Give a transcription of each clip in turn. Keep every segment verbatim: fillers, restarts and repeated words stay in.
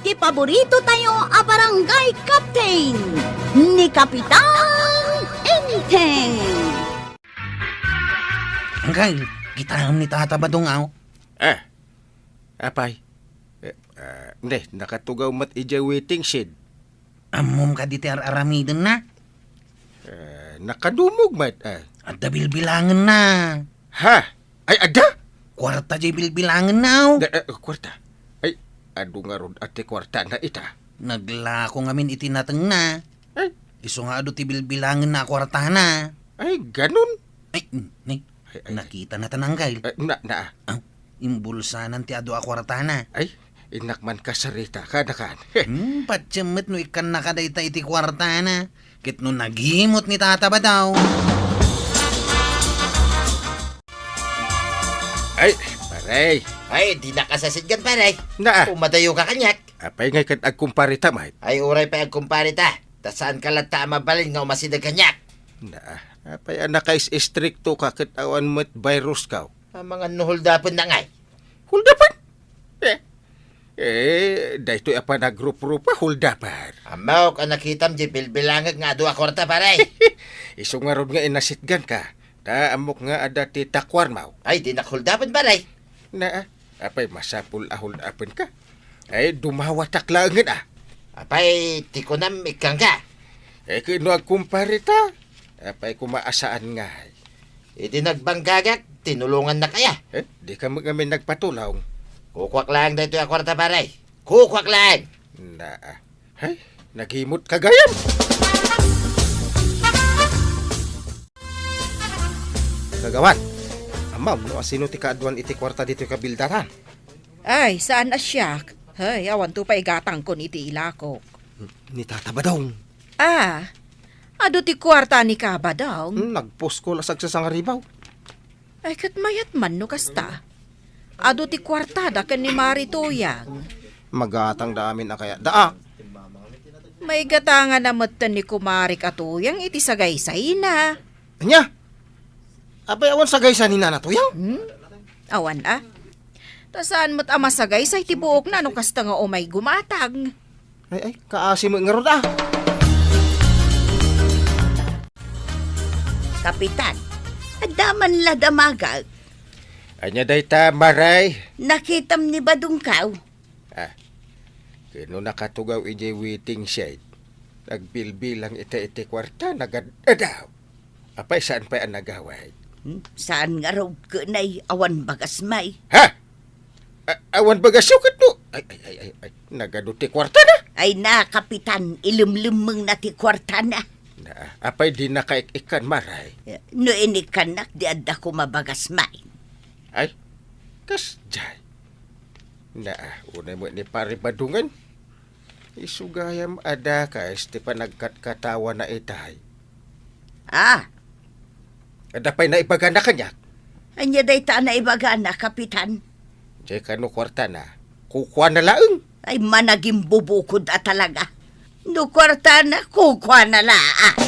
ti paborito tayo a barangay captain, ni Kapitan Enteng. Angkay, kitam ni Tata Badong, aw. Ah, apay? Eh, ah, ne, nakatugaw met idiay waiting shed. Ammom kadi ti ar-aramidenna? Eh, nakadumog met, eh. Adda bilbilangenna. Ha? Ay, adda? Kuarta diay bilbilangenna, aw. Da, eh, kuarta. Ay, adu ngarud a ti kuartana ita. Naglako ngamin iti natengna. Ay. Isu nga adu ti bilbilangenna a kuartana. Ay, ganun? Ay, mm, ni, Ay, ay, nakitana ta nangkay. Ay, na, na. Aw, imbulsanan ti adu a kuartana. Ay, innak man kasarita, kada kan. Hmm, patiem met no ikkannaka dayta iti kuartana. Ket no nagimut ni Tata Badong. Ay, pare. Ay, dinak a sasitgan, pare. Na. Umadayoka kaniak. Apay ngay ket agkumparita met? Ay, uray pay agkumparita. Ta saanka latta a mabalin nga umasideg kaniak. Na, apay a nakais-istriktoka ket awan met viruska? Amangan no holdapenna ngay. Holdapen? Eh, eh, daytoy a panagruprupa, holdaper. Ammok a nakitam diay bilbilangek nga adu a kuarta, pare. Isu ngarud nga inasitganka. Ta ammok nga adda ti takuarmo. Ay, dinak holdapen, pare. Na, apay masapul a holdapenka? Ay, dumawatak laengen a. Apay, ti kunam, ikkangka. Eh, ket no agkumparita? Apay koma a saan ngay? Idi nagbanggagak, tinulongannaka aya. Eh, dika met ngamin nagpatulong. Kukuak laeng daytoy a kuarta, pare. Kukuak laeng. Na, hay, nagimutka gayam. Kagawad, ammom no asino ti kaaduan iti kuarta ditoy kabildatan? Ay, saan a siak. Hay, awanto pay gatangkon iti ilakok. Ni Tata Badong. Ah, adu ti kuarta ni Kabadong? Hmm, nagpuskol a sagsasangaribaw. Ay, ket mayat man no kasta. Adu ti kuartada ken ni Mari Tuyang. Magatangda amin a kayatda a. Maigatanganna metten ni Kumarik a Tuyang iti sagaysayna. Ania? Apay awan sagaysay ni Nana Tuyang? Hmm? Awan a. Ta saan met a masagaysay ti buokna no kasta nga umay gumatang. Ay, ay, kaasi met ngarud a. Kapitan, adda man la damagak. Ania dayta, Maray? Nakitam ni Badongkaw. Ah, ket no nakatugaw idiay waiting shed, nagbilbilang ita iti kuarta, nagad-adaw. Apay, saan pay a nagawid? Hmm, saan ngarud ken ay awan bagas may. Ha? A-, awan bagasyo ket no? Ay, ay, ay, ay, ay. Nagadu ti kuartana? Ay na, Kapitan, ilemlemmengna ti kuartana. Na, apay dinaka ik-ikkan, Maray? No inikkannak, di adda koma bagas may. Ay, kasdiay. Na, unay met ni Pare Badongen. Isu gayam a dakes ti panagkatkatawana itay. Ah. Adda pay naibagana kaniak? Ania dayta a naibagana, Kapitan? Diay kano kuartana, kukuana laeng. Ay, managimbubukod a talaga. No kuartana, kukuana laeng.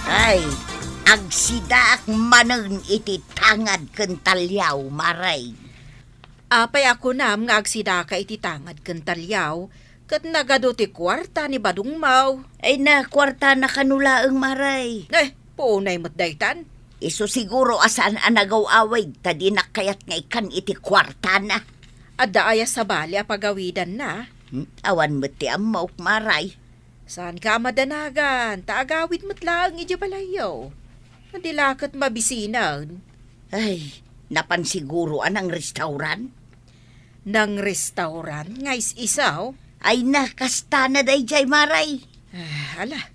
Ay, agsidaak manen iti tangad ken taliaw, Maray. Apay a kunam nga agsidaka iti tangad ken taliaw, ket nagadu ti kuarta ni Badongmaw? Ay, na kuartana kano laeng, Maray. Eh, puonay met daytan. Isu siguro a saan a nagaw-awid ta dinak kayat nga ikkan iti kuartana. Adda aya sabali a pagawidanna? Hmm, awan met ti ammok, Maray. Saanka a madanagan, ta agawid met laeng idiay balayyo. Di la ket mabisinen. Ay, napan siguro a nangrestauran? Nangrestauran nga is-isaw? Ay na, kastana daydiay, Maray. Ah, ala,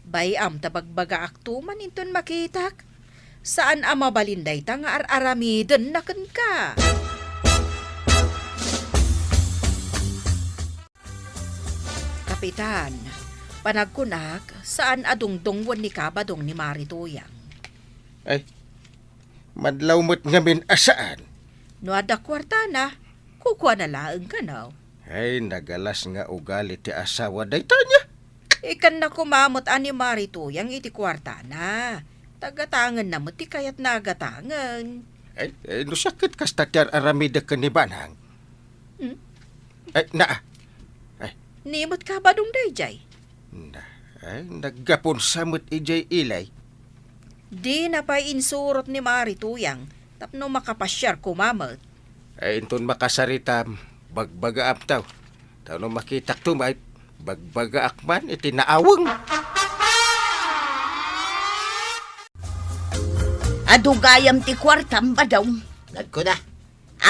bay-am ta bagbagaakto man inton makitak. Saan a mabalin dayta nga ar-aramidenna kenka. Kapitan, panagkunak, saan a dungdungwen ni Kabadong ni Mari Tuyang. Ay, madlaw met ngamin a saan. No adda kuartana, kukuana laeng kano. Ay, nagalas nga ugali ti asawa dayta nia. Ikkanna koma met a ni Mari Tuyang iti kuartana. Ta gatangenna met ti kayatna a gatangen. Ay, ay, no siak ket kasta ti ar-aramidek ken ni Banang. Hmm? Ay, naa. Ay. Ni met ka, Badong, daydiay? Na, ay, naggapon sa met idiay ilay. Dina pay insurot ni Mari Tuyang tapno makapasiar koma met. Ay, inton makasaritam, bagbagaam taw. Tapno makitak to met, bagbagaak man iti naaweng. Adu gayam ti kuartam, Badong. Nagkuna.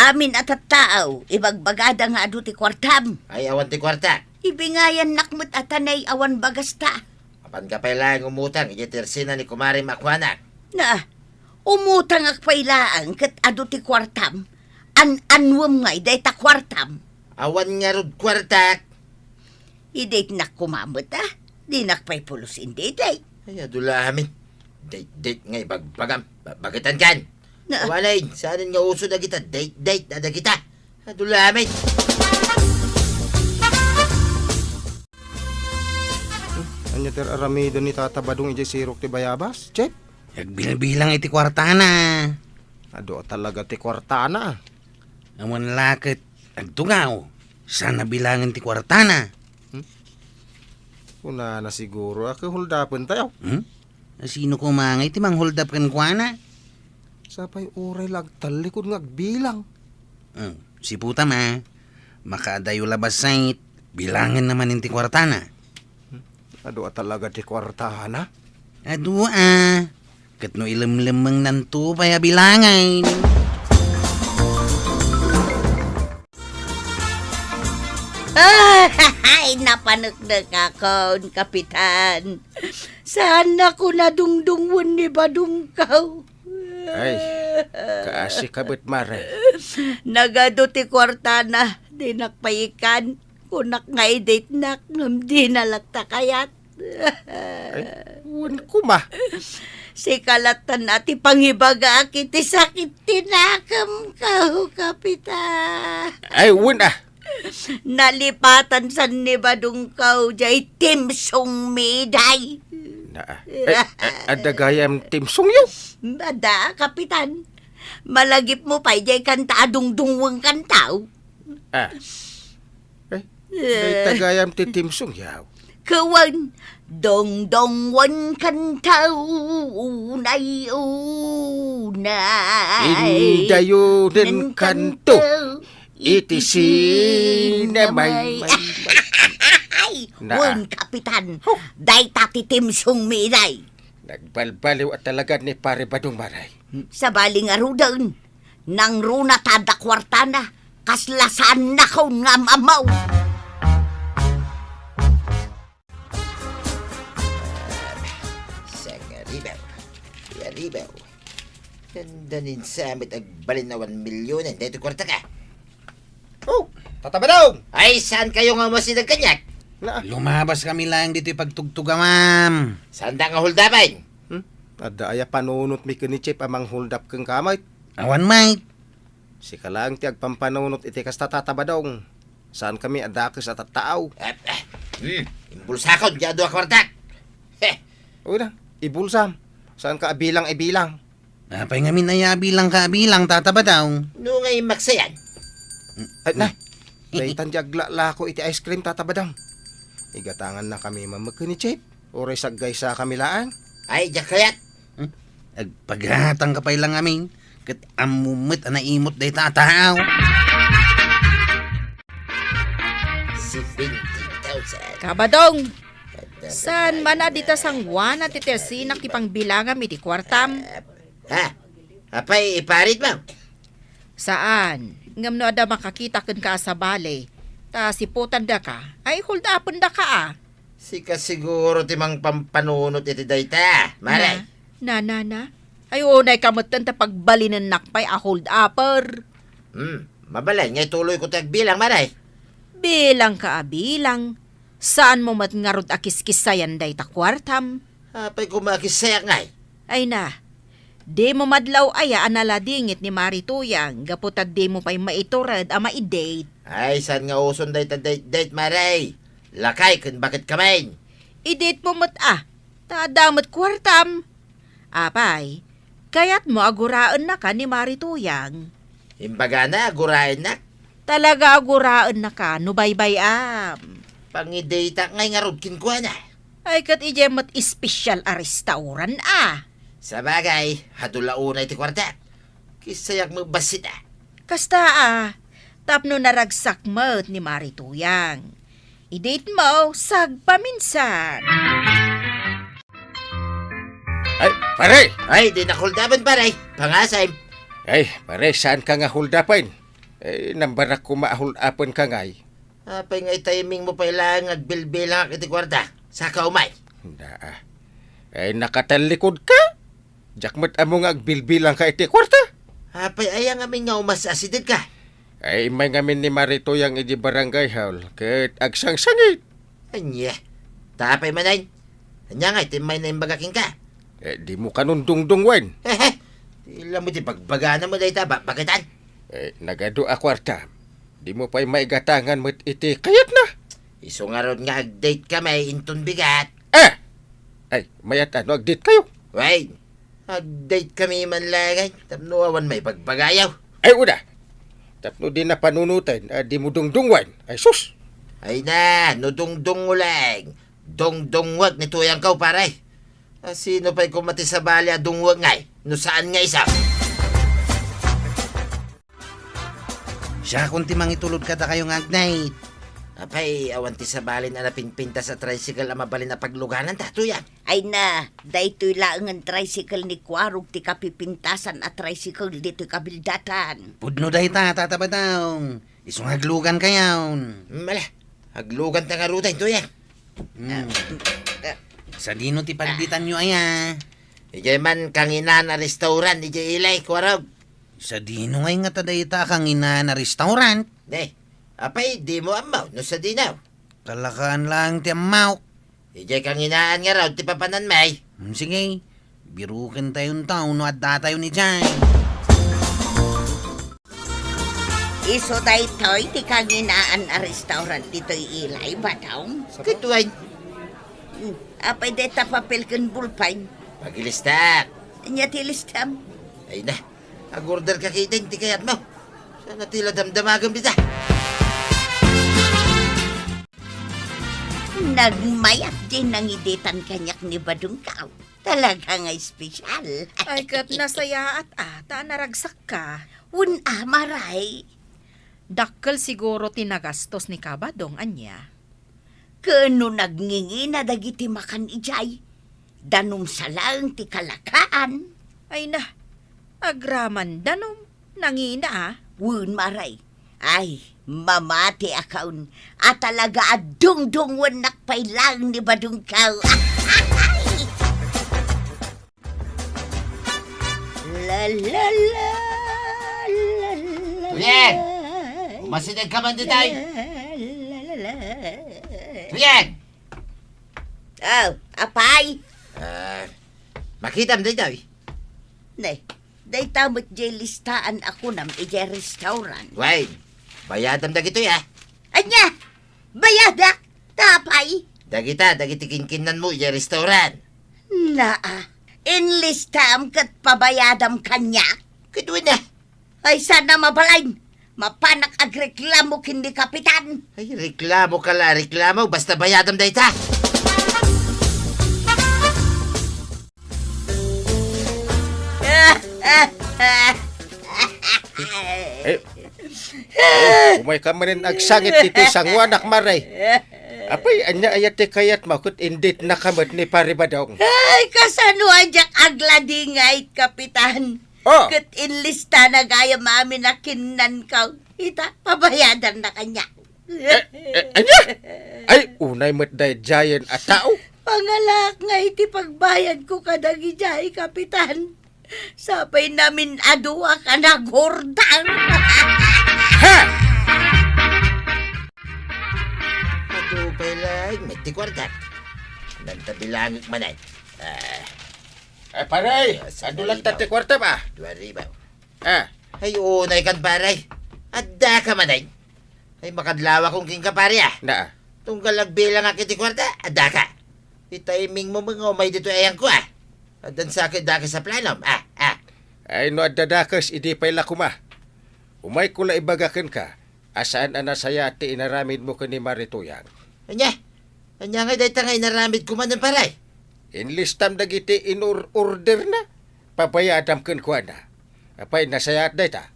Amin a tattao, ibagbagada nga adu ti kuartam. Ay, awan ti kuarta. Ibingayannak met a tanay awan bagasta. Apanka pay laeng umutang idiay tersina ni kumarem a kuana. Na, umutangak pay laeng ket adu ti kuartam. An-annuem ngay dayta kuartam? Awan ngarud kuartak. Idaytnak koma met, a. Dinak pay pulos indaydiay. Ay, adu la amin. Daydiay nga ibagbagam. Ba-, bagetan kan. Na. Awanay, saanen nga uso dagita daydiay a dagita. Adu la amin. Ania ti ar-aramiden ni Tata Badong idiay sirok ti bayabas, Chep? Agbilbilang iti kuartana. Adu a talaga ti kuartana. Awan la ket agtugaw, saan a bilangen ti kuartana. Hmm? Kunana siguro a ket holdapentayo. Hmm? Sino koma ngay ti mangholdap kenkuana? Sapay uray la agtallikod nga agbilang. Hmm, siputam a. Makaadayo la bassit, bilangenna manen ti kuartana. Hmm? Adu a talaga ti kuartana? Adu a. Ket no ilemlemmengnanto pay a bilangen. Ay, napaneknekakon, Kapitan. Saannakon a dungdungwen ni Badongkaw. Ay, kaasi ka met, Mare. Nagadu ti kuartana, dinak pay ikkan. Kunak nga idaytnak ngem dina latta kayat. Ay, wen koma. Sika lattan a ti pangibagaak iti sakit ti nakemko, Kapitan. Ay, wen a. Nalipatan san ni Badongkaw jay timsong mi, day. Na, ay, ay, adda gayam timsongyo? Adda, Kapitan. Malagipmo pay jay kanta a dungdungwen kantaw. Ah. Eh, dayta gayam ti timsongyo. Kawan, dongdongwen kantaw, unay, unay. Indayo den kanto, iti sinamay. Ay, na. Wen, Kapitan, dayta ti timsong mi, day. Nagbalbaliw a talaga ni Pare Badong, Mare. Sabali ngaruden. Nangruna ta adda kuartana, kasla saannakon nga am-ammo. Sangaribaw, riaribaw. Dandanin sa met agbalin a one millionen daytoy kuartaka. Oh, Tata Badong! Ay, saankayo nga umasideg kaniak? Na. Lumabaskami laeng ditoy pagtugtugawam. Saanda nga holdapen? Hmm? Adda aya panunotmi ken ni Chep a mangholdap kenka met? Awan met. Sika laeng ti agpampanunot iti kasta, Tata Badong. Saankami a dakes a tattao. Eh, eh, hmm, imbulsakon ti adu a kuartak. Heh. Uy na, ibulsam. Saanka a bilang-ibilang. Apay ngamin aya a bilangka a bilang, Tata Badong? No nga imaksayan. Ay, na. Daytan ti aglalako iti ice cream, Tata Badong. Igatangannakami met ken ni Chep. Uray saggaysakami laeng. Ay, diak kayat. Hmm? Agpagatangka pay la ngamin, ket ammom met a naimot dayta a tao. Seventeen thousand. Kabadong! Saan man a dita sanguana ti tersinak ti pangbilangam iti kuartam? Ha? Apay, iparitmo? Saan? Ngem no adda makakita kenka a sabali, ta siputandaka, ay hold-upendaka a. Sika siguro ti mangpampanunot iti dayta, Maray. Na, na, na, na. Ay, unayka metten ta pagbalinennak pay a hold-upper. Hmm, mabalin nga ituloyko ti agbilang, Maray. Bilangka a bilang. Saanmo met ngarud a kiskissayan dayta kuartam? Apay koma a kissayak ngay? Ay na, dimo madlaw aya a naladingit ni Mari Tuyang gapu ta dimo pay maitured a maidate? Ay, saan nga uson dayta date-date, Maray? Lakay ken baket kamin. Idate mo met a, ta adda met kuartam. Apay, kayatmo a guraennaka ni Mari Tuyang? Imbagana a guraennak? Talaga a guraennaka no baybay-am. Pangidatak ngay ngarud kenkuana. Ay, ket idiay met espesyal a restaurant a. Sabagay, adu la unay ti kuartak. Kissayak met bassit a. Kasta a, tapno naragsak met ni Mari Tuyang. I-date mo, sagpaminsan. Ay, pare! Ay, dinak hold-upen, pare. Pangasam. Ay, pare, saanka nga hold-upen? Eh, nambarak koma a hold-upenka ngay. Apay nga i-timing mo pay laeng nga agbilbilangak iti kuarta. Saka umay. Naa. Ay, nakatallikod ka? Diak met ammo nga agbilbilang ka iti kuarta. Apay aya ngamin nga umas-asideg ka? Ay, immay ngamin ni Mari Tuyang idi barangay hall, ket agsangsangit. Ania? Ta apay manen? Ania nga iti immay na imbaga kenka? Eh, dimo kanon dungdungwen. Hehe! Ti la mo ti bagbagana mo dayta, ba-, baketan? Eh, nagadu a kuarta. Dimo pay maigatangan met iti kayatna. Isu ngarud nga ag-date kami, inton bigat. Eh! Ay, mayat a no ag-date kayo? Wen, ag-date kami man laeng, tapno awan maibagbagayo. Ay, una! Tapno di na panunoten a dimo dungdungwen. Ay, sus! Ay na, no dungdungo laeng, dungdungwek ni Tuyang kaw, pare. A sino pay koma ti sabali a dungwek ngay, no saan nga isu? Siakon ti mangitulod kadakayo nga ag-date. Apay, awan ti sabalin a napinpintas a tricycle a mabalin a paglugananta, Tuyang? Ay na, daytoy laengen tricycle ni Kuarog ti kapipintasan a tricycle ditoy kabildatan. Pudno dayta, Tata Badong. Isu nga aglugankayon. Mala, agluganta ngaruden, Tuyang. Hmm. Ah, ah. Sadino ti pagdatanyo aya? Idiay man kanginaan a restaurant, idiay ilay, Kuarog. Sadino ngay ngata dayta a kanginaan a restaurant? Ne, apay, dimo ammo no sadino? Kalakaan laeng ti ammok. Idiay kanginaan ngarud ti papananmi. Hmm, sige. Birukentayon ta no addatayon idiay. Isu daytoy ti kanginaan a restaurant ditoy ilay, Badong? Ket wen. Hmm, apay dayta papel ken bulpen? Pagilista. Ania ti listam? Ay na, ag-order ka ketdin ti kayatmo. Saan a ti la damdamagem dita? Nagmayat diay nangidetan kaniak ni Badong kaw. Talaga nga espesyal. Ay, ket nasayaat a, ta naragsakka. Wen a, Maray. Dakkel siguro ti nagastos ni Kabadong, ania? Ken no nagngingina dagiti makan idiay, danum sa laeng ti kalakaan. Ay na, agraman danum, nangina a. Wen, Maray. Ay, mamati a kaon a talaga a dungdungwennak pay laeng ni Badong kaw. La, la, la, la, la, Kuya! La. Umasideg ka man ditoy! La, la, la, la. Kuya! Oh, apay? Ah, makitam ditoy. Ne, dayta met diay listaan a kunam idiay restaurant. Wen, bayadam dagitoy, ah. Ania? Bayadak? Ta apay? Dagita, dagiti kinkinnanmo idiay restaurant. Naa, inlistam ket pabayadam kaniak? Ket wen a. Ay, saan a mabalin. Mapanak agreklamo ken ni Kapitan. Ay, reklamo ka la, reklamo. Basta bayadam dayta. Eh, oh, umay ka manen agsangit ditoy sanguanak, Maray. Apay, ania aya ti kayatmo ket indetenaka met ni Pari Badong? Ay, kasano a diak agladingit, Kapitan? Oh. Ket inlistana gayam amin a kinnanko. Ita, pabayadanna kaniak. Eh, eh, ania? Ay, unay met daydiayen a tao. Pangalaak nga iti pagbayadko kadagidiay, Kapitan. Sapay namin a duak a nagurdang. Ha? Adu pay laeng met ti kuartak. Nagtabilangek manen. Ah. Eh, pare, ah, adu latta ti kuarta ba? Dua ribu. Ah. Ay, unay kan, pare. Adda ka manen. Ay, makadlawakon kenka, pare, ah. Naa. Tunggal agbilangak iti kuarta, adda ka. Itimingmo met nga umay ditoy ayangko, ah. Addan sa ket daka sa planom, ah, ah. Ay, no adda dakes, idi pay la koma. Umayko la ibaga kenka a saan a nasayaat ti inaramidmo ken ni Mari Tuyang. Ania? Ania ngay dayta nga inaramidko manen, pare? Inlistam dagiti inur-orderna, pabayadam kenkuana. Apay, nasayaat dayta?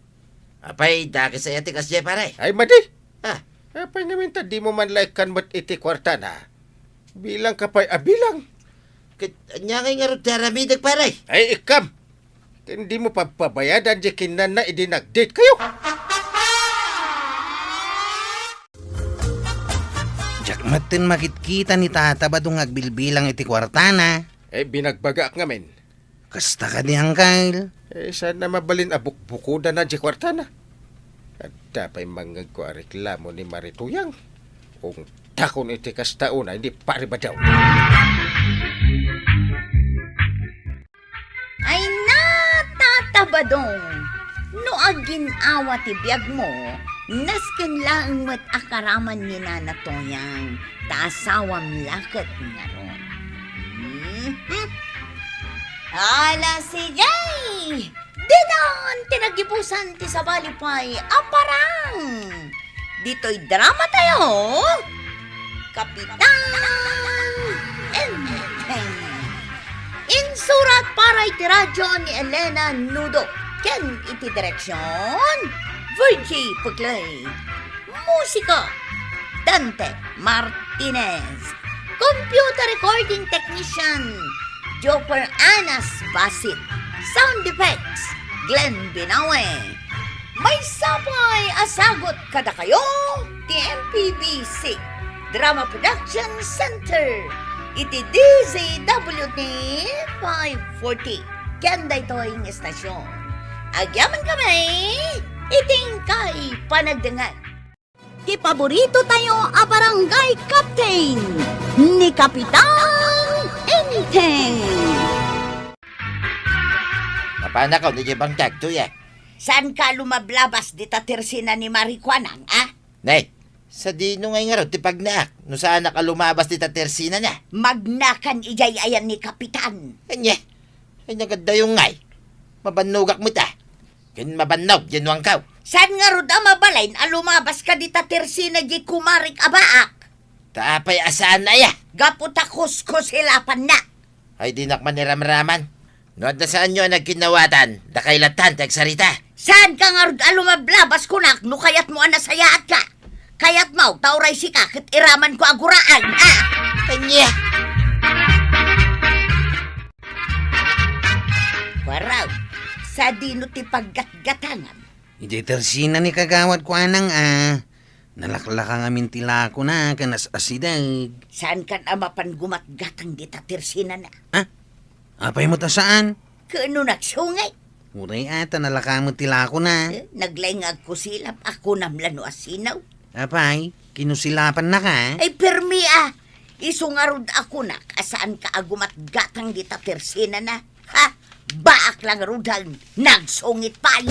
Apay, dakes aya ti kasdiay, pare? Ay, madi. Ah. Apay ngamin ta dimo man la ikkan met iti kuartana? Bilangka pay a bilang. Ket ania ngay ngarud ti aramidek, pare? Ay, ikkam! Ken dimo pagpabayadan diay kinnanna idi nag-date kayo. Diak metten makitkita ni Tata Badong nga agbilbilang iti kuartana. Eh, binagbagaak ngamin. Kasta kadi, Angkel? Eh, saan a mabalin a bukbukodanna diay kuartana? Adda pay mangngegko a reklamo ni Mari Tuyang. Ungtakon iti kasta unay ni Pari Badong. Ay, natatabadong! No agin-awa ti biagmo, nasken laeng met a karaman ni Nana Toyang, ta asawam la ket ngarud. Mhm. Ala, sige! Ditan ti nagibusan ti sabali pay a parang! Ditoy drama tayo, Kapitan Enteng. Insurat para iti radyo ni Elena Nudo ken iti direksyon, Virgie Puglay. Musika, Dante Martinez. Computer recording technician, Joker Anas Basit. Sound effects, Glenn Binawe. Maysa pay a sagut kadakayo ti M P B C Drama Production Center iti D Z W T five forty. Ken daytoy nga estasyon, agyamankami iti inkay panagdengngeg. Ti paborito tayo a barangay captain, ni Kapitan Enteng. Mapanakaw ni Jebang Tagtoy, eh. Saanka a lumablabas dita tersina ni Mari Kuanang, a? Nay, sadino ngay ngarud ti pagnaak no saanak a lumabas dita tersinana? Magnakan idiay ayan ni Kapitan. Ania? Ay, nagadayo ngay. Mabannogak met, a. Ken mabannog, yanuangkaw. Saan ngarud a mabalin a lumabaska dita tersina diay kumarik a baak? Ta apay a saan aya? Gapu ta kuskusilapanna. Ay, dinak man iramraman. No adda saanyo a nagkinnawatan, dakay latta ti agsarita. Saanka ngarud a lumablabas kunak no kayatmo a nasayaatka? Kayatmo ta uray sika ket iramanko a guraang, a? Ania? Waraw, sadino ti paggatgatangam? Idiay tersina ni Kagawad Kuanang, a. Nalaklaka ngamin ti lakona ken as-asideg. Saankan a mapan gumatgatang dita tersinana? A? Apay met a saan? Ken no nagsungit? Uray a, ta nalaka met ti lakona. Eh, naglaing nga agkusilap, a kunam la no asinaw. Apay, kinusilapannaka? Ay, permi a! Isu ngarud a kunak a saanka a gumatgatang dita tersinana. Ha? Baak la ngaruden, nagsungit pay!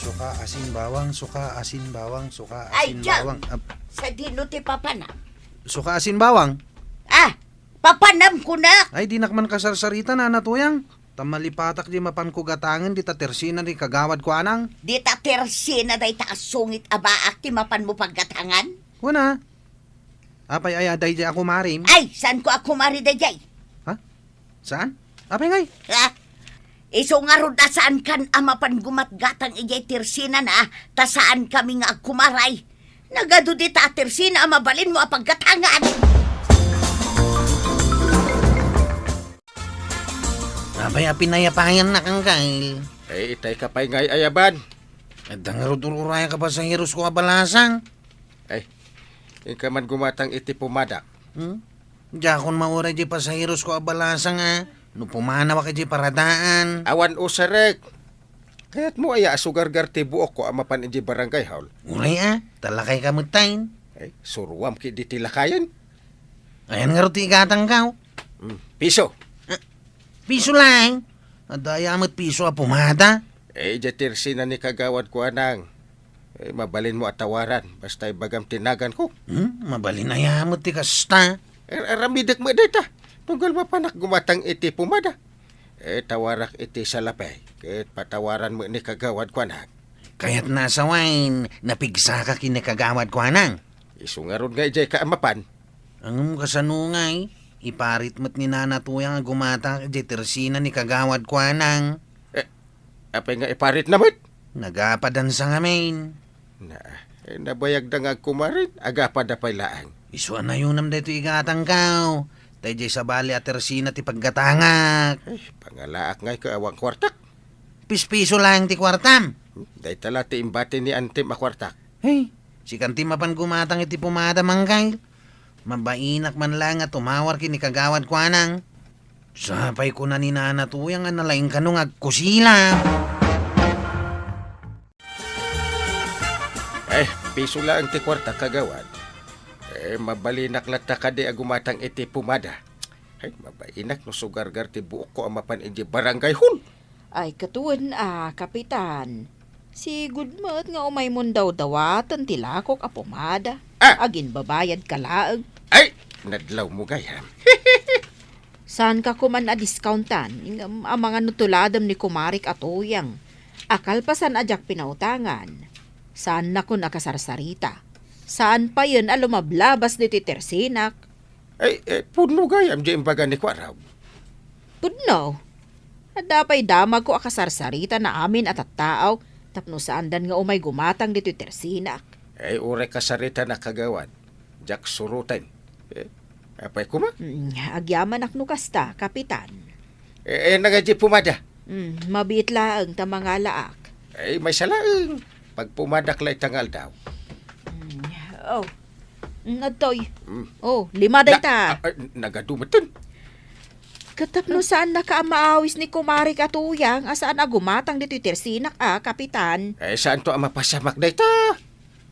Suka, asin, bawang, suka, asin, bawang, suka, Ay, asin, diyan. Bawang. Ap- Sadino ti papanam? Suka, asin, bawang. Ah, papanam kunak. Ay, dinak man kasarsarita, Nana Tuyang. Ta malipatak diay mapanko gatangen dita tersina ni Kagawad Kuanang. Dita tersina dayta a sungit a baak ti mapanmo paggatangan? Wen a. Apay aya daydiay a kumarim? Ay, saanko a kumari daydiay. Ha? Saan? Apay ngay? Ha? Isu ngarud a saankan a mapan gumatgatang idiay tersinana, ta saankami nga agkumaray. Nagadu dita a tersina a mabalinmo a paggatangan. Apay a pinayapayannak, Angkel? Eh, itay ka pay ngay ayaban. Adda ngarud ur-urayek a pasaherosko a balasang. Ay, inka man gumatang iti pumadak. Hmm? Diakon mauray diay pasaherosko a balasang a no pumanawak idiay paradaan. Awan usarek. Kayatmo aya a sugargar ti buokko a mapan idiay barangay hall? Uray a, ta lakayka metten. Ay, suruam ketdi ti lakayen. Ayan ngarud ti igatangko? Hmm, piso. Ah, piso laeng? Adda aya met piso a pumada? Eh, idiay tersina ni Kagawad Kuanang. Eh, mabalinmo a tawaran, basta ibagam ti naganko. Hmm? Mabalin aya met ti kasta? Ar-, aramidek met dayta. Tunggal mapanak gumatang iti pumada. Eh, tawarak iti salapay, ket patawaran met ni kagawad kuanak. Kayatna a sawen, napigsaka ken ni kagawad kuanang. Isu ngarud nga idiay ka a mapan. Ngem kasano ngay? Iparit met ni Nana Tuyang a gumatang idiay tersina ni kagawad kuanang. Eh, apay nga iparitna met? Nagapadansa ngamin. Na, eh, nabayagda nga agkumarin, agapada pay laeng. Isu a nayonam daytoy igatangko. Ta idiay sabali a tersina ti paggatangak. Eh, pangalaak ngay ket awan kuartak. Pispiso laeng ti kuartam. Dayta la ti imbati ni Antim a kuartak. Hey, sika Antim mapan gumatang iti pumada, Manggay. Mabainak man laeng nga tumawar ken ni kagawad kuanang. Sapay kuna ni Nana Tuyang a nalaing kano nga agkusila. Eh, piso laeng ti kuarta, kagawad. Eh, mabalinak latta kadi a gumatang iti pumada. Ay, mabainak no sugargar ti buokko a mapan idiay barangay hall. Ay, ket wen a, Kapitan. Sigud met nga umaymon dawdawaten ti lakok a pumada. Ah! Aginbabayadka laeng. Ay, nadlawmo gayam. Saanka koman a discountan, ngem amangan no tuladem ni kumarik a Tuyang a kalpasan a diak pinautangan, saannakon a kasarsarita. Saan payen a lumablabas ditoy tersinak. Ay, eh, pudno gayam diay imbaga ni Kuarog. Pudno. Adda pay damagko a kasarsarita na amin a tattao tapno saandan nga umay gumatang ditoy tersinak. Ay, uray kasarita na, kagawad. Diak suroten. Eh, apay koma? Mm, agyamanak no kasta, Kapitan. Eh, eh, nagaji pumada? Mm, mabiit laeng ta mangalaak. Ay, maysa laeng. Pagpumadak la ita nga aldaw. Mm, oh. Mm, adtoy. Mm. Oh, lima dayta. Na-, ah, ah, nagadu metten. Ket tapno saannaka a maawis ni kumarik a Tuyang a saan a gumatang ditoy tersinak a, Kapitan. Eh, saanto a mapasamak dayta?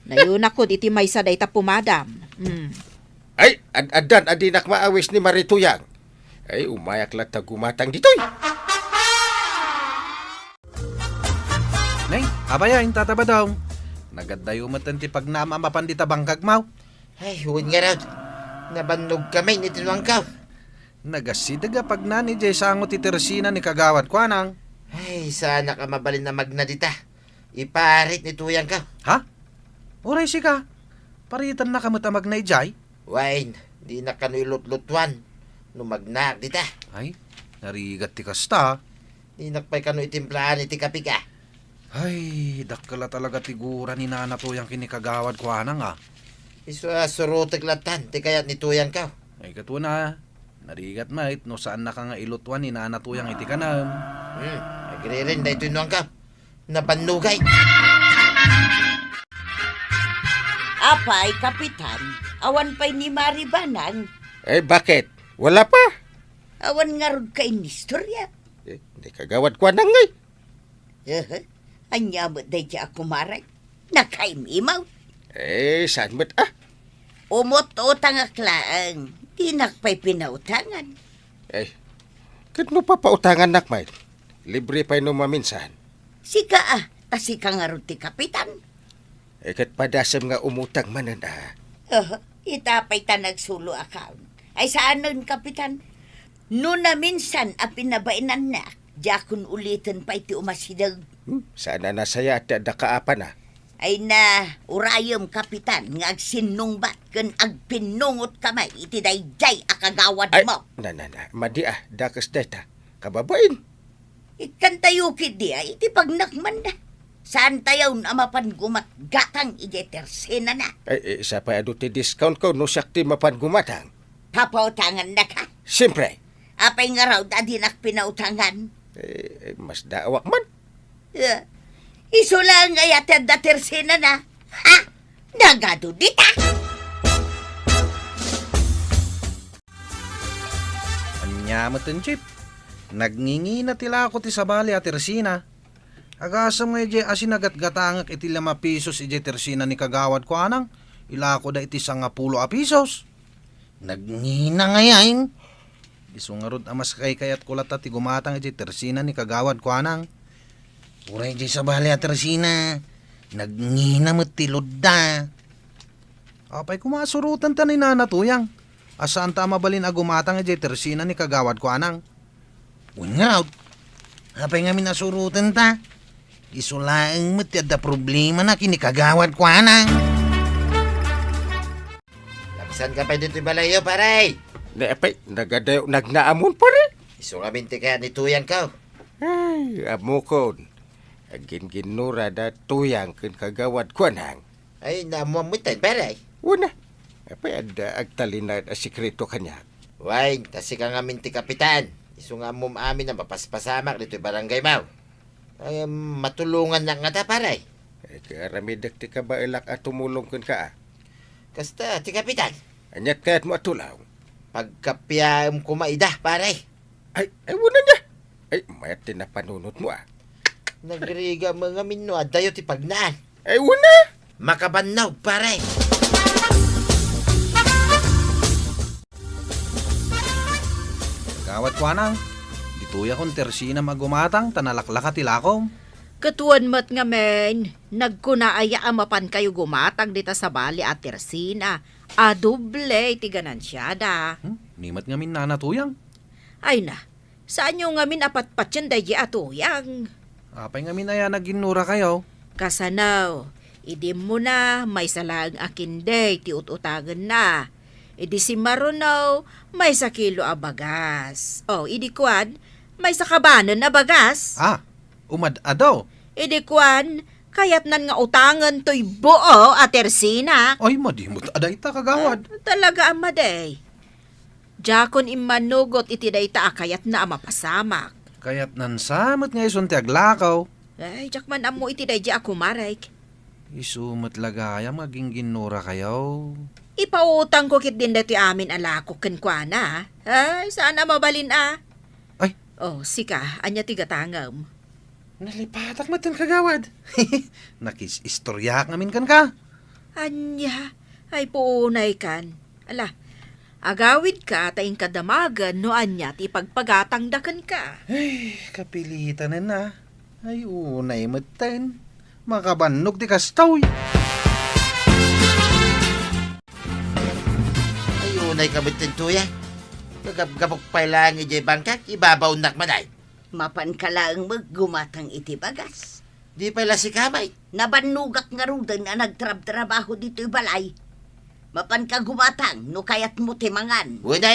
Nayonakon iti maysa dayta pumadam. Mm. Ay, ad-, addan a dinak maawis ni Mari Tuyang. Ay, umayak latta gumatang ditoy. Nay, apay a, Tata Badong? Nagaddayo metten ti pagnaam a mapan dita bangkagmo. Ay, wen ngarud. Nabannogkami iti nuangko. Nagasideg a pagna idiay sango ti tersina ni kagawad kuanang. Ay, saanak a mabalin a magna dita. Iparit ni Tuyangko. Ha? Uray sika, paritennaka met a magna idiay? Wen, dinak kano ilutlutuan no magnaak dita. Ay, narigat ti kasta. Dinak pay kano itimplaen iti kapika. Ay, dakkel a talaga ti gura ni Nana Tuyang ken ni kagawad kuanang a. Isu a surotek lattan ti kayat ni Tuyangko. Ay, ket wen a, narigat met no saannaka nga ilutuan ni Nana Tuyang iti kanem. Hmm, agriren daytoy nuangko. Nabannogay. Apay, Kapitan, awan pay ni Mari Banang? Eh, bakit? Wala pa? Awan ngarud ka inistorya? Eh, ni kagawad kuanang ngay. Aha. Ania met daydi a kumarek? Nakaim-imaw? Eh, saan met, ah? Umut-utangak laeng. Dinak pay pinautangan. Eh, ket no papautangannak met, libre pay no maminsan. Sika, ah, ta sika ngarud ti kapitan. Eh, ket padasem nga umutang manen, ah. Aha, ita pay ta nagsulo account. Ay, saanen, kapitan? No naminsan a pinabainannak, diakon uliten pay ti umasideg. Hmm, saan a nasayaat ti adda kaapana. Ay na, urayem, kapitan, nga agsinnungbat ken agpinnungotka met iti daydiay a kagawad mo. Ay, na, na, na, madi a, dakes dayta. Kababain. Ikkantayo ketdi a iti pagnakmanda. Saantayon a mapan gumatgatang idiay tersenana. Ay, eh, sapay adu ti discountko no siak ti mapan gumatang. Papautangannaka? Siempre. Apay ngarud a dinak pinautangan? Eh, eh, masdaawak man. Eh, isu laeng aya ti adda tersenana? Ha? Nagadu dita? Ania met, Chief? Nagngingina ti lako ti sabali a tersina. Agasem nga idiay a sinagatgatangek iti lima pesos idiay tersina ni kagawad kuanang, ilakoda iti sangapulo a pesos. Nagngina ngay. Isu ngarud a mas kaykayatko latta ti gumatang idiay tersina ni kagawad kuanang. Uray idiay sabali a tersina, nagngina met ti ludda. Apay koma a surotenta ni Nana Tuyang? a saanta a mabalin a gumatang idiay tersina ni Kagawad Kuanang. Wen ngarud, apay ngamin a surotenta? Isu laeng met ti adda problemana ken ni Kagawad Kuanang. Labsanka pay ditoy balayyo, pare? Ne, apay, nagadayo nagnaamon, pare? Isu ngamin ti kayat ni Tuyangko. Ay, ammokon. Agginginnura da Tuyang ken Kagawad Kuanang. Ay, naammoam metten, pare. Wen a. Apay adda agtalinaed a sekreto kaniak? Wen, ta sika ngamin ti kapitan. Isu nga ammom amin a mapaspasamak ditoy barangaymo. Ay, matulongannak ngata, pare. Ay, aramidek ti kabaelak a tumulong kenka, a. Kasta, ti kapitan. Aniat kayatmo a tulong? Pagkapiaem koma ida, pare. Ay, ay, wen ania. Ay, mayat ti napanunotmo, a. Nagrigat met ngamin no addayo ti pagnaan. Ay, wen a. Makabannog, pare. Kagawad Kuanang, ditoyakon tersinam a gumatang ta nalaklaka ti lakom. Ket wen met ngamin, nagkuna aya a mapankayo gumatang dita sabali a tersina a doble ti ganansiada? Hmm, ni met ngamin, Nana Tuyang. Ay na, saanyo ngamin a patpatien daydi a Tuyang? Apay ngamin aya nagginnurakayo? Kasano, idi immuna, maysa laeng a kende ti ut-utangenna. Idi simmaruno, maysa kilo a bagas. O, idi kuan, maysa kabanen a bagas. A, umad-ado. Idi kuan, kayatnan nga utangen toy buo a tersina. Ay, madi met a dayta, kagawad. A, talaga a madi. Diakon immanugot iti dayta a kayatna a mapasamak. Kayatnan sa met nga isun ti aglakaw. Ay, diak man ammo iti daydi a kumarek. Isu met la gayam nga gingginnurakayo. Ipautangko ketdin daytoy amin a lakok kenkuana. Ay, saan a mabalin a. Ay. O, sika, ania ti gatangem? Nalipatak metten, kagawad. Nakis-istoriaak ngamin kenka. Ania? Ay, puunaykan. Ala, agawidka ta inka damagen no ania ti ipagpagatangda kenka. Ay, kapilitanen a. Ay, unay metten. Makabannog ti kastoy. Ay, unayka metten, Tuyang. Gagapgapok pay laeng idiay bangkak, ibabaonnak man ay. Mapanka laeng met gumatang iti bagas. Di pay la sika met. Nabannogak ngaruden a nagtrabtrabaho ditoy balay. Mapanka gumatang no kayatmo ti mangan. Wen a,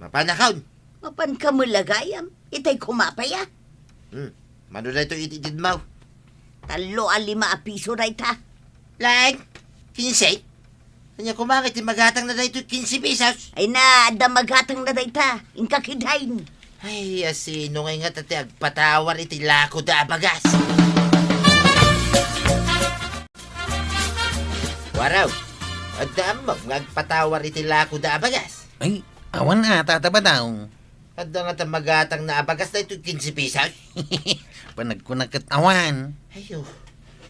mapanakon. Mapanka met la gayam. Itay koma pay a. Hmm. Mano daytoy ititedmo? Tallo a lima a piso dayta. Laeng? Kinse? Ania koma nga iti magatangna daytoy kinse pesos? Ay na, adda magatangna dayta. Inka ketdin. Ay, asino ngay ngata ti agpatawar iti lakoda a bagas? Waraw, adda ammom nga agpatawar iti lakoda a bagas? Ay, awan a, Tata Badong. Adda ngata magatangna a bagas daytoy kinse pesos? Panagkunak ket awan. Ayo,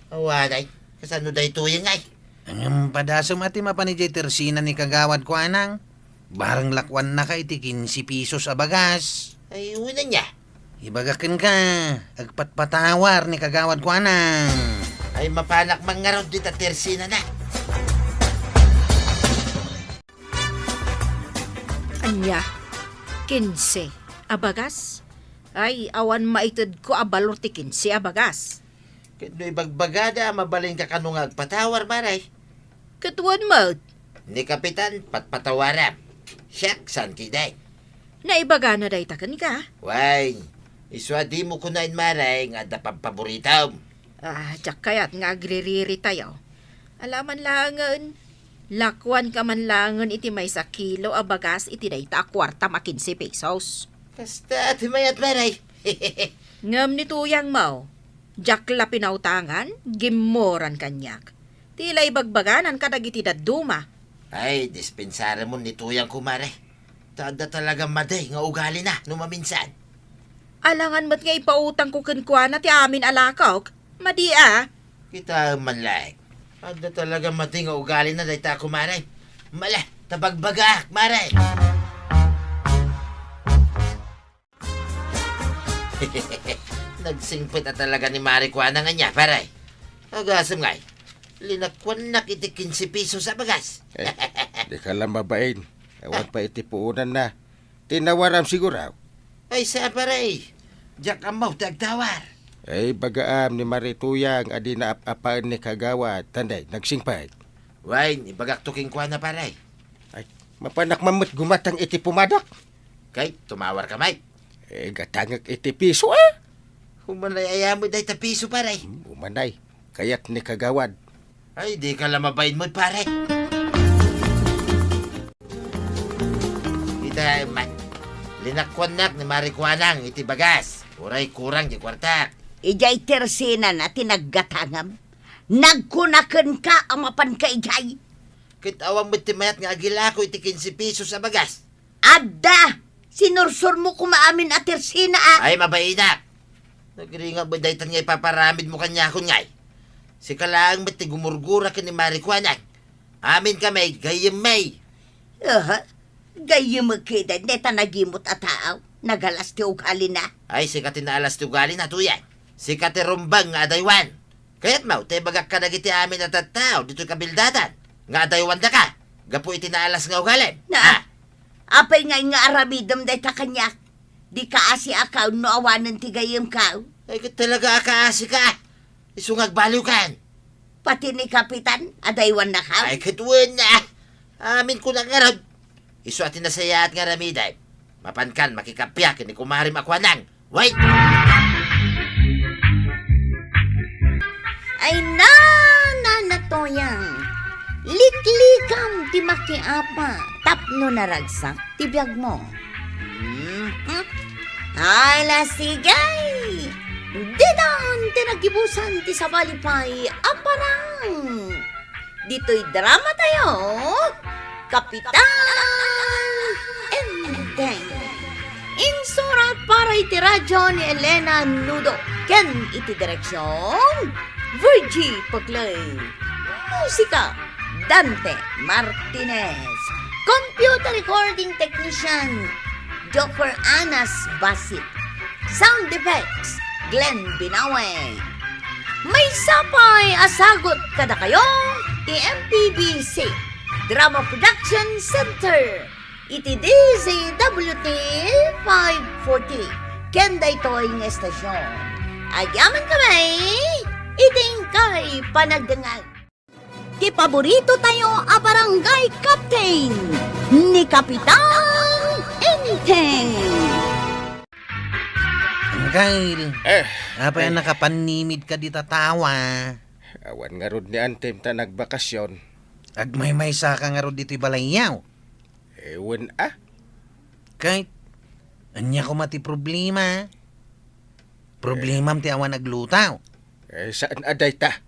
awan ay. Kasano daytoy ngay? Ngem padasem a ti mapan idiay tersina ni Kagawad Kuanang. Bareng lakuannaka iti kinse pesos a bagas. Ay, wen ania? Ibagak kenka, agpatpatawar ni Kagawad Kuanang. Ay, mapanak man ngarud dita tersinana. Ania? Kinse a bagas? Ay, awan maitedko a balor ti kinse a bagas. Ket no ibagbagada a mabalinka kano nga agpatawar, Mare? Ket wen met. Ni Kapitan, patpatawaram. Siak, saan ketdin. Naibagana dayta kenka? Wen, isu a dimo kunaen, Mare, nga adda pampaboritom. A, diak kayat nga agririritayo. Ala man laengen, lakuanka man laengen iti maysa kilo a bagas iti dayta a kuartam a kinse pesos. Kasta ti mayat, Mare. Ngem ni tuyangmo, diak la pinautangan, gimmoran kaniak. Ti la ibagbaganan kadagiti dadduma. Ay, dispensaramon ni tuyangko, Mare. Ta adda talaga madi nga ugalina no maminsan. Alangan met nga ipautangko kenkuana ti amin a lakok. Madi a. Kitaem man laeng. Adda talaga madi nga ugalina dayta a kumare. Mala, ta bagbagaak, Mare. Nagsingpet a talaga ni Mare Kuana nga nia, pare. Agasem ngay, linakuannak iti kinse pesos a bagas. Eh, dika la mabain. Awan pay iti puonanna. Tinawaram siguro. Ay, sa, pare. Diak ammo ti agtawar. Ay, bagaam ni Mari Tuyang a di naap-apaen ni Kagawad, tanday, nagsingpet. Wen, ibagakto kenkuana, pare. Ay, mapanak man met gumatang iti pumadak. Kay, tumawarka met. Eh, gatangek iti piso, ah. Umanay aya met dayta piso, pare. Hmm, umanay. Kayat ni Kagawad. Ay, dika la mabain met, pare. Ita, ma-, linakkuannak ni Mari Kuanang iti bagas. Uray kurang ti kuartak. Idiay tersinan a ti naggatangam. Nagkuna kenka a mapanka idiay. Ket awan met ti mayat nga agilako iti kinse pesos a bagas. Adda! Sinursurmo koma amin a tersina, a. Ay, mabainak! Nagringat met daytan nga ipaparamidmo kaniakon, ngay. Sika laeng met ti gumurgura ken ni Mari Kuanang. Amin kami, gayyem mi. Aha. Gayyem ket dayta nagimut a tao. Nagalas ti ugalina. Ay, sika ti naalas ti ugalina, Tuyang. Sika ti rumbeng nga adaywan. Kayatmo, ta ibagak kadagiti amin a tattao ditoy kabildatan nga adaywandaka gapu iti naalas nga ugalim. Na, ah, apay ngay nga aramidem dayta kaniak? Dika asiakaen no awanen ti gayyemko. Ay, ket talaga a kaasika. Isu nga agbaliwkan. Pati ni Kapitan, adaywannaka? Ay, ket wen, ah. Amin kunak ngarud. Isu a ti nasayaat nga aramidem. Mapankan makikappia ken ni kumarem a Kuanang. Wait! Ay, na, Nana Toyang. Liklikam ti makiapa tapno naragsak ti biagmo. Hmm? Ay, la, sige. Ditan ti nagibusan ti sabali pay a parang. Ditoy drama tayo, Kapitan Enteng. Insurat para iti radyo ni Elena Nudo ken iti direksyon, Virgie Pagloy. Musika, Dante Martinez. Computer recording technician, Joker Anas Basit. Sound effects, Glenn Binawe. Maysa pay a sagut kadakayo ti M P B C Drama Production Center iti D Z W T five forty ken daytoy nga estasyon. Agyaman kami iti inkay panagdengngeg. Ti paborito tayo a barangay captain, ni Kapitan Enteng. Angkel, eh, apay a nakapanimid ka dita tawa? Awan ngarud ni Antem ta nagbakasyon. Agmaymaysa ka ngarud ditoy balayyo? Ewan a. Kay, ania koma ti problema? Problemam ti awan agluto. Eh, saan a dayta?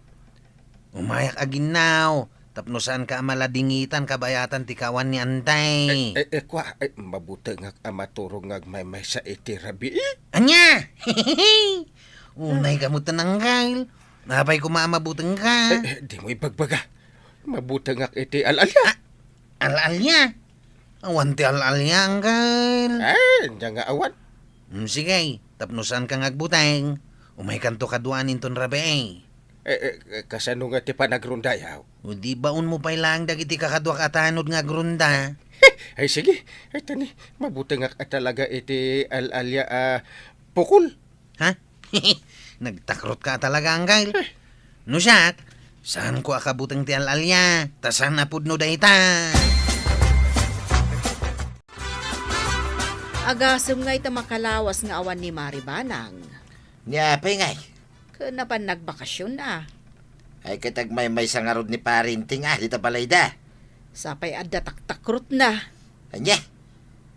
Umayak aginnaw, tapno saanka a maladingitan kabayatan ti kaawan ni Antay. Eh, eh, eh, kua, eh, mabutengak a maturog nga agmaymaysa iti rabii. Ania? Unay ka met, Angkel. Apay koma a mabutengka? Eh, eh, dimo ibagbaga. Mabutengak iti al-alia. Ah, al-alia? Awan ti al-alia, Angkel. Eh, ania nga awan? Hmm, sige, tapno saanka nga agbuteng, umaykanto kaduaan inton rabii. Eh, eh, eh, kasano nga ti panagrondayo? O di baonmo pay laeng dagiti kakaduak a tanod nga agronda. Ay, sige. Ay, tani, mabutengak a talaga iti al-alia a pukol. Ha? Nagtakrotka a talaga, Angkel. Eh. No siak, saanko a kabuteng ti al-alia, ta saan a pudno dayta. Agasem ngay ta makalawas nga awan ni Mari Banang. Ni apay ngay? Ken napan nagbakasyon a. Ay, ket agmaymaysa ngarud ni Pari Enteng a dita balayda. Sapay adda taktakrotna. Ania?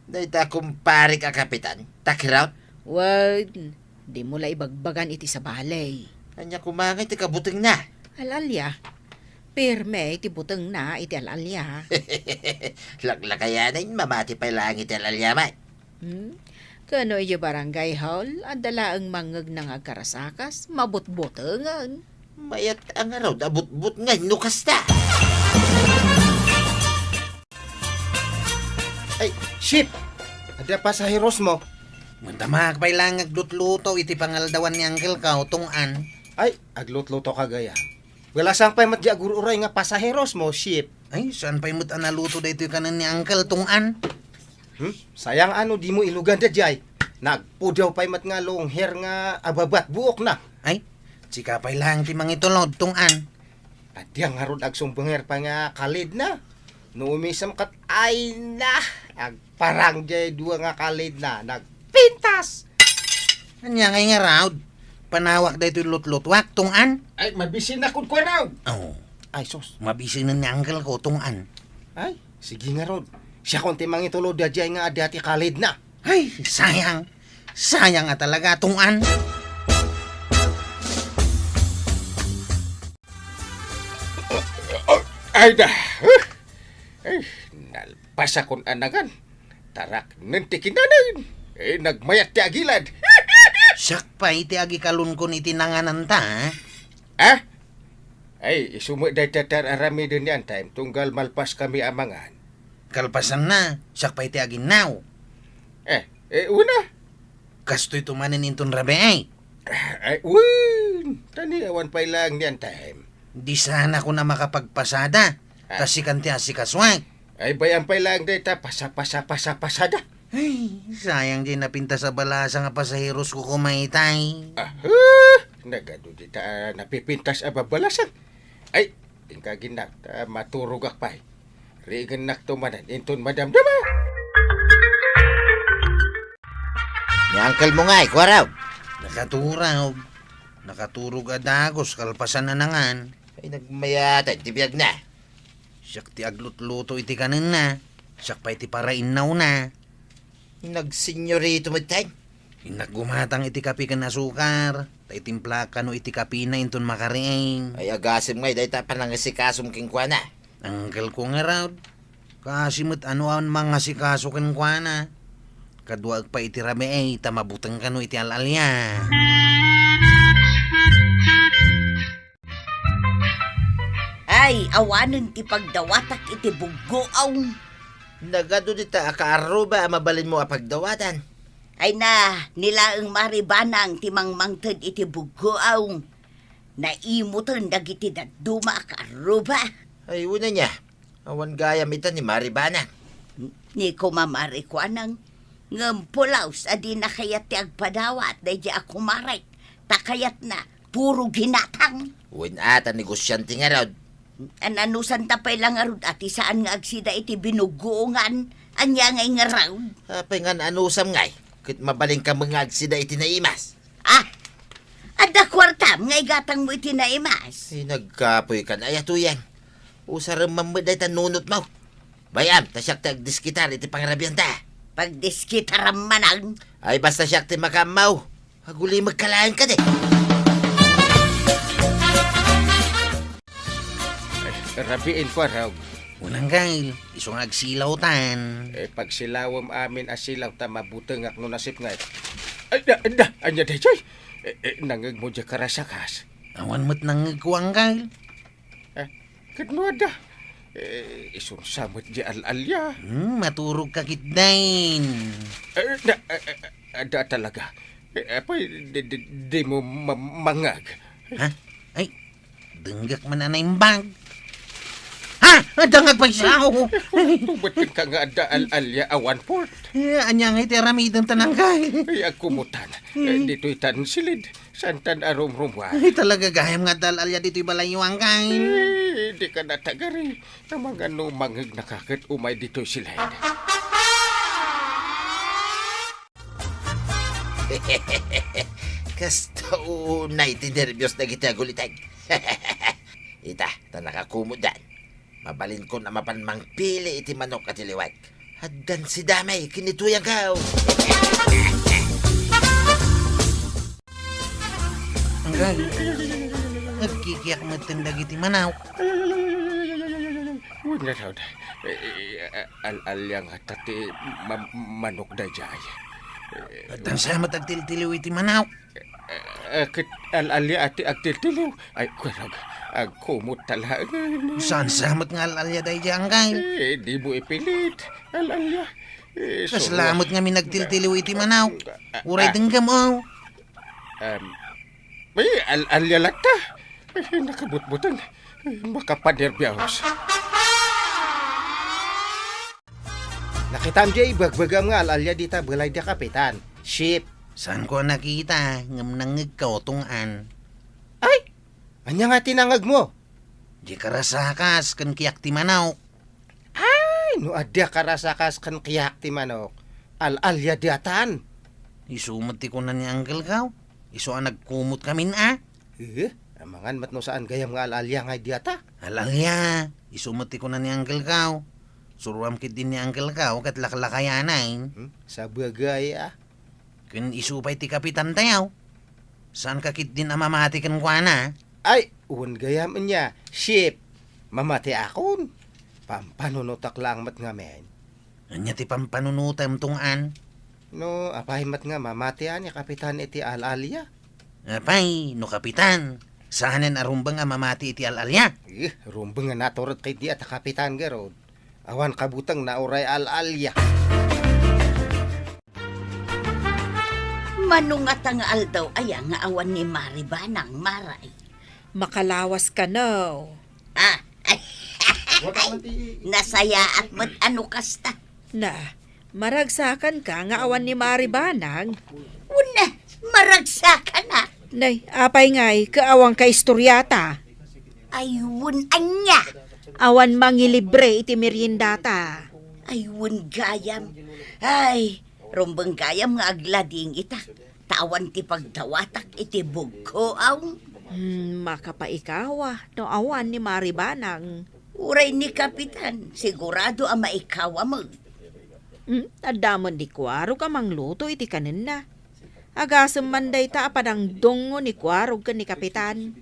Dayta kumparek a kapitan, takrot? Wen, dimo la ibagbagan iti sabali. Ania koma ngay ti kabutengna? Al-alia. Pirme ti butengna iti al-alia. Laklakayanen, mamati pay laeng iti al-alia met. Hmm? Kano idiay barangay hall, adda laeng mangngegna nga agkarasakas, mabutbotengen. Mayat a ngarud a butbotngen no kasta. Ay, Chief! Adda pasaherosmo? Mantamak pay laeng nga aglutluto iti pangaldawan ni Uncle ko, Tong-an. Ay, aglutluto ka gayam. Balasang pay met diay agur-uray nga pasaherosmo, Chief. Ay, saan pay met a naluto daytoy kanen ni Uncle, Tong-an? Hmm? Sayang no dimo ilugan daydiay. Nagpudaw pay met nga long hair nga ababat buokna. Ay, sika pay laeng ti mangitulod, Tong-an. Ania ngarud, agsumbong pay nga kalidna. No umisem ket, ay na, agparang diay dua nga kalidna. Nagpintas! Ania ngay ngarud? Panawak daytoy lutlutuak, Tong-an. Ay, mabisina kudkua, Raud. Oh. Ay, sus. Mabisinen ni Uncle ko, Tong-an. Ay, sige ngarud. Siakon ti mangitulod daydiay nga ania ti kalidna. Ay, sayang. Sayang a talaga, Tong-an. Ay da. Ay, nalpasakon a nangan. Taraknen ti kinanen. Eh, nagmayat ti agilad. Siak pay ti agikalunkon iti nangananta, eh. Ah? Ay, isu met dayta ti ar-aramiden ni Antime, tunggal malpaskami a mangan. Kalpasanna, siak pay ti aginnaw. Eh, eh, una. Kastoy to manen inton rabii. Ay, wen! Tani awan pay laeng ni Antime. Di sanakon a makapagpasada. Ah. Ta sikan ti asikasuak. Ay, bay-am pay laeng dayta, pasa, pasa, pasa, pasada. Ay, sayang diay napintas a balasang a pasaherosko koma itay. Ah, huh! Nagadu dita a napipintas a babalasang. Ay, inka aginnaw, ta maturogak pay. Riingennakto manen inton madamdama. Ni uncle mo ngay, kua raw? Nakaturog. Nakaturog a dagus, kalpasan a nangan. Ay, nagmayatan ti biagna. Siak ti aglutluto iti kanenna. Siak pay ti parainnawna. Nagsenyorito metten. Innak gumatang iti kape ken asukar, ta itimplaak kano iti kapena inton makariing. Ay, agasem ngay dayta panangikasom kenkuana. Uncle ko ngarud, kaasi met a no awan mangasikaso kenkuana. Kaduaek pay iti rabii ta mabuteng kano iti al-alia. Ay, awanen ti pagdawatak iti buggoaw. Nagadu dita a kaarruba a mabalinmo a pagdawatan. Ay na, ni laeng Mari Banang ti mangmangted iti buggoaw. Naimutan dagiti dadduma a kaarruba. Ay, unana. Awan gayam ita ni Mari Banang. Ni Kumamari Kuanang, ngem pulos a dina kayat ti agpadawat daydiay a kumarek, ta kayatna puro ginatang. Wen a ta negosiante ngarud. An-anusanta pay la ngarud a ti saan nga agsida iti binuggoongan, ania ngay ngarud? Apay nga an-anusam ngay, ket mabalinka met nga agsida iti naimas. Ah! Adda kuartam nga igatangmo iti naimas. Ay, nagkapoykan aya, Tuyang. Usarem man met dayta nunotmo. Bay-am, ta siak ti agdiskitar iti pangrabianta. Pagdiskitaram manen. Ay, basta siak ti makaammo. Agulimekka laeng kadi. Ay, rabiin ko, Arog. Unang gail, isu nga agsilawtan. Eh, pagsilawem amin a silaw ta mabutengak no nasipnget. Ay, da, da, ania daytoy? Eh, eh, nangngegmo diay karasakas? Awan met nangngegko, Anggail. Eh, ket no adda? Eh, isunsa met diay al-alia? Hmm, maturogka ketdin. Eh, da, eh, eh, adda talaga. Eh, apay, di, di, dimo ma-, mangngeg? Ha? Ay, denggak man a naimbag. Ha? Adda nga agpayso! Tumet ka nga adda al-alia a one-fourth. Eh, ania nga iti aramidenta, Anggail? Ay, agkumutan. Eh, ditoy tan silid. Saantan a rumrumuar. Ay, talaga gayam nga adda al-alia ditoy balayyo, Anggail. Eh, dika natagari. Amangan no mangngegnaka ket umay ditoy silid. Kasta unay ti nerbios dagiti aguliteg. Ita, ta nakakumutdan. Mabalinkon a mapan mangpili iti manok a tiliwek. Addan si Damay ken ni Tuyang Gaw. Anggail, agkikiak metten dagiti manok. Wen ngarud, eh, eh, al-alia ngata ti ma-, manok daydiay. Eh, addan sa met agtiltiliw iti manok. Eh, eh, ket al-alia ti agtiltiliw. Ay, kurag, agkumot ta laeng. Saan sa met nga al-alia daydiay, Anggail? Eh, dimo ipilit. Al-alia. Eh, kasla met ngamin agtiltiliw iti manok. Ah, uray ah. Denggem, oh. Em, ay, al-alia latta. Ay, nakabutbuteng. Ay, makapanerbios. Kitam diay ibagbagam nga al-alia dita balay da Kapitan. Ship. Saanko a nakita, ngem nangngegko, Tong-an. Ay! Ania nga ti nangngegmo? Diay karasakas ken kiyak ti manok. Ay, no adda karasakas ken kiyak ti manok, al-alia datan. Isu met ti kuna ni Uncle Kao. Isu a nagkumot kamin a. Eh, amangan met no saan gayam nga al-alia nga diata. Al-alia, isu met ti kuna ni Uncle Kao. Suroam ketdin ni Uncle Kao ket laklakayanan. Hmm, sabagay a. Ken isu pay ti kapitan tayo. Saanka ketdin a mamati kenkuana? Ay, wen gayam ania, Ship. Mamatiakon. Pampanunotak laeng met ngamin. Ania ti pampanunotem, Tong-an? No, apay met nga mamatian ni Kapitan iti al-alia? Apay, no Kapitan, saanen a rumbeng a mamati iti al-alia? Eh, rumbeng nga naturot ketdi a ta Kapitan garud. Awan kabutengna uray al-alia. Mano ngata nga aldaw aya nga awan ni Mari Banang, Maray? Makalawas kano. Ah, ay, nasayaat met a no kasta. Na, maragsakanka nga awan ni Mari Banang? Wen, maragsakan a. Nay, apay ngay, ket awan ka istoriata? Ay, wen, ania? Awan mangilibre iti meriendata. Ay, wen gayam. Ay, rumbeng gayam nga aglading ita. Ta awan ti pagdawatak iti bugko, aw. Hmm, makapaikawa no awan ni Mari Banang. Uray ni Kapitan, sigurado a maikawa met. Hmm, adda met ni Kuarog a mangluto iti kanenna. Agasem man dayta a panangdungngo ni Kuarog ken ni Kapitan.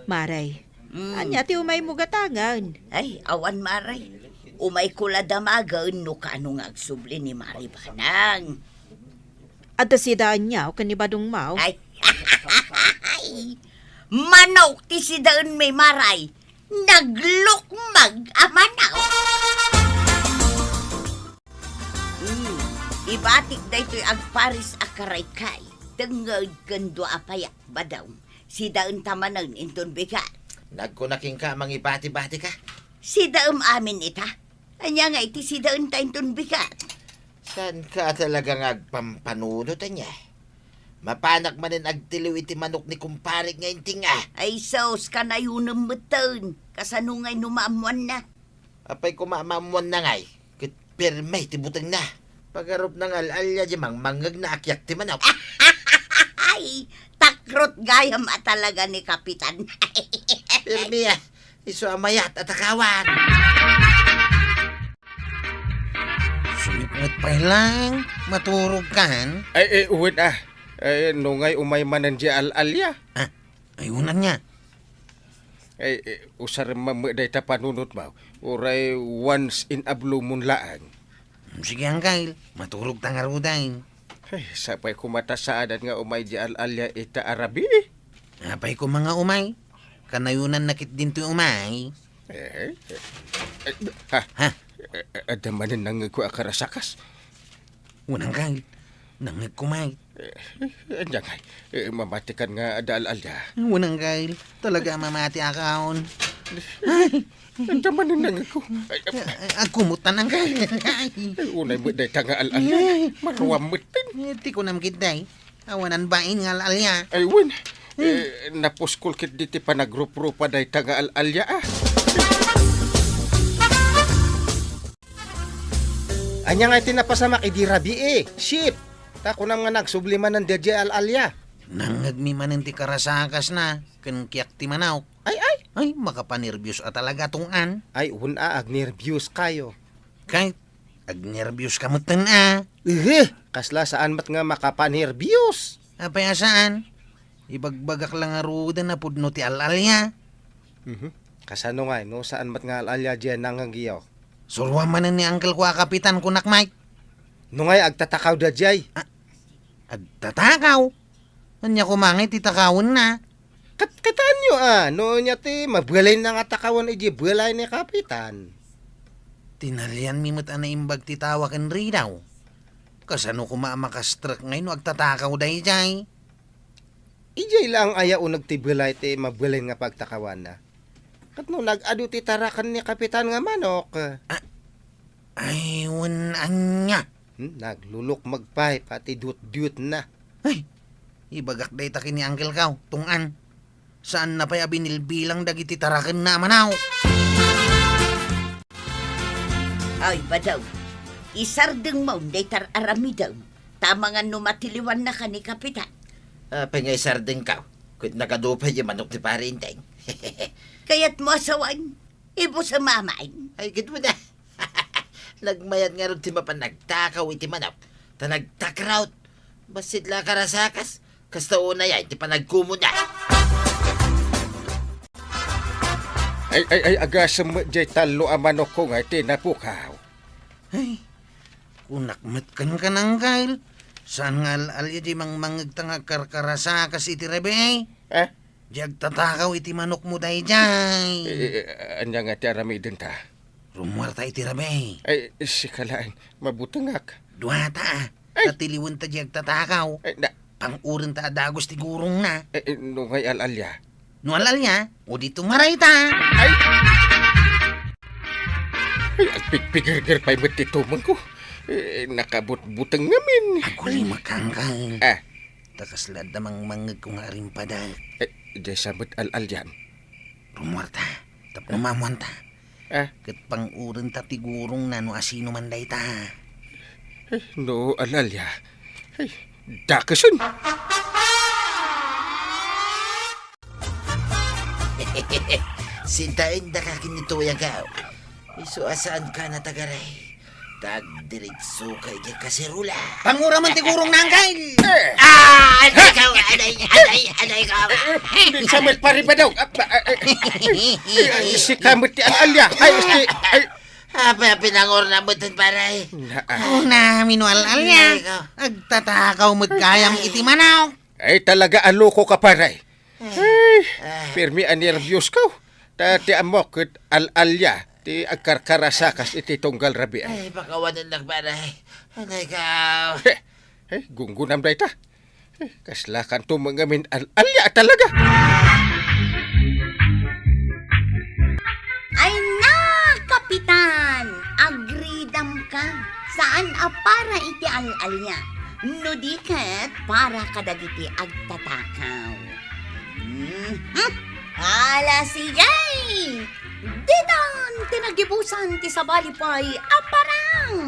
Maray, mm, Ania ti umaymo gatangen? Ay, awan, Maray. Umayko la damagen no kaano nga agsubli ni Mari Banang. Adda sidaenyo ken ni Badong Mau? Ay, manok ti sidaenmi, Maray. Naglukmag a manok. Hmm, ibatik daytoy agparis a karaykay, tengnged ken dua a payak, Badong. Sidaenta manen inton bigat. Nagkuna kenka a mangibati-batika? Sidaem amin ita. Ania nga iti sidaenta inton bigat? Saanka talaga nga agpampanunot, ania? Mapanak manen agtiliw iti manok ni kumparik nga inting a. Ay sus, kanayonem metten. Kasano ngay no maammoanna? Apay koma a maammoanna ngay? Ket pirme ti butengna. Pagarupna nga al-alia diay mangmangngegna a kiyak ti manok. Ay, takrot gayam a talaga ni Kapitan. Pirme a. Isu a mayat a takawan. Sumipnget pay laeng, maturogkan. Ay, eh, wen a. Ay, no ngay umay manen diay al-alia. Ah, ay, wen ania? Ay, eh, usarem man met dayta panunotmo. Uray once in a blue moon laeng. Hmm, sige, Angkel. Maturogta ngaruden. Ay, sapay koma ta saanen nga umay diay al-alia ita a rabii. Apay koma nga umay? Kanayonanna ketdin toy umay. Eh, eh, eh, ha? Ha? Eh, eh, adda manen nangngegko a karasakas. Wen, Angkel. Nangngegko met. Eh, eh, ania ngay? Eh, mamatikan nga adda al-alia. Wen, Angkel. Talaga a mamatiakon. Ay. Ania manen nangngegko? Ay, ay, ay, agkumot ta, Angkel. Ay, unay met dayta nga al-alia. Ay. Maruam metten. Eh, ti kunam ketdi. Awanan bain nga al-alia. Ay, wen. Hmm. Eh, napuskol ketdi ti panagrupropa dayta nga al-alia, ah. Ania nga iti napasamak idi rabii, Ship? Ta kunam nga nagsubli manen daydiay al-alia. Nangngegmi manen ti karasakasna, ken kiyak ti manok. Ay, ay! Ay, makapanerbios a talaga, Tong-an. Ay, wen a, agnerbios kayo. Kay, agnerbios ka metten a. Ehe, kasla saan met nga makapanerbios. Apay a saan? Ibagbagak la ngaruden a pudno ti al-alia. Mhm. Kasano ngay, no saan met nga al-alia diay nangngegyo? Suroam manen ni Uncle ko a kapitan, kunak, Mike. No ngay, agtatakaw daydiay. Ah, agtatakaw? Ania koma ngay ti takawenna? Kat-, kitaenyo a, no ania ti mabalinna nga takawan idiay balay ni Kapitan. Tinalianmi met a naimbag ti tawa ken ridaw. Kasano koma a makastrek ngay no agtatakaw daydiay? Idiay laeng aya uneg ti balay ti mabalin nga pagtakawanna. Ket no nag-adu ti taraken ni Kapitan nga manok. Ah, Ay, wen ania? Hmm, naglulukmag pay, pati dutdutna. Ay, ibagak dayta ken ni Uncle Kao, tunggan. Saanna pay a binilbilang dagiti tarakenna a manaw. Ay, Badaw, isardengmo dayta ar-aramidem, ta amangan no matiliwannaka ni Kapitan. Apay nga isardengko? Ket nagadu pay ti manok ti Pare Enteng. Kayatmo a sawen, ibusem amin. Ay, ket wen a. Nagmayat ngarud ti mapan nagtakaw iti manok, ta nagtakraw. Bassit la a karasakas, kasta unay ti panagkumuna. Ay, ay, ay, agasem met diay tallo a manokko nga iti napukaw. Ay, kunak met kenka, Uncle. Saan nga al-alia diay mangmangngegta nga agkarkarasakas iti rabii? Eh? Diay agtatakaw iti manokmo daydiay. Eh, eh, ania nga ti aramidenta? Rummuarta iti rabii. Ay, sika laeng, mabutengak. Duata, a. Ay! Ta tiliwenta diay agtatakaw. Ay, na- Pang-urenta a dagus ti gurongna. Eh, eh, no ngay al-alia? No al-alia, o di tumarayta. Ay! Ay, agpigpigerger pay met ti tumengko. Eh, nakabutbuteng ngamin. Agulimek, Uncle. Ah. Ta kasla adda mangmangngegko nga arimpadek. Eh, diay sa met al-aliam? Rummuarta, tapno maammuanta. Ah. Ket pang-urenta ti gurongna no asino man dayta. Eh, no al-alia, ay, dakesen. Sintaendaka ken ni Toy, Uncle. Isu a saanka natagaray. Ta agdiritsoka idiay kaserola. Pangura man ti gurongna, Uncle! Eh! Ah! Aday ko! Aday! Aday! Aday ko! Eh, eh, di sa met pariba daw. Ah, ba, eh, eh, eh, eh, sika met ti al-alia. Ay, isti, ay. Apay a pinangurna met, pare? Na, ah. Unami no al-alia. Aday ko. Agtatakaw met gayam iti manok. Ay, talaga a lokoka, pare. Ay, permi a nerbios ko. Ta ti ammok ket al-alia ti agkarkarasakas iti tunggal rabii. Ay, pakawanennak, pare. Aday ko. He, he, gunggonam dayta. He, kasla kanto met ngamin al-alia a talaga. Ay na, Kapitan! Agridam ka. Saan a para iti al-alia. No di ket para kadagiti agtatakaw. Mhm. Ala, sige! Ditan ti nagibusan ti sabali pay a parang.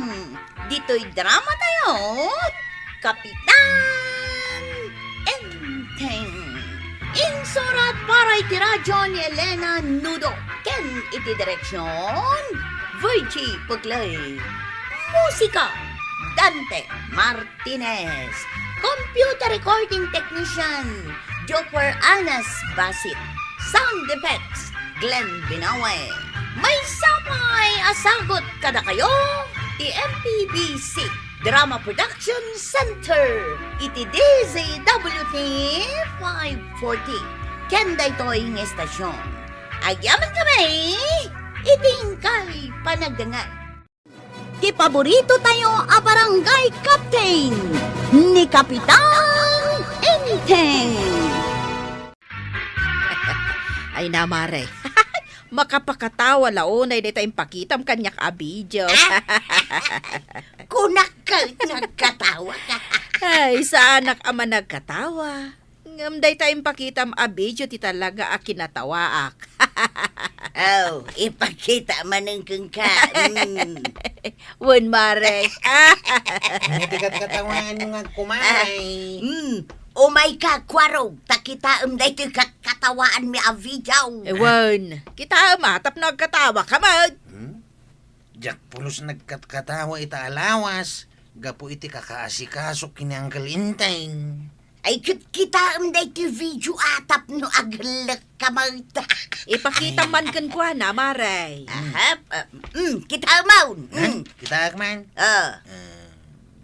Ditoy drama tayo, Kapitan Enteng. Insurat para iti radyo ni Elena Nudo ken iti direksyon, Virgie Puclay. Musika, Dante Martinez. Computer recording technician, Joker Anas Basit. Sound effects, Glenn Binawe. Maysa pay a sagut kadakayo ti M P B C Drama Production Center iti D Z W T five forty. Ken daytoy nga estasyon, agyamankami iti inkay panagdengngeg. Ti paborito tayo a barangay captain, ni Kapitan Enteng. Ay na, mare. Makapakatawa la unay dayta impakitam kaniak a video. Kunak ket nagkatawa ka. Ay, saanak a managkatawa. Ngem dayta impakitam a video ti talaga a kinatawaak. Aw, ipakita manen kenka. Mm. Wen, mare. Ania ti katkatawaanyo nga kumare? Mm. Umayka, Kuarog, ta kitaem daytoy katkatawaanmi a video. Eh, wen, kitaem a tapno agkatawaka met. Hmm? Diak pulos nagkatkatawa ita a lawas gapu iti kakaasikaso ken ni Uncle Enteng. Ay, ket kitaem daytoy video a tapno agellekka met. Ipakita man kenkuana, mare. Aha, ah, mm, kitaem, mm. Kitaek man? Ah.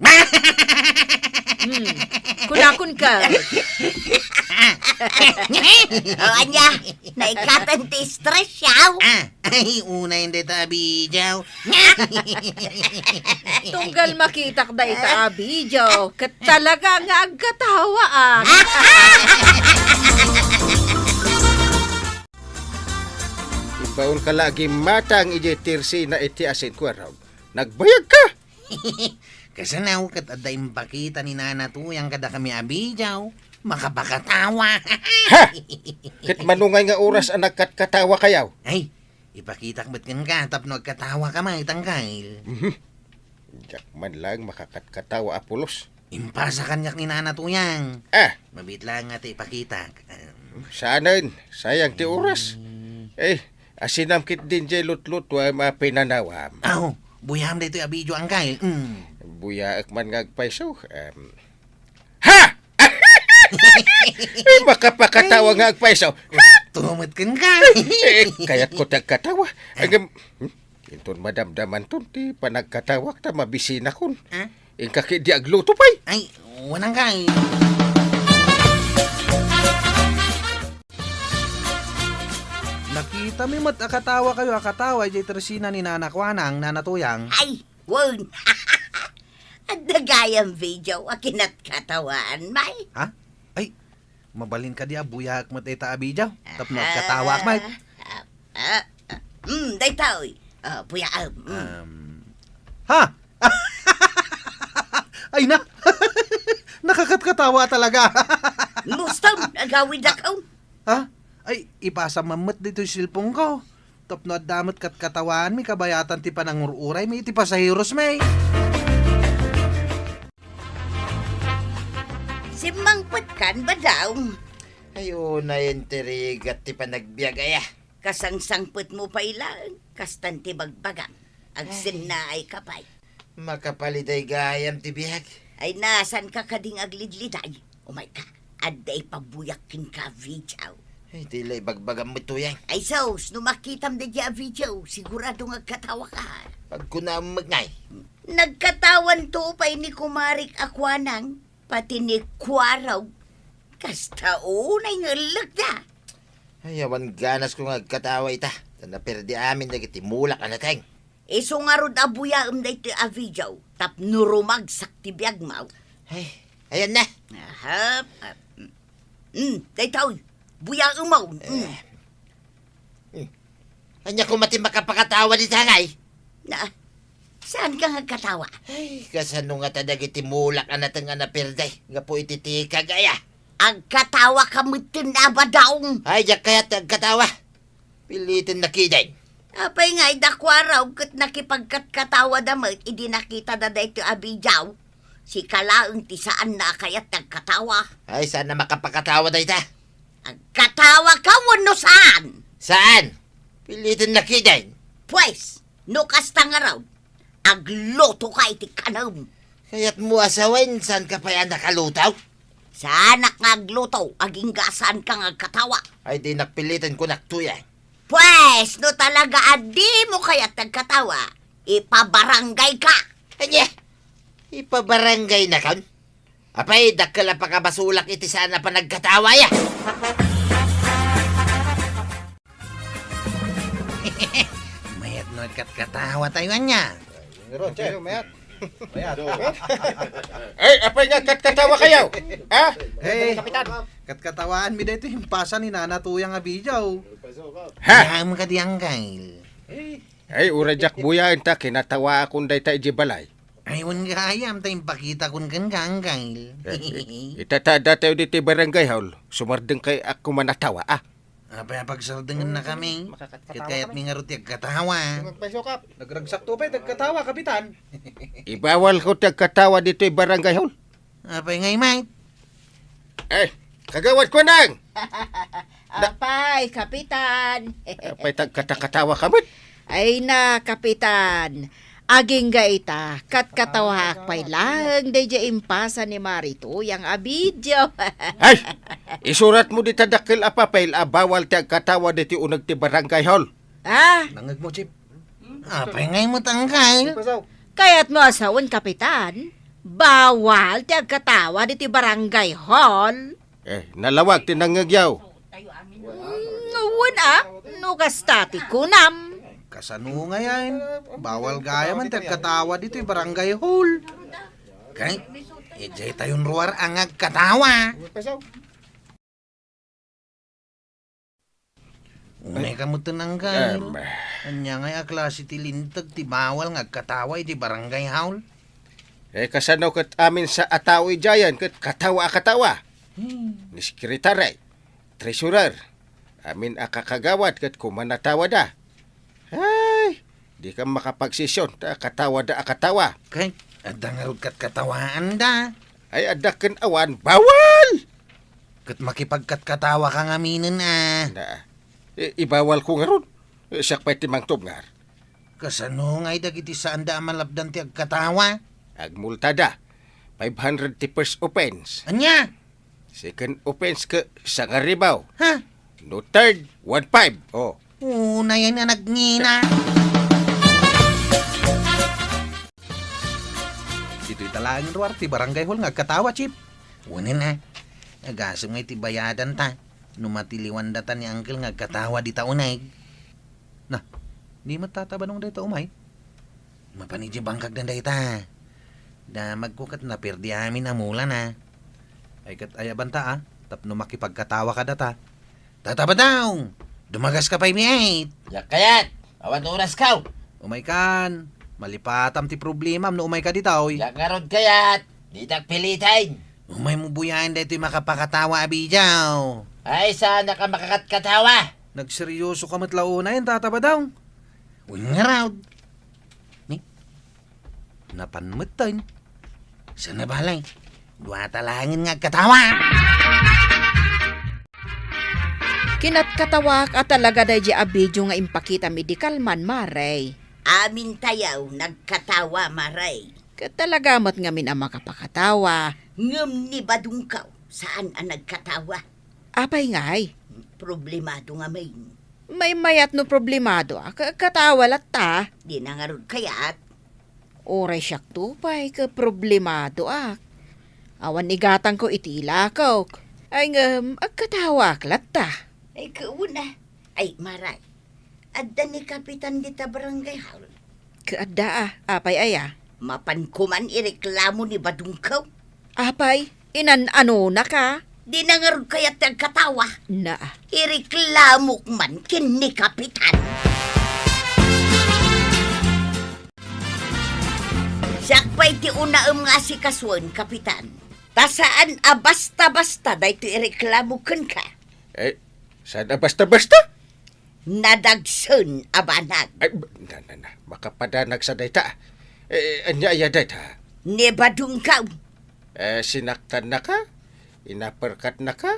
Ah. Hmm. Kunakon ka. O, ania? Naikatan ti stress, yaw? Ah, ay, unay dayta a video. Tunggal makitak dayta a video, ket talaga nga agkatawaak. Imbaonka la a gimmatang idiay tersena iti asin, Kuarog. Nagbayag ka? Kasano ket adda impakita ni Nana Tuyang kadakami a video? Makapakatawa. Ha? Ket mano ngay nga oras a nagkatkatawa kayo? Ay, ipakitak met kenka tapno agkatawa ka met, Angkel. Mhm. Diak man lang makakatkatawa a pulos. Impasa kaniak ni Nana Tuyang. Ah. Mabiit lang nga ti ipakitak. Em. Saanen, sayang ti oras. Hmm. Eh, asinam ketdin jay lutlutuam a pinanawam. Aw, buyam daytoy a video, Angkel. Mm. Buyaek man nga agpayso. Em. Ha? Eh, makapakatawa nga agpayso. Tumet kenka. Eh, kayatko ti agkatawa. Agam, hmm? Inton madamdamanton ti panagkatawak ta mabisinakon. Ah? Inka ketdi agluto pay. Ay, wen, Angkel. Nakitami met a katawa kayo a katawa idiay tersina ni Nana Kuanang, Nana Tuyang. Ay, wen. Adda gayam video a kinatkatawaan, may. Ha? Ay, mabalin kadi a buyaek met dayta a video. Tapno agkatawa met. Ah, ah, ah, mm, daytoy. Ah, buyaem. Mm. Um, ha? Ay na! Nakakatkatawa talaga. Mustom, agawid ako. Ha? Ay, ipasa man met ditoy cellphone ko. Tapno adda met katkatawaanmi kabayatan ti panangur-uraymi iti pasaherosmi. Simmangpetkan, Badong? Ay, unay inti rigat ti panagbiag aya. Kasangsangpetmo pay laeng, kastan ti bagbagam. Agsennaay ka pay. Makapaliday gayam ti biag. Ay, nasanka kading aglidliday? Umayka, adda ipabuyak kenka a video. Ay, di la ibagbagam met, Tuyang. Ay, sus, no makitam daydiay a video, sigurado nga agkatawa ka. Pagkunam met ngay. Nagkatawanto pay ni kumarik a Kuanang, pati ni Kuarog. Kasta unay nga ellekda. Ay, awan ganasko nga agkatawa ita. Ta naperdi amin dagiti mulak a nateng. Isu ngarud a buyaem daytoy a video tapno rumagsak ti biagmo. Ay, ayan na. Aha. Ah, mm, mm, daytoy. Buyaem mo. Mm. Eh. Hmm. Ania koma ti makapakatawa dita ngay? Na, saan ka nga agkatawa? Ay, kasano ngata dagiti mulak a nateng a naperde gapu iti tikag aya? Agkatawa ka metten a, Badong. Ay, diak kayat ti agkatawa. Piliten na kiden. Apay nga, ida Kuarog ket nakipagkatkatawada met idi nakitada daytoy a video. Sika laeng ti saanna a kayat ti agkatawa. Ay, saan a makapakatawa dayta? Agkatawa ka wenno saan? Saan? Piliten na kiden. Pues, no kasta ngarud, agluto ka iti kanem. Kayatmo a sawen, saan ka pay a nakaluto? Saanak nga agluto, agingga saan ka nga agkatawa. Ay, dinak piliten, kunak, Tuyang. Pues, no talaga a dimo kayat ti agkatawa, ipabarangay ka. Ania? Ipabarangay nakon? Apay, dakkel a pakabasolak iti saan a panagkatawa, ya. Mayat no agkatkatawa tayo, ania? Roger, mayat. Mayat. Ay, apay nga agkatkatawa kayo? Ha? Eh, Kapitan. Katkatawaanmi daytoy impasa ni Nana Tuyang a video. Ha? Yaam kadi, Angkel. Eh. Ay, uray diak buyaen ta kinatawaakon dayta idiay balay. Ay, wen gayam ta impakitakon kenka, Angkel. Eh, ita ta adda tayo ditoy barangay hall, sumardeng kay a kuman a tawa, ah. Apay a pagsardengenna kami? Ket kayatmi ngarud ti agkatawa. Nagragsakto pay ti agkatawa, Kapitan. Ibawalko ti agkatawa ditoy barangay hall. Apay ngay, Mike? Eh, Kagawad Kuanang! Apay, Kapitan. Apay, tagkatakatawa ka met? Ay na, Kapitan. Agingga ita, katkatawaak pay laeng daydiay impasa ni Mari Tuyang a video. Ay! Isuratmo dita dakkel a papel a bawal ti agkatawa ditoy uneg ti barangay hall. Ah? Nangegmo, Chief. Apay ngay met, Angkel? Kayatmo a sawen, Kapitan, bawal ti agkatawa ditoy barangay hall. Eh, nalawag ti nangngegyo. Mm, wen a, no kasta ti kunam. Kasano ngayen? Bawal gayam ti agkatawa ditoy barangay hall. Kay, idiay tayon ruar a nga agkatawa. Unay ka met, Angkel. Em, Ania ngay a klase ti linteg ti bawal nga agkatawa iti barangay hall? Eh, kasano ket amin sa a tao idiayen ket katawa a katawa? Hmm. Ni sekretary, treasurer, amin a kakagawad ket kumanatawada. Ay, dika makapagsesion ta katawada a katawa. Ket adda ngarud ket katawaanda. Ay, adda ken awan, bawal! Ket makipagkatkatawa ka ngaminen a. Na, i-, ibawal ko ngarud. Eh, siak pay ti mangtubngar. Kasano ngay dagiti saanda a malapdan ti agkatawa? Agmultada. Five hundred ti first offense. Ania? Second offense ket sangaribaw. Ha? No third, one five. Oh. Unay a nagngina. Ditoy ta laeng ruar ti barangay hall nga agkatawa, Chief. Wen a. Agasem nga iti bayadan ta. No matiliwan data ni Uncle nga agkatawa dita uneg. Na, di met Tata Badong dayta umay? Mapan idiay bangkagdan dayta. Damagko ket naperdi amin a mulana. Ay ket ayabanta a, tapno makipagkatawa kadata. Tata Badong, dumagas ka pay met. Diak kayat, awan oras kaw. Umay kan, malipatam ti problemam no umay ka ditoy. Diak ngarud kayat, ditak piliten. Umay mo buyaen daytoy makapakatawa a video. Ay, saan ka makakat-katawa? Nagseryoso ka met la unayen, Tata Badong. Wen ngarud. Ni? Napan metten. Sana balay. Duata laengen nga agkatawa. Kinatkatawak a talaga daydi a video nga impakitam idi kalman, Mare. Amintayo nagkatawa, Mare. Ket talaga met ngamin a makapakatawa. Ngem ni Badungkaw, saan a nagkatawa. Apay ngay? Problemado ngamin. Maymayat no problemadoak, agkatawa latta. Di na ngarud kayat. Uray siakto pay ket problemadoak. Awan igatangko iti ilakok. Ay ngem, agkatawaak latta. Ay, kauna. Ay, Mare. Adda ni Kapitan dita barangay hall. Ket adda a, apay aya? Mapan koman ireklamo ni Badungkaw. Apay, inan-anona ka? Di na ngarud kayat ti agkatawa. Na. Ireklamok man ken ni Kapitan. Siak pay ti unaem nga asikasuen, Kapitan. Ta saan a basta-basta daytoy ireklamo kenka. Eh, saan a basta-basta? Nadagsen a banag. Ay, na, na, na. Makapadanag sa dayta. Eh, ania aya dayta? Ni Badungkaw. Eh, sinaktannaka? Inaperkatnaka?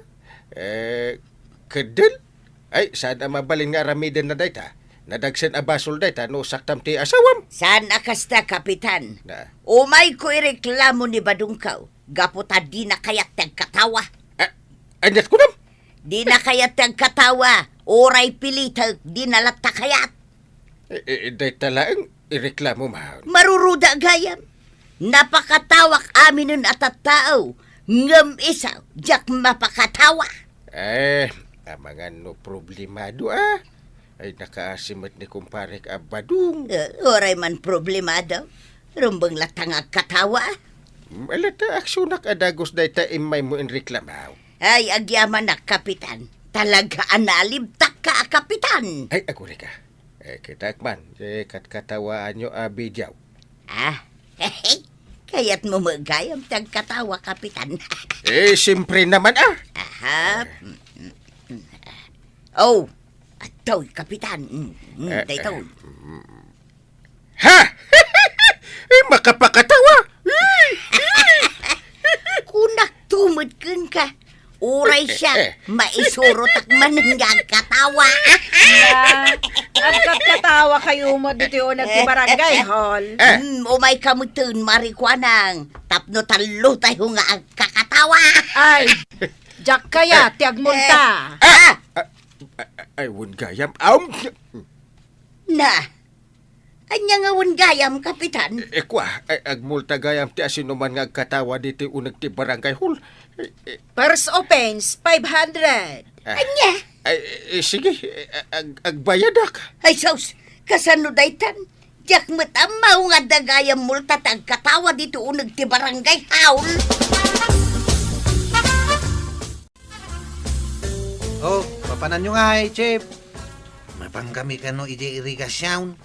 Eh, keddel? Ay, saan a mabalin nga aramiden na dayta? Nadagsen a basol dayta no saktam ti asawam. Saan a kasta, Kapitan? Na. Umayko ireklamo ni Badungkaw. Gapu ta dina kayat ti agkatawa. A-, aniat kunam? Dina kayat ti agkatawa. Uray pilitek, dina latta kayat. Eh, eh, dayta laeng ireklamo man. Maruruda gayam. Napakatawak aminen a tattao, ngem isu, diak mapakatawa. Eh, amangan no problemado a. Ay, nakaasi met ni kumparek a Badong. Eh, uray man problemado. Rumbeng latta nga agkatawa. Mm, ala ta aksionak a dagus dayta immaymo inreklamo. Ay, agyamanak, Kapitan. Talaga a nalibtak ka a Kapitan. Ay, agurayka. Eh, kitak man, eh, katkatawaanyo a video. Ah, kayatmo met gayam ti agkatawa, Kapitan. Eh, siyempre naman, ah. Aha. Oh, adtoy, Kapitan. Mm, mm, eh, daytoy. Eh, mm. Ha? Eh, makapakatawa. Kunak tumedken ka. Uray siak, eh, eh, maisurotak man nga agkatawa. Na, agkatkatawa kayo mo dito yung nagtibarangay hall. Eh. Mm, umay ka mo dun, Marikuanang. Tapno tallo tayo nga agkakatawa. Ay, diak kaya, eh, ti agmulta. Ah! Ah! Ah, ah, ay, wen gayam. Aum! Na, anya nga wen gayam, Kapitan? Eh, eh, kwa, eh, agmulta gayam ti asinuman nga agkatawa ditoy uneg ti barangay hall. Eh, eh. First offense, five hundred. Ah. Anya? Ay, eh, eh, sige, eh, ag-, agbayadak. Ay, sus, kasano daytan? Diak met ammo nga adda gayam multa ti agkatawa ditoy uneg ti barangay hall. Oh, papananyo ngay, Chief. Apankami kano idiay irigasion,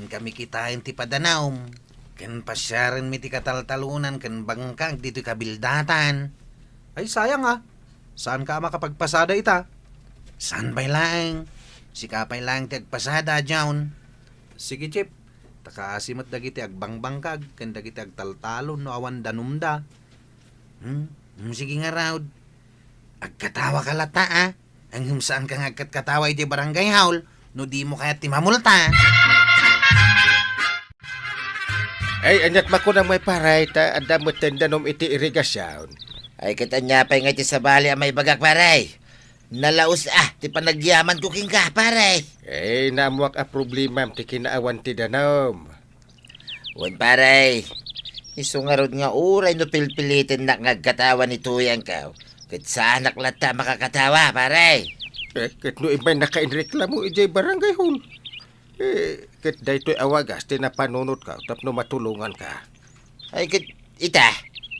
inkami kitaen ti padanum, ken pasiarenmi ti kataltalonan ken bangkag ditoy kabildatan. Ay, sayang a. Saanka a makapagpasada ita? Saan pay laeng? Sika pay laeng ti agpasada, John. Sige, Chief. Ta kaasi met dagiti agbangkag ken dagiti agtaltalon no awan danumda. Hmm? Hmm, sige ngarud. Agkatawaka latta, a? Ngem saanka nga agkatkatawa iti barangay hall no dimo kayat ti mamulta. Ay, aniat makunam, pare, ta adda metten danum iti irigasion. Ay, ket ania pay ngay ti sabali a maibagak, pare? Nalaus a ti panagyamanko kenka, pare. Eh, naammoak a problemam ti kinaawan ti danum. Wen, pare. Isu ngarud nga uray no pilpilitennak nga agkatawa ni tuyangko, ket saanak latta a makakatawa, pare. Eh, ket no immay nakainreklamo idiay barangay hall, eh, ket daytoy a wagas ti napanunotko tapno matulonganka. Ay, ket ita,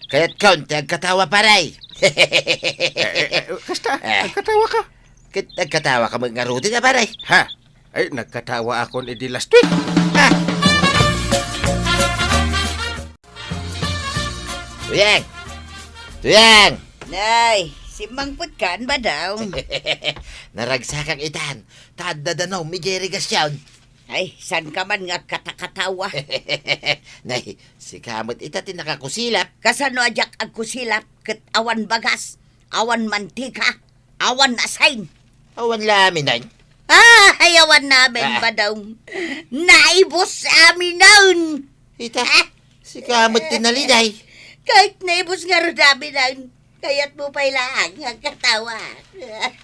kayatkon ti agkatawa, pare. Eh, eh, eh, kasta, eh, agkatawaka. Ket agkatawaka met ngaruden a, pare. Ha? Ay, nagkatawakon idi last week. Ah! Tuyang! Tuyang! Nay, simmangpetkan, Badong. Naragsakak itan, ta adda danum idiay irigasion. Ay, saanka man nga agkatakatawa? Nay, sika met ita ti nakakusilap. Kasano a diak agkusilap ket awan bagas, awan mantika, awan asin? Awan la aminen. Ah, ay, awan la amin, ah, Badong. Naibus aminen. Ita, ah, sika met ti naliday. Ket naibus ngarud aminen. Kayatmo pay laeng nga agkatawa.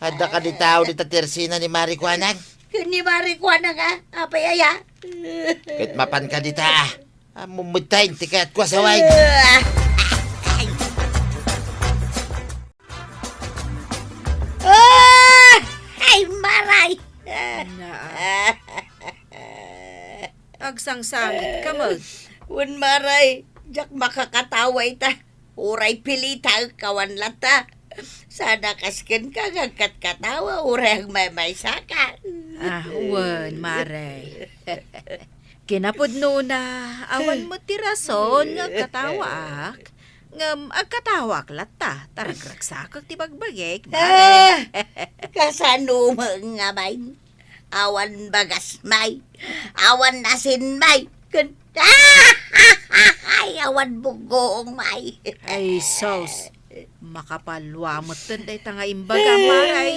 Adda kadi tao dita ti ersina ni Mari Kuanang? Ken ni Mari Kuanang, a? Apay aya? Ket mapanka dita, a? Ammom met ti kayatko a sawen. Ah! Ay, Maray! Naa. Agsangsangitka met. Wen, Maray, diak makakatawa ita. Uray pilitaek awan latta. Saan a kas kenka nga agkatkatawa, uray agmaymaysaka. Ah, wen, Maray. Kinapudnona, awan met ti rason nga agkatawaak. Ngem agkatawaak latta, ta ragragsakek ti bagbagik, Maray. Ah, kasano met ngamin? Awan bagasmi, awan asinmi, ken ay, awan buggoongmi. Ay, sus. Makapalua metten dayta nga imbagam, Maray.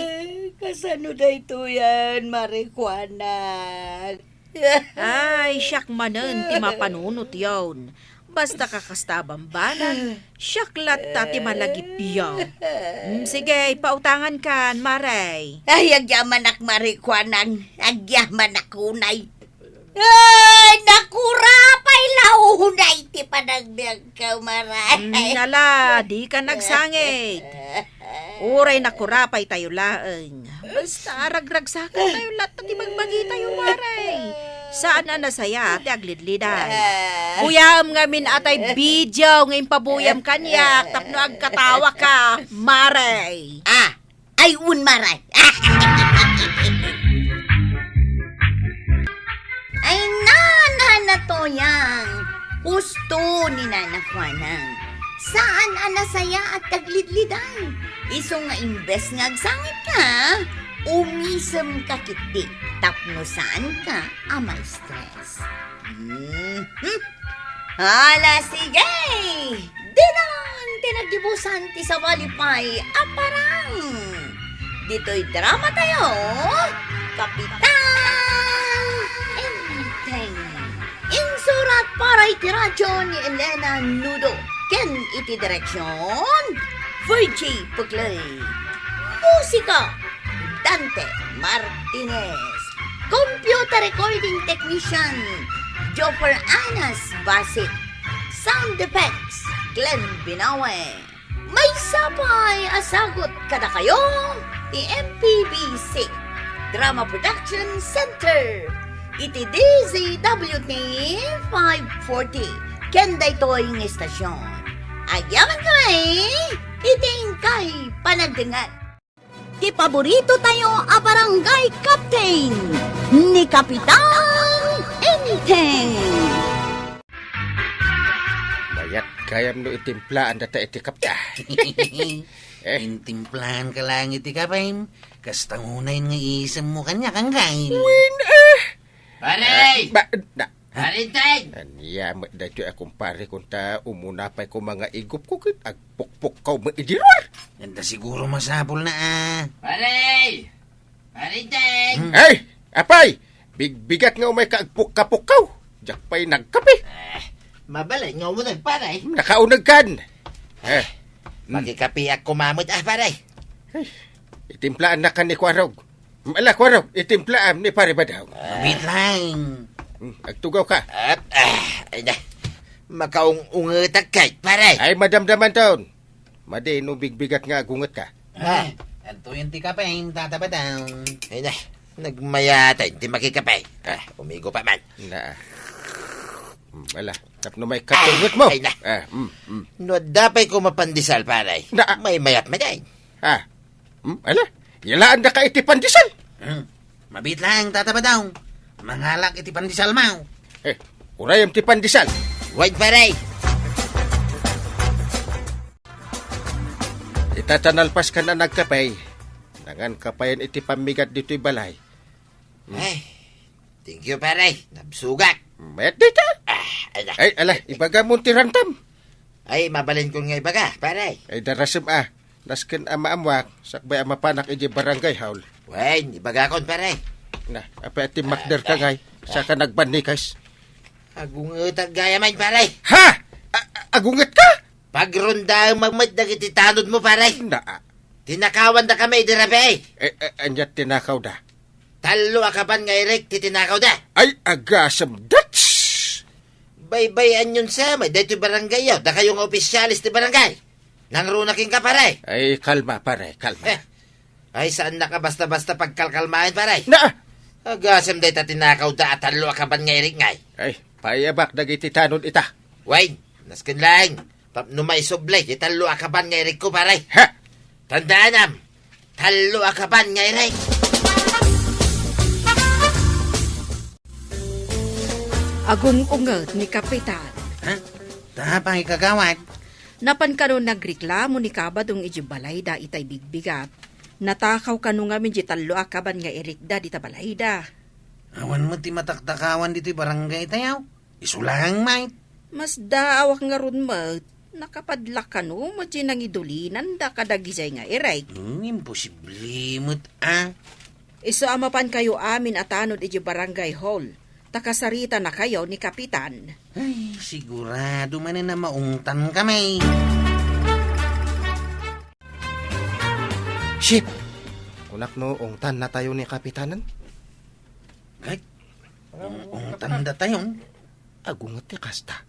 Kasano daytoyen, Mari Kuanang? Ay, siak manen ti mapanunotyon. Basta kakasta a bambanag, siak latta ti malagipyo. Mm, sige, pautangankan, Maray. Ay, agyamanak, Mari Kuanang. Agyamanak unay. Ay, nakurapay la unay ti panagbiagko, Maray. Mm, ala, dika nagsangit. Uray nakurapay tayo laeng. Basta ragragsakek tayo latta ti bagbagi tayo, Maray. Saan a nasayaat ti aglidliday. Buyaem ngamin a tay video nga impabuyam kaniak tapno agkatawaka, Maray. Ah, ay, un, Maray. Ay, nana, natuyang. Husto ni Nana Kuanang. Saan a nasayaat ti aglidliday. Isu nga imbes nga agsangitka, umisemka ketdi tapno saanka a ma-stress. Mhm. Ala, sige! Dinan ti naggibusan ti sabali pay a parang. Ditoy drama tayo, Kapitan Enteng. Insurat para iti radyo ni Elena Nudo ken iti direksion, Virgie Puclay. Musika, Dante Martinez. Computer recording technician, Joffer Anas Basit. Sound effects, Glenn Binawe. Maysa pay a sagut kadakayo ti M P B C Drama Production Center iti D Z W T five forty ken daytoy nga istasyon. Agyamankami iti inkay panagdengngeg. Ti paborito tayo a barangay captain, ni Kapitan Enteng. Mayat gayam no itimplaanda ta iti kapta. Eh. Intimplaanka lang iti kapen, kasta unay nga isemmo kaniak, anggain. Wen, eh. Pare! Ah, ba, na, Pare Enteng! Ania met daytoy a kumpare kunta umuna pay koma nga igupko ket agpukpukkaw met idi ruar. Anda siguro masapulna a. Pare! Pare Enteng! Hmm. Ay! Apay! Bigbigat nga umayka agpukkapukkaw. Diak pay nagkape. Ah, mabalin nga umuneg, pare. Nakauneg kan. Eh. Hmm. Makikapiak koma met, ah, pare. Ay, itimplaannak kan ni Kuarog. Ala, Kuarog, itimplaam ni Pare Badong. Wait lang. Hmm, agtugaw ka. Ap, ah, ay na. Makaung-ungetak kay, pare. Ay, madamdaman taon. Madi no bigbigat nga agunget ka. Ah, anto yun ti kape, Tata Badong? Ay na, nagmayatan ti makikape. Ah, umigo pa man. Na. Hmm, ala, tapno may katunget mo. Ay na. Ah, hmm, hmm. No adda pay koma pandesal, pare. Na. May mayat man ay. Ah, Hmm? Ala? Yalaanda ka iti pandesal. Hmm. Mabit lang, Tata Badong. Mangalak iti pandesal mo. Eh, urayam ti pandesal. Wait, pare. Ita ta nalpas ka na nagkape. Nangan ka payen iti pammigat ditoy balay. Hmm. Ay, thank you, pare. Nabsugak. Met dita. Ah, ala. Ay, ala, ibaga mo ti rantam. Ay, mabalin ko nga ibaga, pare. Ay, darasem a. Nasken a maammuak, sakbay a mapanak idiay barangay hall. Wen, ibagakon, pare. Na, apay a timmakder ka ngay, saka nagbannikes. Agungetak gayam, pare. Ha? A-, a-, agunget ka? Pagrondaem met dagiti tanod mo, pare. Na. Tinakawan da kami idi rabii. Eh, eh, ania tinakaw da? Tallo a kaban nga irik ti tinakaw da. Ay, agasem dats! Baybay-anyon sa met daytoy barangay yo, dakayo nga opisyales ti barangay. Nangruna kenka, pare. Ay, kalma, pare, kalma. Eh. Ay, saannak a basta-basta pagkalkalmaen, pare. Na! Agasem dayta tinakaw da a tallo a kaban nga irik ngay. Ay, paayabak dagiti tanod ita. Wen, nasken lang. Tapno maisubli ti tallo a kaban nga irikko, pare. Ha? Tandaanam, tallo a kaban nga irik. Agung-unget ni Kapitan. Ha? Apay, kagawad? Napan kano nagreklamo ni Kabadong idiay balayda itay bigbigat. Natakaw kano ngamin diay tallo a kaban nga irikda dita balayda. Awan met ti mataktakawan ditoy barangay tayo. Isu laeng met. Masdaawak ngarud met. Nakapadlak kano met diay nangidulinanda kadagijay nga irik. Hmm, imposible met a. Isu a mapankayo amin a tanod idiay barangay hall, ta kasaritanakayo ni Kapitan. Ay, sigurado manen a maungtan kami. Shit! Kunak no ungtannatayo ni Kapitanen? Kay, ung-, ungtandatayon. Agunget ti kasta.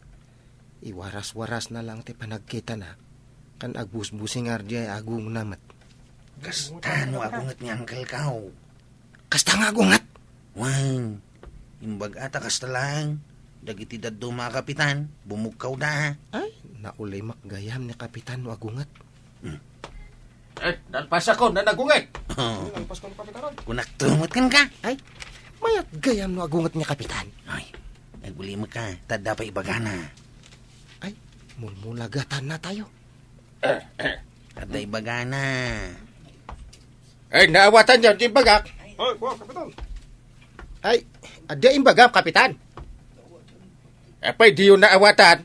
Iwaras-warasna lang ti panagkitana. Kan agbusbusingar diay agungna met. Kasta no agunget ni Uncle Kao. Kasta nga agunget? Wen, imbag-a ta kasta laeng. Dagiti dadduma a kapitan, bumugkawda. Ay, naulimek gayam ni Kapitan no agunget. Hmm. Eh, nalpasakon a nagunget. Oh. Nalpaskon, Kapitan. Kunak tumot kenka. Ay, mayat gayam no agunget ni Kapitan. Ay, agulimekka, ta adda pay ibagana. Ay, mulmulagatanna tayo. Adda ibagana. Ay, naawatanyo ti imbagak? Ay, wa, Kapitan. Ay, adda imbagam, Kapitan. Apay, diyo naawatan?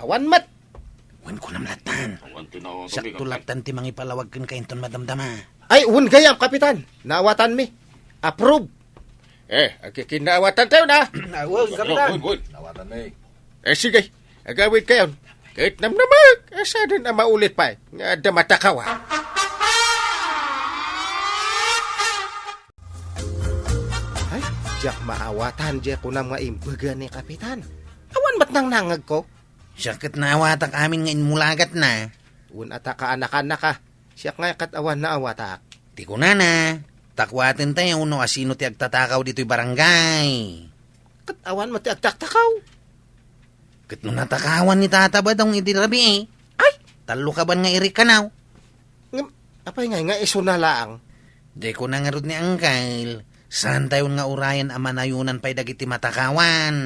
Awan met. Wen, kunam lattan. Awan ti naawatan, Sakto Kapitan. Lattan ti mangipalawag kenka inton madamdama. Ay, wen gayam, Kapitan. Naawatanmi. Approve. Eh, agkikinnaawatan tayo na. Awan, Kapitan. Wen, wen. Naawatanmi. Eh, sige. Agawid kayon. Ket namnamag, eh, saden a maulit pay nga adda matakawa. Ay, diak maawatan diay kunam nga imbaga ni Kapitan. Awan met nangnangegko. Siak ket naawatak amin nga inmulagatna. Wen, ata kaanakannak a. Siak ngay ket awan naawatak. Ti kunana, takuaten tayo no asino ti agtatakaw ditoy barangay. Ket awan met ti agtaktakaw. Ket no natakawan ni Tata Badong idi rabii, ay, tallo kaban nga irik kanaw. Ngem, Apay ngay nga isuna laeng? Di ko nangarud ni Angkel. Saantayon nga urayen a manayonan pay dagiti matakawan.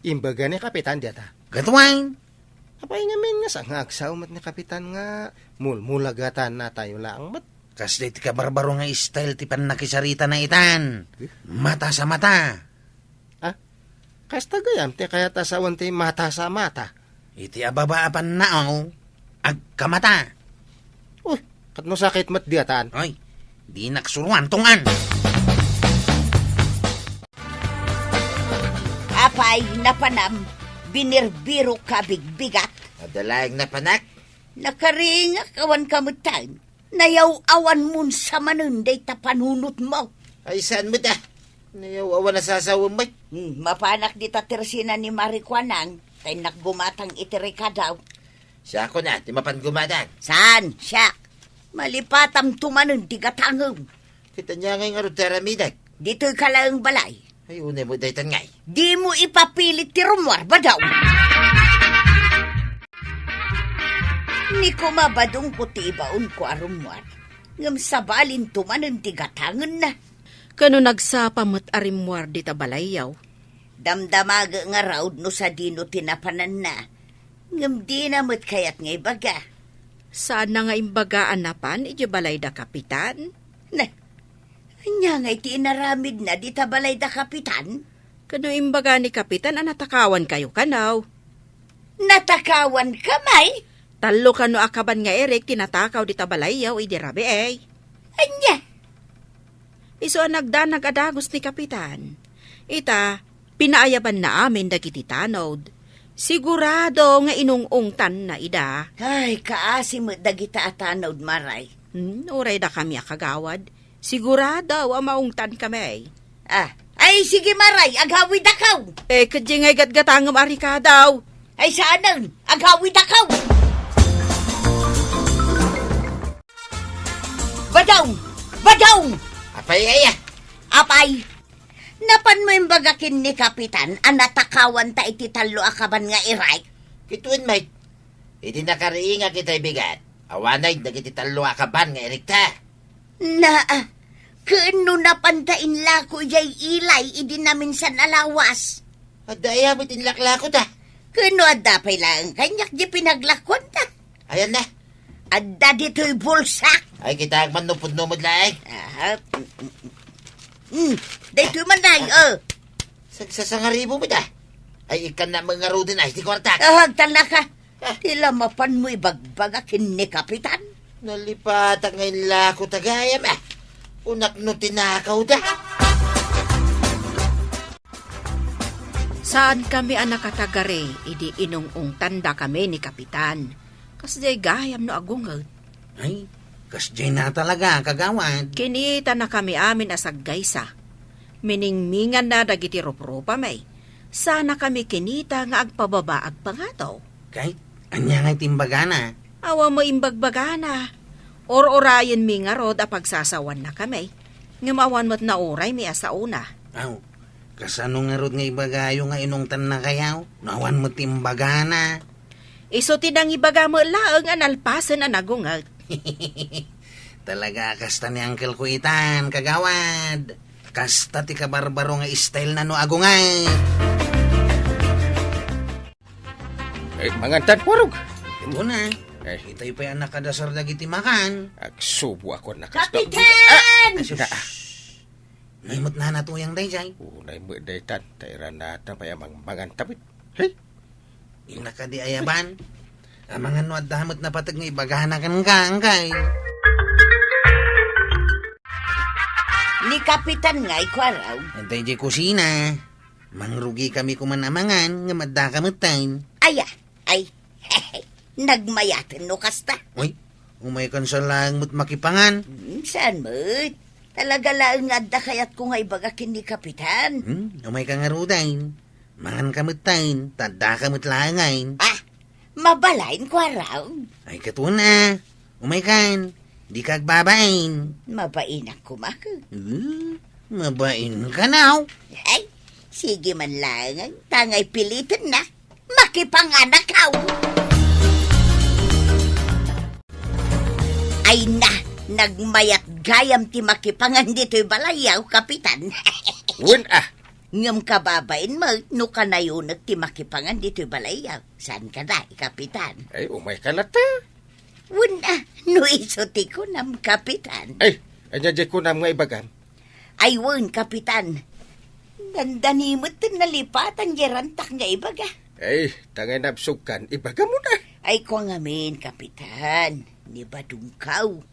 Imbaga ni Kapitan diata. Gatuay. Apay ngamin nga sa nga agsao met ni Kapitan nga mulmulagatan natayo laeng met? Kas di ti kabarbaro nga style ti pannakisaritana itan. Eh? Mata sa mata. Ah, kasta gayam ti kayat a sawen ti mata sa mata. Iti ababa a pannaaw, agkamata. Uy, ket no sakit met diatan. Ay, di naksuruan tungan. Apay, napanam, binirbiro ka bigbigat. Adda laeng napanak? Nakaringak awan kametan. Nayaw-awan mon sa manen dayta panunotmo. Ay, saan met a? Nayaw-awan a sasawem met. Hmm, mapanak dita tersina ni Mari Kuanang, ta innak gumatang iti rekado. Siakon a, ti mapan gumatang. Saan? Siak. Malipatam tumanen ti gatangem. Ket ania ngay ngarud ti aramidek? Ditoy ka laeng balay. Ay, unay met daytan ngay. Dimo ipapilit ti rummuar, Badong. Ni koma, Badong, ko ti ibaonko a rummuar. Ngem sabalinto manen ti gatangenna. Ken no nagsapa met a rimmuar dita balayyo. Damdamagek ngarud no sadino ti napananna. Ngem dina met kayat nga ibaga. Saanna nga imbaga a napan idiay balay da Kapitan? Na, ania ngay ti inaramidna dita balay da Kapitan? Ket no imbaga ni Kapitan a natakawankayo kano? Natakawanka, may? Tallo kano a kaban nga irik ti natakaw dita balayyo idi rabii. Ania? Isu a nagdanag a dagus ni Kapitan. Ita, pinaayabanna amin dagiti tanod. Sigurado nga inung-ungtanna ida. Ay, kaasi met dagita a tanod, Maray. Hmm, uray dakami a kagawad. Sigurado a maungtankami. Ah, ay, sige, Maray, agawidakaw. Eh, ket diay ngay gatgatangem a rekado. Ay, saanen, agawidakaw. Badong! Badong! Apay, aya? Apay, napanmo imbaga ken ni Kapitan a natakawanta iti tallo a kaban nga irik? Ket wen met, idi nakariingak itay bigat, awanen dagiti tallo a kaban nga irikta. Naa, ken no napanta inlako idiay ilay idi naminsan a lawas? Adda aya met inlaklako ta? Ken no adda pay laeng kaniak di pinaglakuanta? Ayan na. Adda ditoy bulsa. Ay, kitaek man no pudno met laeng. Aha. Mm. Daytoy man, ay, oh. Sagsasangaribo met a. Ay, ikkan na mangaruden, ay, ti kuartak. Ah, agtalna ka. Ah. Ti la mapanmo ibagbaga ken ni Kapitan. Nalipatak nga inlako ta gayam, ah. Kunak no tinakaw da. Saankami a nakatagari idi inung-ungtandakami ni Kapitan. Kasdiay gayam no agunget. Ay, kasdiay na talaga, kagawad. Kinitanakami amin a saggaysa. Miningminganna dagiti ruprupami. Saanakami kinita nga agpababa agpangato. Kay, ania nga iti imbagana? Awan mo imbagbagana. Or-orayenmi ngarud a pagsasawannakami. Ngem awan met nauraymi a saona. Aw, kasano ngarud nga ibagayo nga inungtannakayo? No awan met ti imbagana. Isu ti nangibaga met laeng a nalpasen a nagunget. Talaga a kasta ni Uncle ko itan, kagawad. Kasta ti kabarbaro nga style na no agunget. Eh, mangantan, Warog. Ito na. Eh. Itay pay a nakadasar dagiti makan. Agsubo ako na kasta. Kapitan! Ah! Ay, sus. Na, ah. Naimot na natuyang dayjay. Oo, naimot daytan. Tairan na ata pay amang mangan tapit. Hey! Inakadi ayaban. Amangan no adda met napateg nga ibagana ken ka, angkay. Ni Kapitan nga ikuaraw. Adda idiay kusina. Mangrugi kami kuman amangan nga madda ka metten. Aya, ay, nagmayaten no kasta. Uy, umay kan sa laeng met makipangan. Hmm, saan met? Talaga laeng nga adda kayatko nga ibaga ken ni Kapitan. Hmm, umay ka ngaruden. Mangan ka metten, ta adda ka met laengen. Ah, mabalin, kuaraw. Ay, katuna. Umay kan, di ka agbabain. Mabainak kumak. Uh, mabain ka now. Ay, sige man laengen, tangay piliten na. Makipanganakaw. Ay na, Nagmayat gayam ti makipangan ditoy balayyaw, Kapitan. Wen, ah. Ngem kababain met no kanayonek ti makipangan ditoy balayyaw. Saan kada, Kapitan? Ay, umay ka latta. Wen, ah, no isu ti kunam, Kapitan. Ay, ania diay kunam nga ibagam? Ay, wen, Kapitan. Dandani met ti nalipatan diay rantak nga ibaga. Ay, ta nga inabsogkan, ibagam na. Ay, kua ngamin, Kapitan. Ni Badungkaw.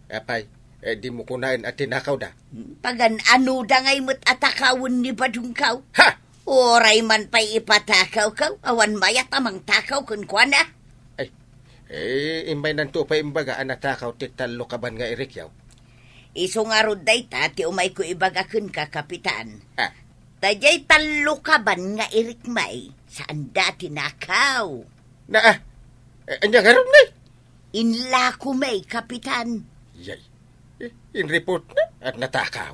Apay, eh, dimo kunaen a tinakawda? Pagan-anoda ngay met a takawen ni Badungkaw? Ha! Uray man pay ipatakawkaw, awan mayat a mangtakaw kenkuana. Ay, eh, immaynanto pay imbaga a natakaw ti tallo kaban nga irikyaw. Isu ngarud dayta ti umayko ibaga kenka, Kapitan. Ah. Ta diay tallo kaban nga irikmi, saanda a tinakaw. Na, ah, eh, ania ngarud, nay? Inlako mi, Kapitan. Yay. Eh, in-report na at natakaw.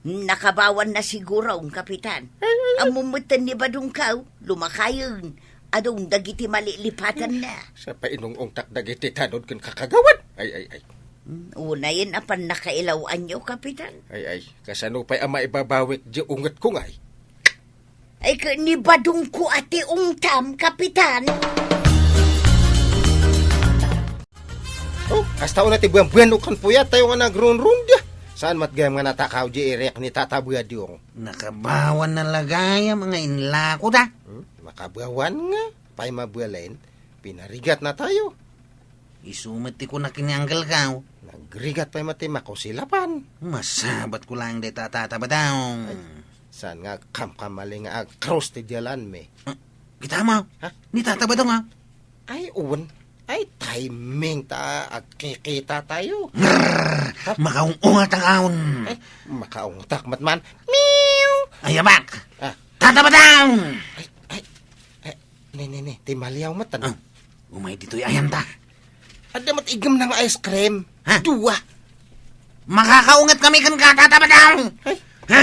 Nakabawan na siguro, Kapitan. Ay, ay, ay. Ammom metten ni Badungkaw, lumakayen. Adun dagiti malilipatanna. Sa painung-ungtak dagiti tanod ken kakagawan. Ay, ay, ay. Hmm, unayen a pannakailaw-anyo, Kapitan. Ay, ay. Kasano pay a maibabawik di ungetko ngay? Ay, ket ni Badungko a ti ungtam, Kapitan. Oh, kasta una ti buan-buan o kan puyat tayo nga nagrunrun dia. Saan met gayam nga natakaw di irek ni Tata Badong? Nakabawan na la gayam nga inlako da. Hmm? Makabawan nga. Pay mabualen, pinarigat na tayo. Isu met ti kunak ni Uncle Kao. Nagrigat pay met ti makusilapan. Masabat ko lang dayta a Tata Badong. Ay, saan nga kamkamali nga agkrus ti dialanmi? Ah, kita mo? Ha? Ni Tata Badong, ah. Ay, uwan. Ay, timing ta agkikita tayo. Ngrrr! Ha? Makaung-ungat ang aon. Ay, makaungtak met man. Meow! Ay, abak! Ah. Tata Badong! Ay, ay, ay, Ne, ne, ne, ti maliaw met, ano? Ah, umay ditoy ayanta. Adda met igem na nga ice cream. Ha? Dua. Makakaunget kami ken ka, Tata Badong! Ay. Ha?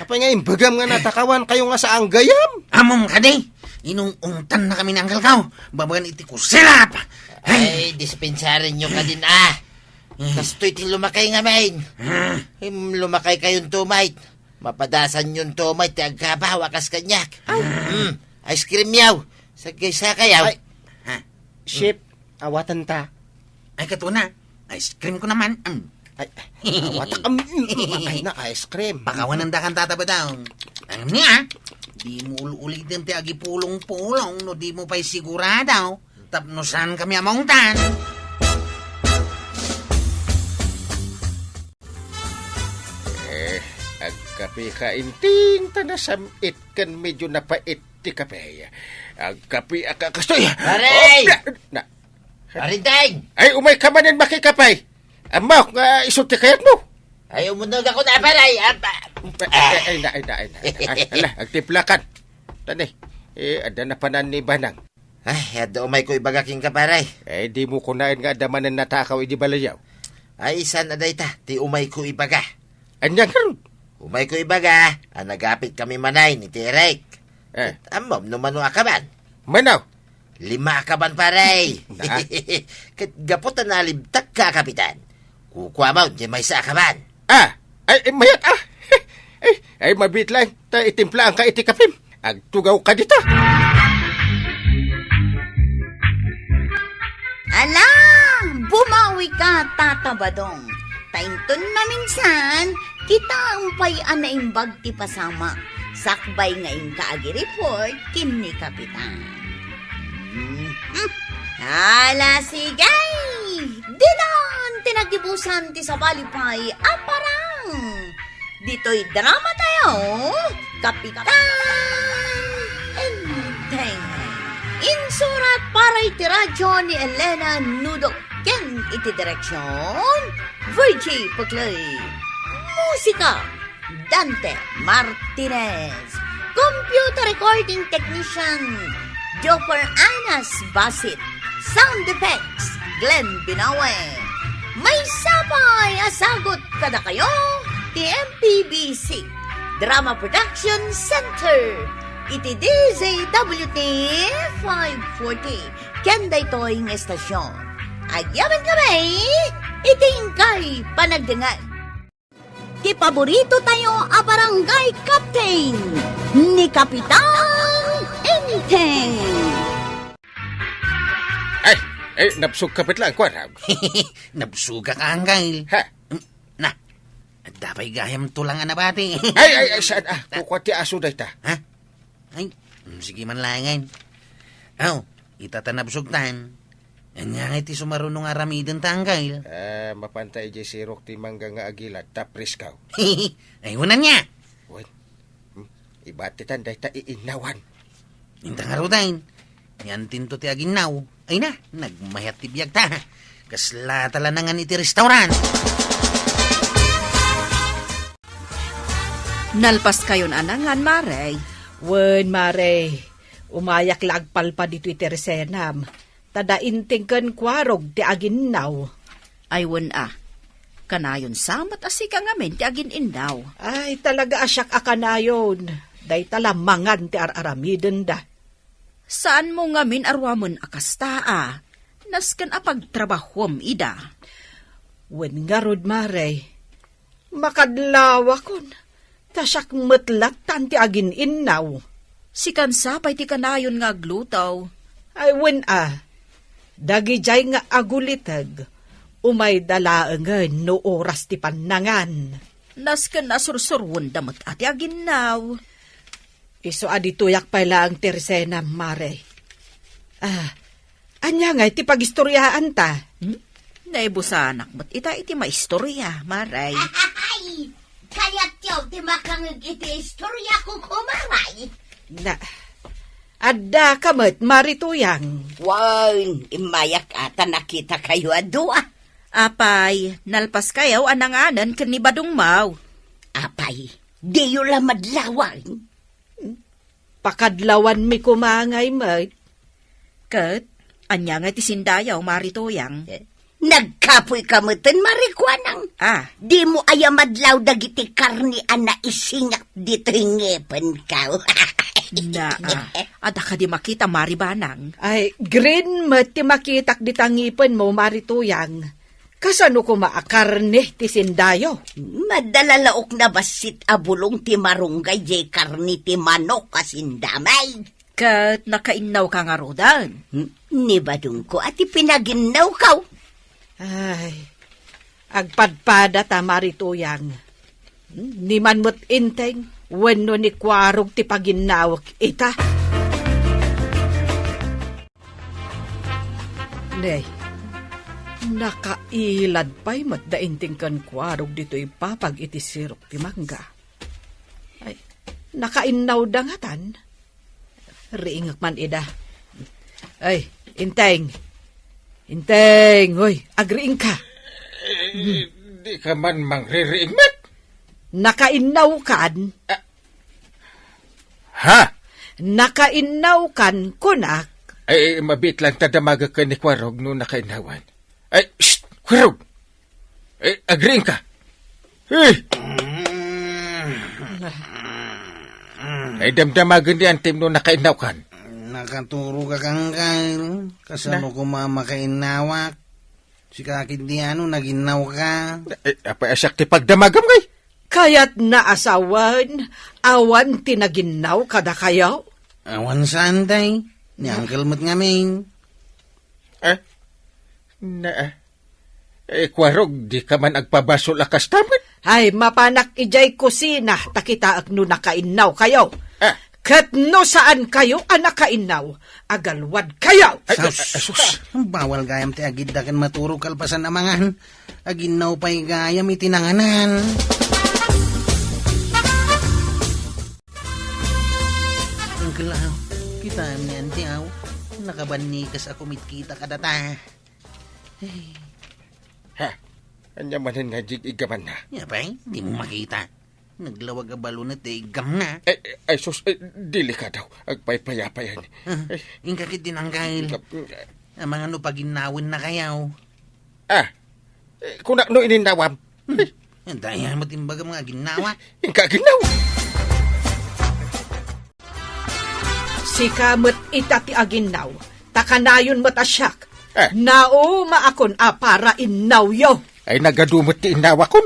Apay nga imbagam nga natakawan kayo nga saan gayam? Amom kadi, inung-ungtan na kami ni Uncle Kao, babaen iti kusilap! Ay, dispensarinyo kadin, ah. Kastoy ti lumakay ngamin. Hmm. Em, lumakay kayon tumay. Mapadasanyon to met ti agkabaw a kas kaniak. Ay. Hmm, ice cream yaw. Saggay sa kayaw. Ay. Ha? Ship, awaten ta. Ay, katuna. Ice cream ko naman. Mm. Ay, awatak. Mm, ay na, ice cream. Pakawanan da kan Tata Badong. Ang niya, di mo ul-uliten ti agipulong-pulong no di mo pa'y sigurado. Tapno saan kami a maungtan. Eh, agkape ka, Inting, ta nasam-it ken medyo napait ti kape. Agkape a ka-, kastoy. Pare! Oh, na, na. Pare Inting! Ay, umay ka manen makikape. Ammok nga isu ti kayatmo. Ay, umunog ako na, pare. Ay, aba. Ay, ay, ay, na, ay, na, ay, na. Ay, ala, agtiplakan. Tani, eh, adda na panan ni Banang. Ay, adda umayko ibaga kenka, pare. Eh, di mo kunaen nga adda manen natakaw idi balayaw? Ay, saan a dayta ti umayko ibaga? Ania ngarud? Umayko ibaga a nagapit kami manay ni Tirek. Eh. Ket ammom no mano a kaban? Mano? Lima a kaban, pare. Na? Ket gapu ta nalibtak ka, Kapitan, kukuamon ti maysa a kaban. Ah, ay, ay, mayat, ah. Ay, ay, mabit lang. Ta itimplaan ka iti kapim. Agtugaw ka dita. Ala, bumawi ka, Tata Badong. Ta inton maminsan, kitaem pay a naimbag ti pasamak. Sakbay nga inka agi-report ken ni Kapitan. Mhm. Ala, sige! Ditan ti nagibusan ti sabali pay a parang. Ditoy drama tayo, Kapitan Enteng. Insurat para iti radyo ni Elena Nudo ken iti direksyon, Virgie Puclay. Musika, Dante Martinez. Computer recording technician, Joffer Anas Basit. Sound effects, Glenn Binawe. Maysa pay a sagut kadakayo ti M P B C Drama Production Center iti D Z W T five forty. Ken daytoy nga estasyon, agyamankami, Iti inkay panagdengngeg, ti paborito tayo a barangay captain, ni Kapitan Enteng. Ay, ay, nabsog ka met laeng, kuarog. Nabsogak, Angkel. Ha? Na, adda pay gayam tulang a nabati. Ay, ay, ay, saan? Ah, kukua ti aso dayta. Ha? Ay, mm, sige man laengen. Aw, ita ta nabsogtan. Ania ngay ti sumaruno nga aramidenta, Angkel? Ah, mapanta idiay sirok ti mangga nga agilad, ta presko. Ay, wen ania? Wen. Hmm? Ibatitan dayta iinnawan. Inta ngaruden. Yan tinto ti aginnaw. Ay na, nagmayat ti biagta. Kasla ta la nangan iti restaurant. Nalpaskayon a nangan, Mare? Wen, Mare. Umayak la agpalpadi toy tersenam. Ta da Enteng ken Kuarog ti aginnaw. Ay, wen a. Kanayon sa met a sika ngamin ti agin-innaw. Ay, talaga a siak a kanayon. Dayta la mangan ti ar-aramidenda. Saanmo ngamin a ruamen a kasta a? Nasken a pagtrabahom ida. Wen ngarud, Mare. Makadlawakon, ta siak met lattan ti agin-innaw. Sikan sa pay ti kanayon nga agluto. Ay, wen a, dagidiay nga aguliteg, umayda laengen no oras ti pannangan. Nasken a sursurwenda met a ti aginnaw. Isu a ditoyak pay laeng tersenam, Mare. Ah, Ania ngay ti pagistoriaanta? Hmm? Naibusanak met ita iti maistoria, Mare. Ay, kayatyo ti makangeg iti istoriako, Mare? Na, adda ka met, Mare Tuyang. Wen, immayak a ta nakitakayo a dua. Apay, nalpaskayo a nanganen ken ni Badong Maw. Apay, diyo la madlawan? Pakadlawanmi koma ngay met. Ket, ania ngay ti sindayo, Mare Tuyang? Eh, nagkapoy ka meten, Mare Kuanang. Ah. Dimo aya madlaw dagiti karne a naisingak ditoy ngepenko? Na, ah, adda kadi makita, Mare Banang? Ay, green met ti makitak dita ngepenmo, Mare Tuyang. Kasano koma a karne ti sindayo? Madalalaok na bassit a bulong ti marunggay jay karne ti manok a sindamay. Ket nakainnawka ngaruden? Hmm, ni badongko a ti pinaginnawko. Ay, agpadpada ta, Mare Tuyang. Hmm, ni man met Enteng wenno ni Kuarog ti paginnawek ita. Nay, nakailad pay met da Enteng ken Kuarog ditoy papag iti sirok ti mangga. Ay, nakainnawda ngatan. Riingek man ida. Ay, Enteng. Enteng, oy, agriingka. Eh, di ka man mangririing met? Nakainnawkan? Ah, Ha? Nakainnawkan, kunak. Ay, mabiit lang ta damagek ken ni Kuarog no nakainnawan. Ay, shh! Kuarog! Ay, agriingka! Eh! Ay, damdamagen ni Enteng no nakainnaw kan. Nakaturog a kangkal. Kasano Na? Koma makainnawak? Sika ketdi ano, naginnaw ka? Eh, apay a siak ti pagdamagam, ngay? Kayatna a sawen, awan ti naginnaw kadakayo? Awan saan, tay. Ni Uncle met ngamin. Eh? Na, eh, Kuarog, di ka man agpabasol a kasta met? Ay, mapanak idiay kusina, ta kitaek no nakainnaw kayo. Ah. Ket no saan kayo a nakainnaw, agalwad kayo! Ay, Sus, ay, ay, sus. Bawal gayam ti agidda ken maturog kalpasan a mangan. Aginnaw pay gayam iti nanganan. Uncle, aw, kitaem ni Auntie, aw. Nakabannikas a kumitkita kadata. Ay. Ha? Ania manen nga jig-igamanna? Apay, di mo makita. Naglawag a balonet ti iggamna. Ay, ay, sus, ay, delikado. Agpaypayapay, ay. Ah, Ay. Inka ketdi, Uncle. Inka, inka. Amangan no paginnawen na kayo. Ah, eh, kunak no ininnawam. Hmm. Ay. Dayta met imbagam nga aginnawa. Inka aginnaw. Sika met ita ti aginnaw, ta kanayon met a siak. Eh. Naumaakon a para innawyo. Ay, nagadu met ti innawakon.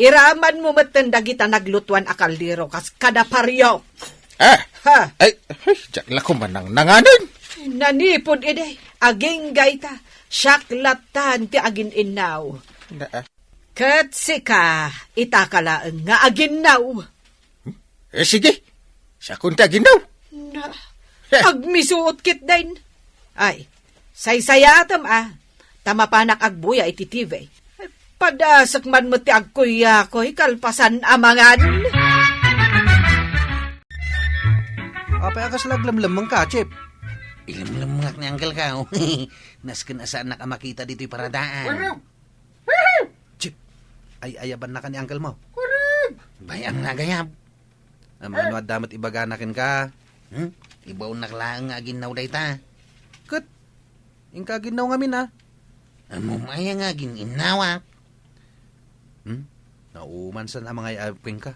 Iramanmo metten dagita naglutuan a kaldero kas kada pariok. Ah! Ha? Ay, ay, diak la koma nangnanganen. Nanipud idi, agingga ita, siak lattan ti agin-innaw. Na, ah. Ket sika, itaka laeng nga aginnaw. Eh, sige. Siakon ti aginnaw. Na, eh, agmisuot ketdin. Ay, saysayaatem a, ta mapanak agbuya iti T V. Padasek man met ti agkuyakoy kalpasan a mangan. Apay a kasla aglemlemmengka, Chip? Ilemlemmengak ni uncle-ko. Nasken a saannak a makita ditoy paradaan. Chip, ay-ayabannak ni uncle-mo. Bay-am nga agayab. Ammom no adda met ibagana kenka. Hmm? Ibaonnak laeng nga aginnaw dayta. Ket, inka aginnaw ngamin, a? Ammom aya nga agin-innawak? Hmm? Naumansan a mangay-ayab kenka.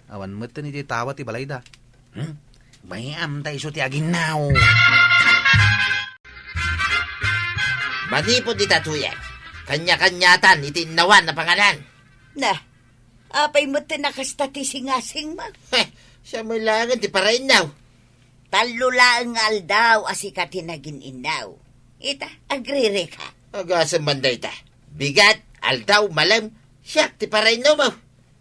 Awan metten idiay tawa ti balayda. Hmm? Bay-am ta isu ti aginnaw. Manipud ita, Tuyang, kanya-kaniatan iti innawan a panganan. Na, apay met ti nakasta ti singasingmo? Heh, siak met laengen ti parainnaw. Tallo laeng nga aldaw a sika ti nagin-innaw. Ita, agririka. Agasem man dayta. Bigat, aldaw, malem, siak ti parainnaw mo.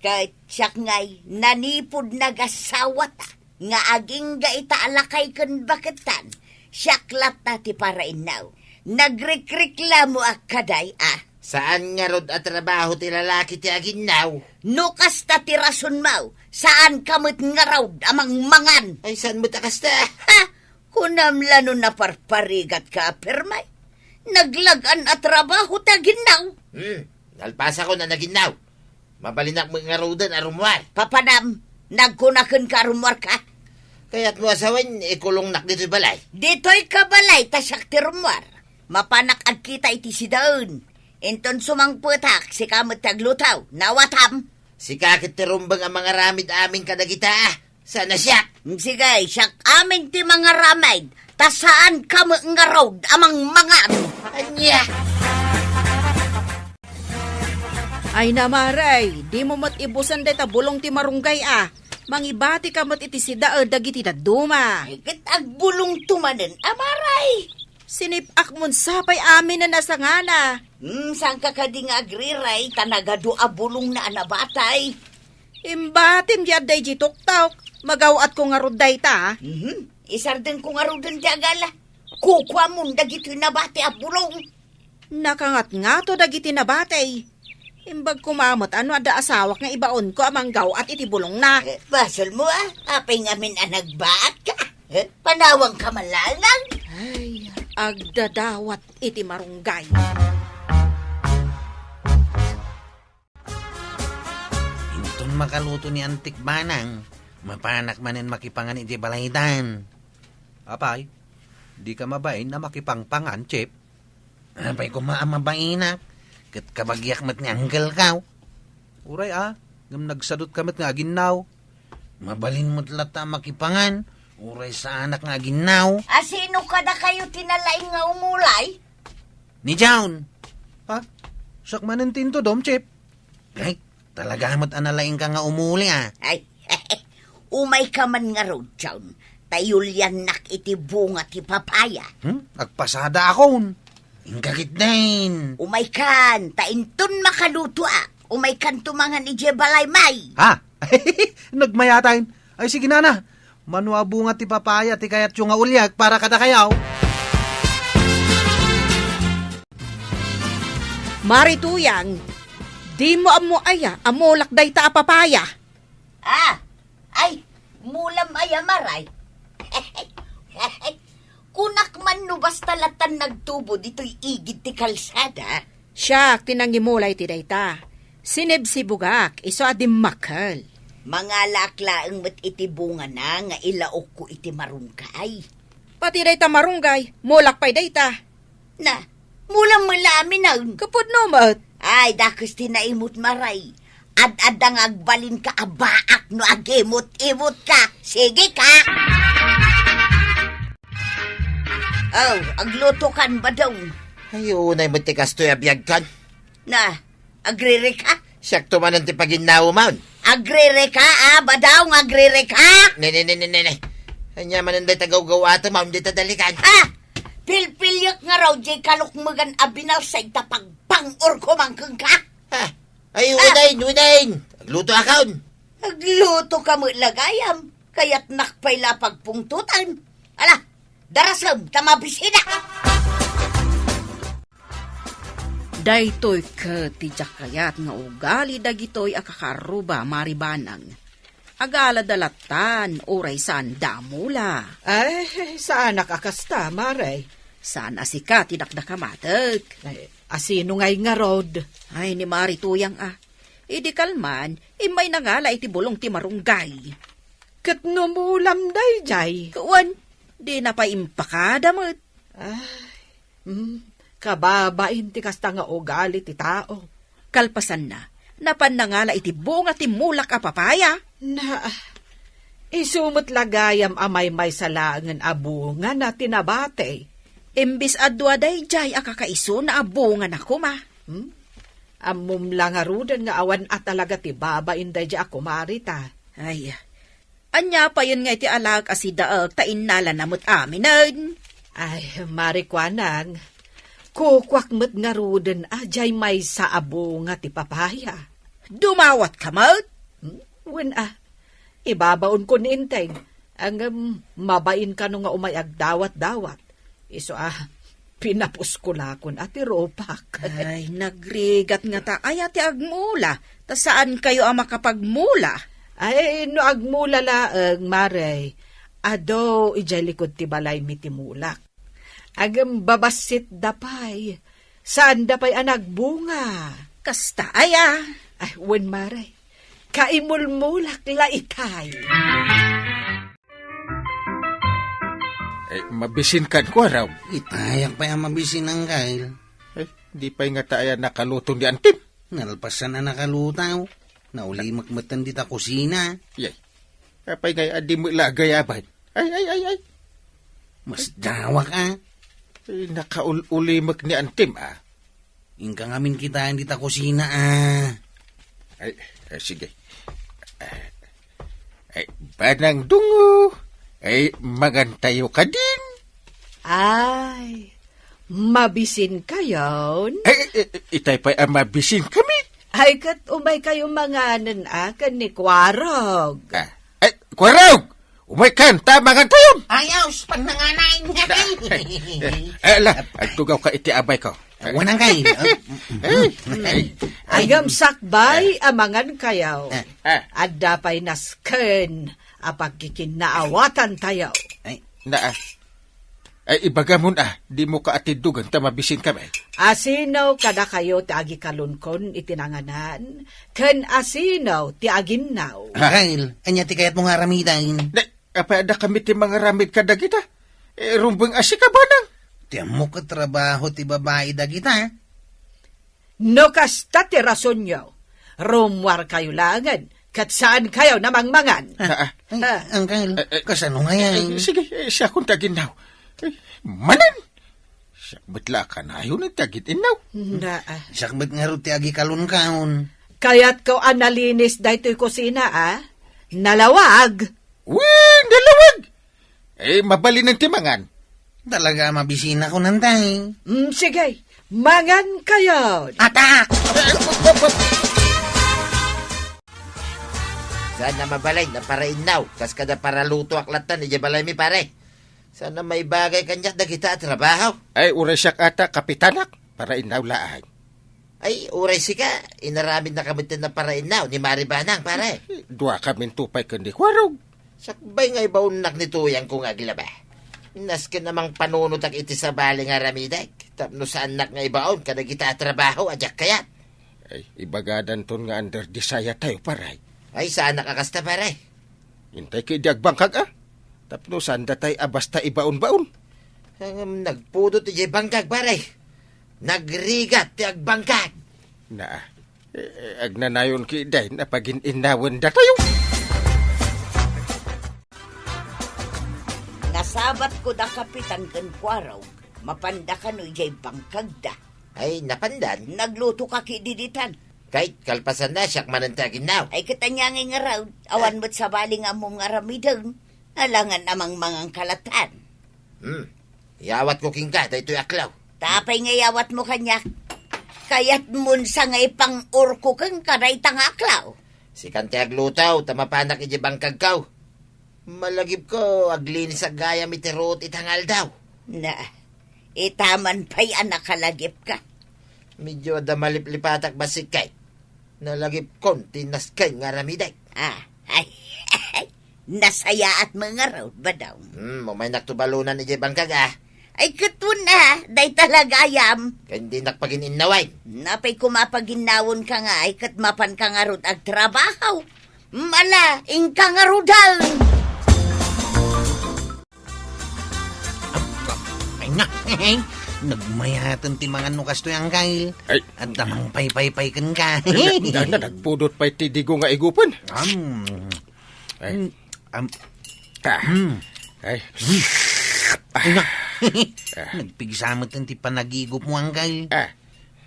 Ket siak ngay, nanipud nagassawata nga agingga ita a lakay ken baketan, siak latta ti parainnaw. Nagrikriklamoak kadi, a? Saan ngarud a trabaho ti lalaki ti aginnaw? No kasta ti rasonmo, saanka met ngarud a mangmangan. Ay, saan met a kasta? Ha? Kunam la no naparparigatka a pirme? Naglag-an a trabaho ti aginnaw. Hmm, nalpasakon a naginnaw. Mabalinak met ngaruden a rummuar. Papanam, nagkuna kenka a rummuarka? Kayatmo a sawen, ikulongnak ditoy balay? Ditoyka balay ta siak ti rummuar. Mapanak agkita iti sidaen. Inton sumangpetak, sika met ti agluto. Nawatam? Sika ket ti rumbeng a mangaramid amin kadagita. Saan a siak? Sige, siak amin ti mangaramid, ta saanka met ngarud a mangmangan. Ania? Ay, Mare, dimo met ibusen dayta bulong ti marunggay a. Mangibatika met iti sidaed dagiti dadduma. Ay, ket agbulongto manen, Mare. Sinip-ak mon sapay aminen a sangana. Hmm, saanka kadi nga agrirek ta nagadu a bulongna a nabatay? Imbatim diay adda idiay tuktok. Magaw-atko ngarud dayta, a? Mhm. Isardengko ngaruden ti agala. Kukuamon dagitoy nabati a bulong. Nakangatngato dagiti nabati. Imbag koma met a no adda asawak nga ibaonko a manggaw-at iti bulongna. Eh, basolmo, a. Apay ngamin a nagbaatka? Eh, panawangka man laengen. Ay, agdadawat iti marunggay. Inton makaluto ni Antik Banang, mapanak manen makipangan iti balaydan. Apay, dika mabain a makipangpangan, Chip? Apay koma a mabainak, ket kabagiak met ni uncle-ko. Uray a, ngem nagsadutka met nga aginnaw. Mabalin met latta a makipangan, uray saanak nga aginnaw. A sino kadakayo ti nalaing nga umulay? Ni John. Ha? Siak manen ti intudom, Chip. Ay, talaga met a nalaingka nga umuli, a. Ay, umayka man ngarud, John, ta iuliannak iti bunga ti papaya. Hmm? Agpasadaakon. Inka ketdin. Umaykan, ta inton makalutoak, umaykanto mangan idiay balaymi. Ha? Nagmayat a. Ay, sige, nana. Mano a bunga ti papaya ti kayatyo nga uliak para kadakayo? Mare Tuyang, dimo ammo aya a mulak dayta a papaya? A, ay, mulam aya, Mare? Kunak man no basta lattan nagtubo ditoy igid ti kalsada. Siak ti nangimulay ti dayta. Sinibsibugak, isu a dimmakkel. Mangalaak laeng met iti bungana nga ilaokko iti marunggay. Pati dayta marunggay, mulak pay dayta. Na, mulam met la aminen. Kapudno met. Ay, dakes ti naimut, Mare. Ad-adda nga agbalinka a baak no agimut-imutka. Sige ka. Oh, aglutokan, Badong. Ay, unay met ti kastoy a biagkan. Na, agririka? Siakto manen ti paginnawemon. Agririka, a, badaw nga agririka? Ne, ne, ne, ne, ne, ne. Ania manen dayta gawgawatem, a, dita dalikan. Ha? Pilpiliek ngarud diay kalukmegan a binalsig ta pagpang-orko man kenka? Ha? Ay, ah! Unayen, unayen. Aglutoakon. Aglutoka met la gayam. Kayatnak pay la pagpungtotem. Ala, darasem ta mabisinak. Daytoy ket ti diak kayat nga ugali dagitoy a kakaarruba, Mari Banang. Agalada lattan, uray saan da a mula. Ay, saanak a kasta, Mare. Saan a sika ti dakdakamatek. Ay, asino ngay ngarud? Ay, ni Mari Tuyang a. Idi kalman, immay nangala iti bulong ti marunggay. Ket no mulam daydiay? Wen, dina pay impakada met. Ay, mm, kababain ti kasta nga ugali ti tao. Kalpasanna, napan nangala iti bunga ti mulak a papaya. Na, isu met la gayam a maymaysa laengen a bunga na ti nabati. Imbes a dua daydiay a kakaisuna a bunga na koma. Hmm? Ammom la ngaruden nga awan a talaga ti babain daydiay a kumari ta. Ay, ania payen nga iti alaek a sidaek ta innalana met aminen? Ay, Mari Kuanang, kukuak met ngaruden a diay maysa a bunga ti papaya. Dumawatka met? Hmm? Wen a, ibabaonko ni Enteng. Ngem mabain kano nga umay agdawat-dawat. Isu a, pinapusko lakon a ti rupak. Ay, nagrigat ngata aya ti agmula, ta saankayo a makapagmula. Ay, no agmula laeng, Mare, adu idiay likud ti balaymi ti mulak. Ngem babassit da pay, saan da pay a nagbunga. Kasta aya? Ay, wen, Mare, kaimulmulak la itay. Ay, mabisinkan, Kuarog. Itayak pay a mabisin, Angkel. Ay, di pay ngata aya nakaluto ni Antim? Nalpasan a nakaluto. Naulimek metten dita kusina. Yay. Apay ngay a di met la agayaban? Ay, ay, ay, ay. Masdawak a. Ay, nakaul-ulimek ni Antim a. Inka ngamin kitaen dita kusina a. Ay, ay, sige. Ay, Banang Dungo, ay, mangantayo kadin. Ay, mabisinkayon? Ay, ay, ay, itay pay a mabisinkami. Ay, ket umaykayo manganen a ken ni Kuarog. Ah, ay, Kuarog! Umaykan, ta mangantayon! Ayos, pannanganay. Da. Eh, eh, ala, agtugawka iti abayko. Wen, Angkel. Eh, eh, eh. Ngem sakbay a mangankayo. Eh. Ah. Adda pay nasken a pagkikinnaawatantayo. Ay. Na, ah. Ay, ibagamon a, dimo ka atiddogen ta mabisinkami. Asino kadakayo ti agikalunkon iti nanganan, ken asino ti aginnaw? Angkel, ania ti kayatmo nga aramiden? Da, apay addakami ti mangaramid kadagita? Eh, rumbeng a sika, Banang. Ti ammok ket trabaho ti babai dagita. No kasta ti rasonyo, rummuarkayo laengen, ket saankayo a mangmangan. Ah, ah. Ay, ah. Angkel, eh, eh, kasano ngay? Eh, eh, sige, eh, siakon ti aginnaw. Eh, manen! Siak met la a kanayon ti agin-innaw. Na, ah. Siak met ngarud ti agikalunkon. Kayatko a nalinis daytoy kusina, a? Nalawag. Wen, nalawag! Eh, mabalinen ti mangan. Talaga a mabisinakon, Antay. Mm, sige, mangankayo. Atak! Saan a mabalin a parainnaw, kas kada paralutoak lattan idiay balaymi, pare. Saan a maibagay kaniak dagita a trabaho? Ay, uray siak ata, kapitanak, parainnaw laeng. Ay, uray sika, inaramidnaka met a parainnaw ni Mari Banang, pare. Duakaminto pay ken ni Kuarog. Sakbay nga ibaonnak ni tuyangko nga aglaba. Nasken a mangpanunotak iti sabali nga aramidek, tapno saannak nga ibaon kadagita a trabaho a diak kayat. Ay, ibagadanton nga under desire tayo, pare. Ay, saanak a kasta, pare. Intay ket idi agbangkag, a? Tapno saan datay a basta ibaon-baon. Ngem nagpudot idiay bangkag, pare. Nagrigat ti agbangkag. Na, eh, eh, agnanayon ket dayta a pagin-innawen datayo. Nasabatko da Kapitan ken Kuarog, mapanda kano idiay bangkagda. Ay, napandan. Nagluto ka ki diditan. Kay, kalpasan na, siak manen ti aginnaw. Ay, ket ania ngay ngarud, awan met sabali nga ammom nga aramiden. Alangan a mangmangan kalatan. Hmm. Iyawat ko kenka, daytoy aklaw. Tapay nga iyawat mo kaniak. Kayat mo sa nga ipang-urko kenka dayta nga aklaw. Sikan ti agluto, ta mapanak iti bangkagko. Malagipko, aglinis gayam iti ruot ita nga aldaw. Na, itaman pay a nakalagipka. Medyo adda maliplipatak bassit kay. Nalagipkon ti naskay nga aramidek. Ah, ay, nasayaat mo ngarud, Badong. Hmm, umaynakto balonan iti bangkag, ah. Ay, ket wen, ah, dayta la gayam. Kay dinak pagin-innawen. Napay koma paginnawonka nga, ay, ket mapanka ngarud agtrabaho. Mala, inka ngaruden. Ay na, nagmayaten ti mangan no kastoy, Angkel. Ay. Adda mangpaypaypay kenka. Ay, na, na, nagpudot pay ti digo nga igupen. Am. Ay. Mm, am. Ah. Mm. Ay. Ay na. Ah. Nagpigsa met ti panagigup mo, Angkel. Ah.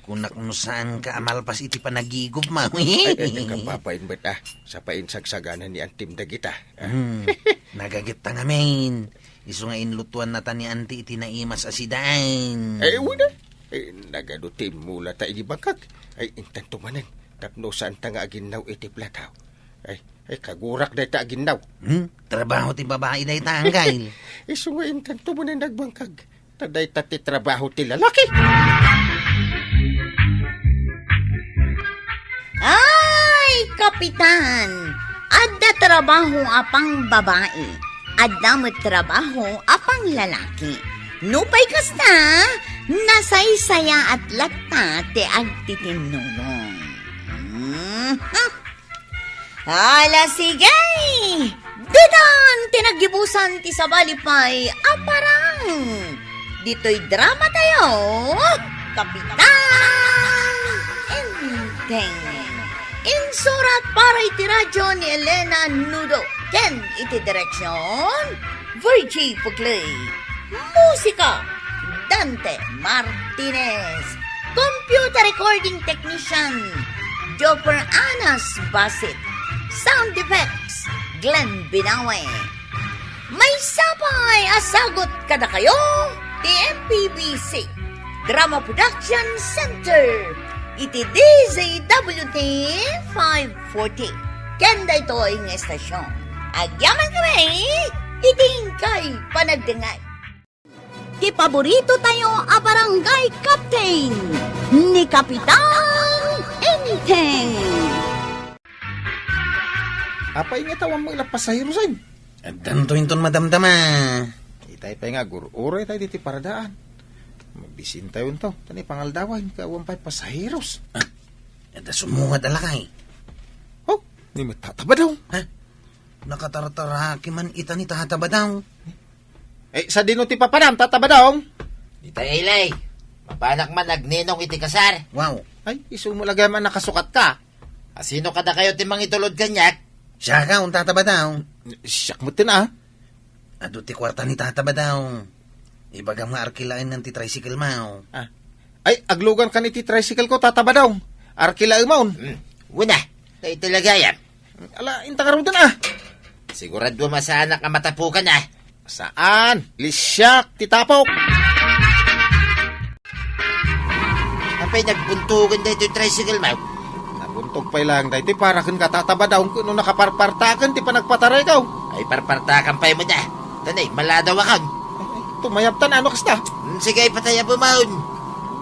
Kunak no saanka a malpas iti panagigup mo. Ay, ay, ay, kapapain met, ah. Sa painsagsaganay ni Antim dagita. Ah. Hmm. Nagagetta ngamin. Isu nga inlutuannata ni Anti iti naimas a sidaen. Ay, wen a. Ay, nagadu ti immulata iti bangkag. Ay, intanto manen. Tapno saanta nga aginnaw iti plataw. Ay, ay, kagurak dayta aginnaw. Hmm? Trabaho ti babai dayta, Angkel. Isu nga intanto manen agbangkag. Ta dayta ti trabaho ti lalaki. Ay, Kapitan! Adda trabaho a pangbabai, adda met trabaho a panglalaki. Nupay kasta, nasaysayaat latta ti agtitinnulong. Mhm. Ala, sige! Ditan ti naggibusan ti sabali pay a parang. Ditoy drama tayo, Kapitan Enteng. Insurat para iti radyo ni Elena Nudo ken iti direksyon, Virgie Puclay. Musika, Dante Martinez. Computer recording technician, Joper Anas Basit. Sound effects, Glenn Binawe. Maysa pay a sagut kadakayo ti M P B C Drama Production Center iti D Z W T five forty. Ken daytoy nga estasyon, agyaman kami iti inkay panagdengngeg. Ti paborito tayo a barangay captain, ni Kapitan Enteng. Apay nga awan met la pasaherosen? Addanto inton madamdama. Itay pay nga agur-uray tayo diti paradaan. Mabisin tayo nto, ta ni pangaldawan, ket awan pay pasaheros. Ah, adda sumungad a lakay. Oh, ni met Tata Badong. Ha? Nakatartaraki man ita ni Tata Badong. Eh, sadino ti papanam, Tata Badong? Dita, Eli. Mapanak man agninong iti kasar. Wow. Ay, isu met la gayam a nakasukatka. Asino kadakayo ti mangitulod kaniak? Siak, Tata Badong. Siak met ten, ah. Adu ti kuarta ni Tata Badong. Ibagam nga arkilaennan ti tricycle mo. Ah. Ay, aglugankan iti tricycle ko, Tata Badong. Arkilaemon. Hmm. Wen a, dayta la gayam. Ala, inta ngaruden, ah. Siguraduam a saanak a matapukan, ah. Saan? Lisiak ti tapok. Apay nagbuntogen daytoy tricycle mo? Nabuntog pay laeng daytoy para kenka, Tata Badong, ket no nakaparpartaken ti panagpatarayko. Ay, parpartakan pay met a. Tanay, maladaw akon. Ay, ay, tumayabtan, ano kasta? Hmm, sige, ipatayabemon.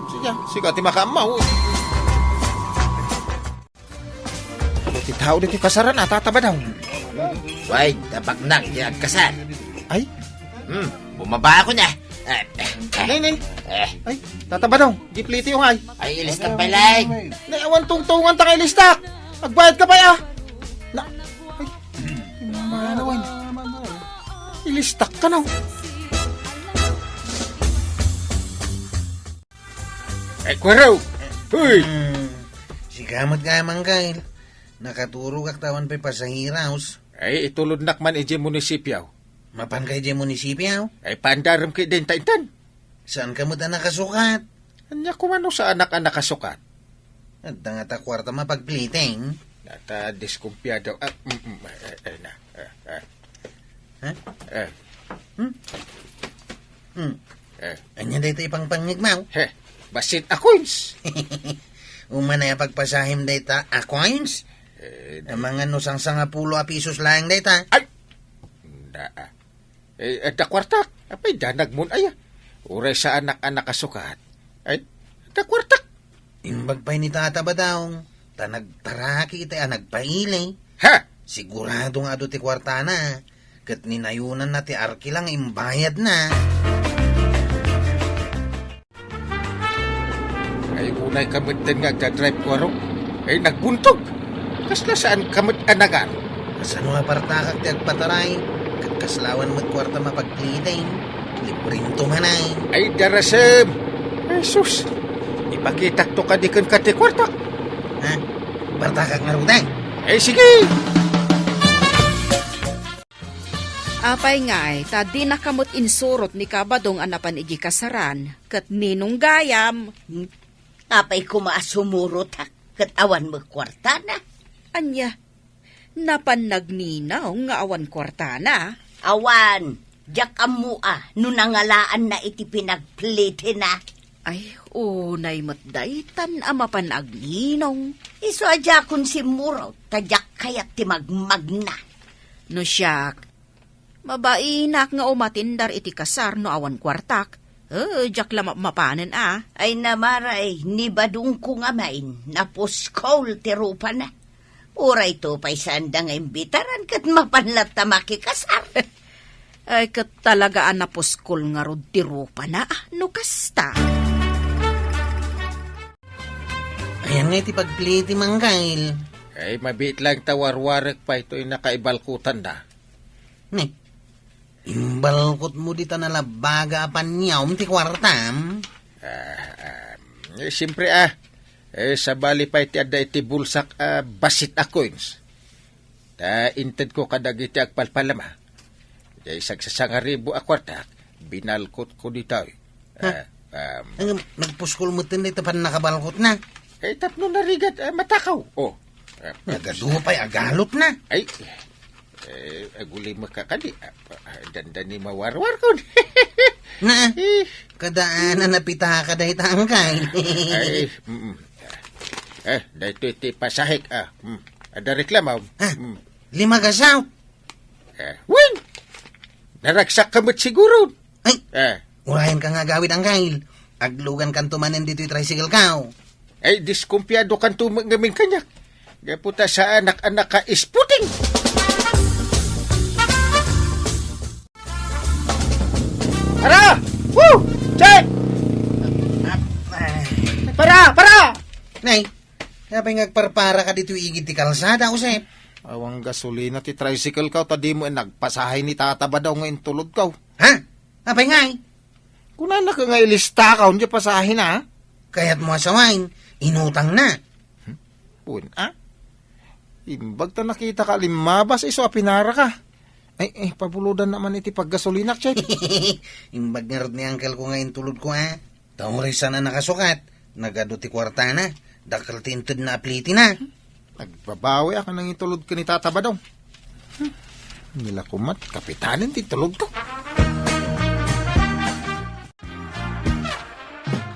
Sige, sige, ti makaammo. Adu ti tao ditoy kasaran, ah, Tata Badong. Wen, tabaknang iti agkasar. Ay? Hmm, bumaba ako na. Eh, eh, eh. Nay, nay. Eh. Ay, Tata Badong, gipliti yung ay. Ay, ilistak pay laeng. Nay, awan tungtungan ta nga ilistak. Agbayad ka pay, ah. Na, ay, manawan. Ilistak ka na. Eh, Kuwaraw! Hoy! Hmm, sika met gayam, Angkel. Nakaturogak ta awan pay pasaheros. Ay, itulodnak man idiay munisipyo. Mapanka idiay munisipyo? Ay, paandarem ketdin ta intan. Saanka met a nakasukat? Ania koma no saanak a nakasukat? Adda ngata kuarta mapagpliting. Nata, diskumpiado. Ah, mm, mm, eh, eh, na. Eh, eh. Ha? Eh. Hmm? Hmm. Eh. Ania dayta ipangpangngegmo? He, bassit a coins. Umanay a pagpasahim dayta a coins? Eh, amangan no sangsangapulo a pisos laeng dayta. Ay! Nda, ah. Eh, adda kuartak. Apay, danagmon aya. Uray saanak a nakasukat. Ay, adda kuartak. Imbag pay ni Tata Badong, ta nagtaraki iti a nagpaili. Ha? Sigurado nga adu ti kuartana, ket ninayonanna ti arkila nga imbayadna. Ay, unay ka metten nga agdadrive, Kuaro. Ay, nagbuntog. Kasla saan ka met a nagan? Kasano a partakak ti agpataray? Ket kasla awan met kuarta mapagpliting. Librem to manay. Ay, darasem! Ay, sus! Ipakitak to kadi kenka ti kuarta. Ha? Partakak ngarud, eh? Ay, sige! Apay ngay, ta dinaka met insurot ni Kabadong a napan idi kasaran, ket ninong gayam? Hmm? Apay koma a sumurotak, ket awan met kuartana? Ania? Napan nagninong nga awan kuartana? Awan, diak ammo a no nangalaanna iti pinagplitina. Ay, unay met daytan a mapan agninong. Isu a diakon simmurot, ta diak kayat ti magmagna. No siak, mabainak nga umatindar iti kasar no awan kuartak. Eh, diak la mapmapanen a. Ay, Mare, ni Badongko ngamin, napuskol ti rupana. Uray to pay saanda nga imbitaran ket mapan latta makikasar. Ay, ket talaga a napuskol ngarud ti rupana, no kasta. Ayan nga iti pagpili ti manggail. Ay, mabiit lang ta warwarek pay toy nakaibalkutanda. Ne, imbalkutmo dita nalabaga a paniawm ti kuartam? Ah, ah, eh, siyempre, ah. Eh, sabali pay ti adda iti bulsak a bassit a coins. Ta intedko kadagiti agpalpalama. Jay sagsasangaribu a kuartak, binalkotko ditoy. Ha? Ah, um, Ang nagpuskol metten dayta pannakabalkotna. Eh, tapno narigat, ah, matakaw. Oh. Ah, Nagadu pay agalotna. Ay, eh, agulimekka kadi. Ah, ah, dandani mawarwarkon. Na, Eh. Kadaan a napitaka dayta, angkay. Ay, mm. Eh, daytoy ti pasahek, ah. Mm. Adda reklamo. Ah, Mm. lima ka south. Eh, wen! Naragsak ka met siguro. Ay, Eh. urayan ka nga agawid, angkay. Aglugan kanto manen ditoy tricycle ka, oh. Ay, diskumpiado kanto met ngamin kaniak. Gapu ta saanak a naka-isputing. Para! Woo! Check! Para! Para! Nay, apay nga agparpara ka ditoy igid ti kalsada, Josep? Awan gasolina ti tricycle ka, ta dimo nagpasahe ni Tata Badaw nga intulod ka. Ha? Apay ngay? Kunana ka nga ilista ka, unja pasahe na? Kayat mo asawain, inutang na. Hmm? Pun, ah? Imbag ta nakita ka limmabas, isu a pinara ka. Ay, eh, pabulodan naman iti paggasolinak, Chet. Imbag ngarud ni uncle ko nga intulod ko, ah. Ta uray saan a nakasukat, nagadu ti kuartana, dakkel ti inted na aplitina. Nagbabawi a nangitulod ken ni Tata Badong. Hmm. Nila kumat, kapitanen ti tulod ko.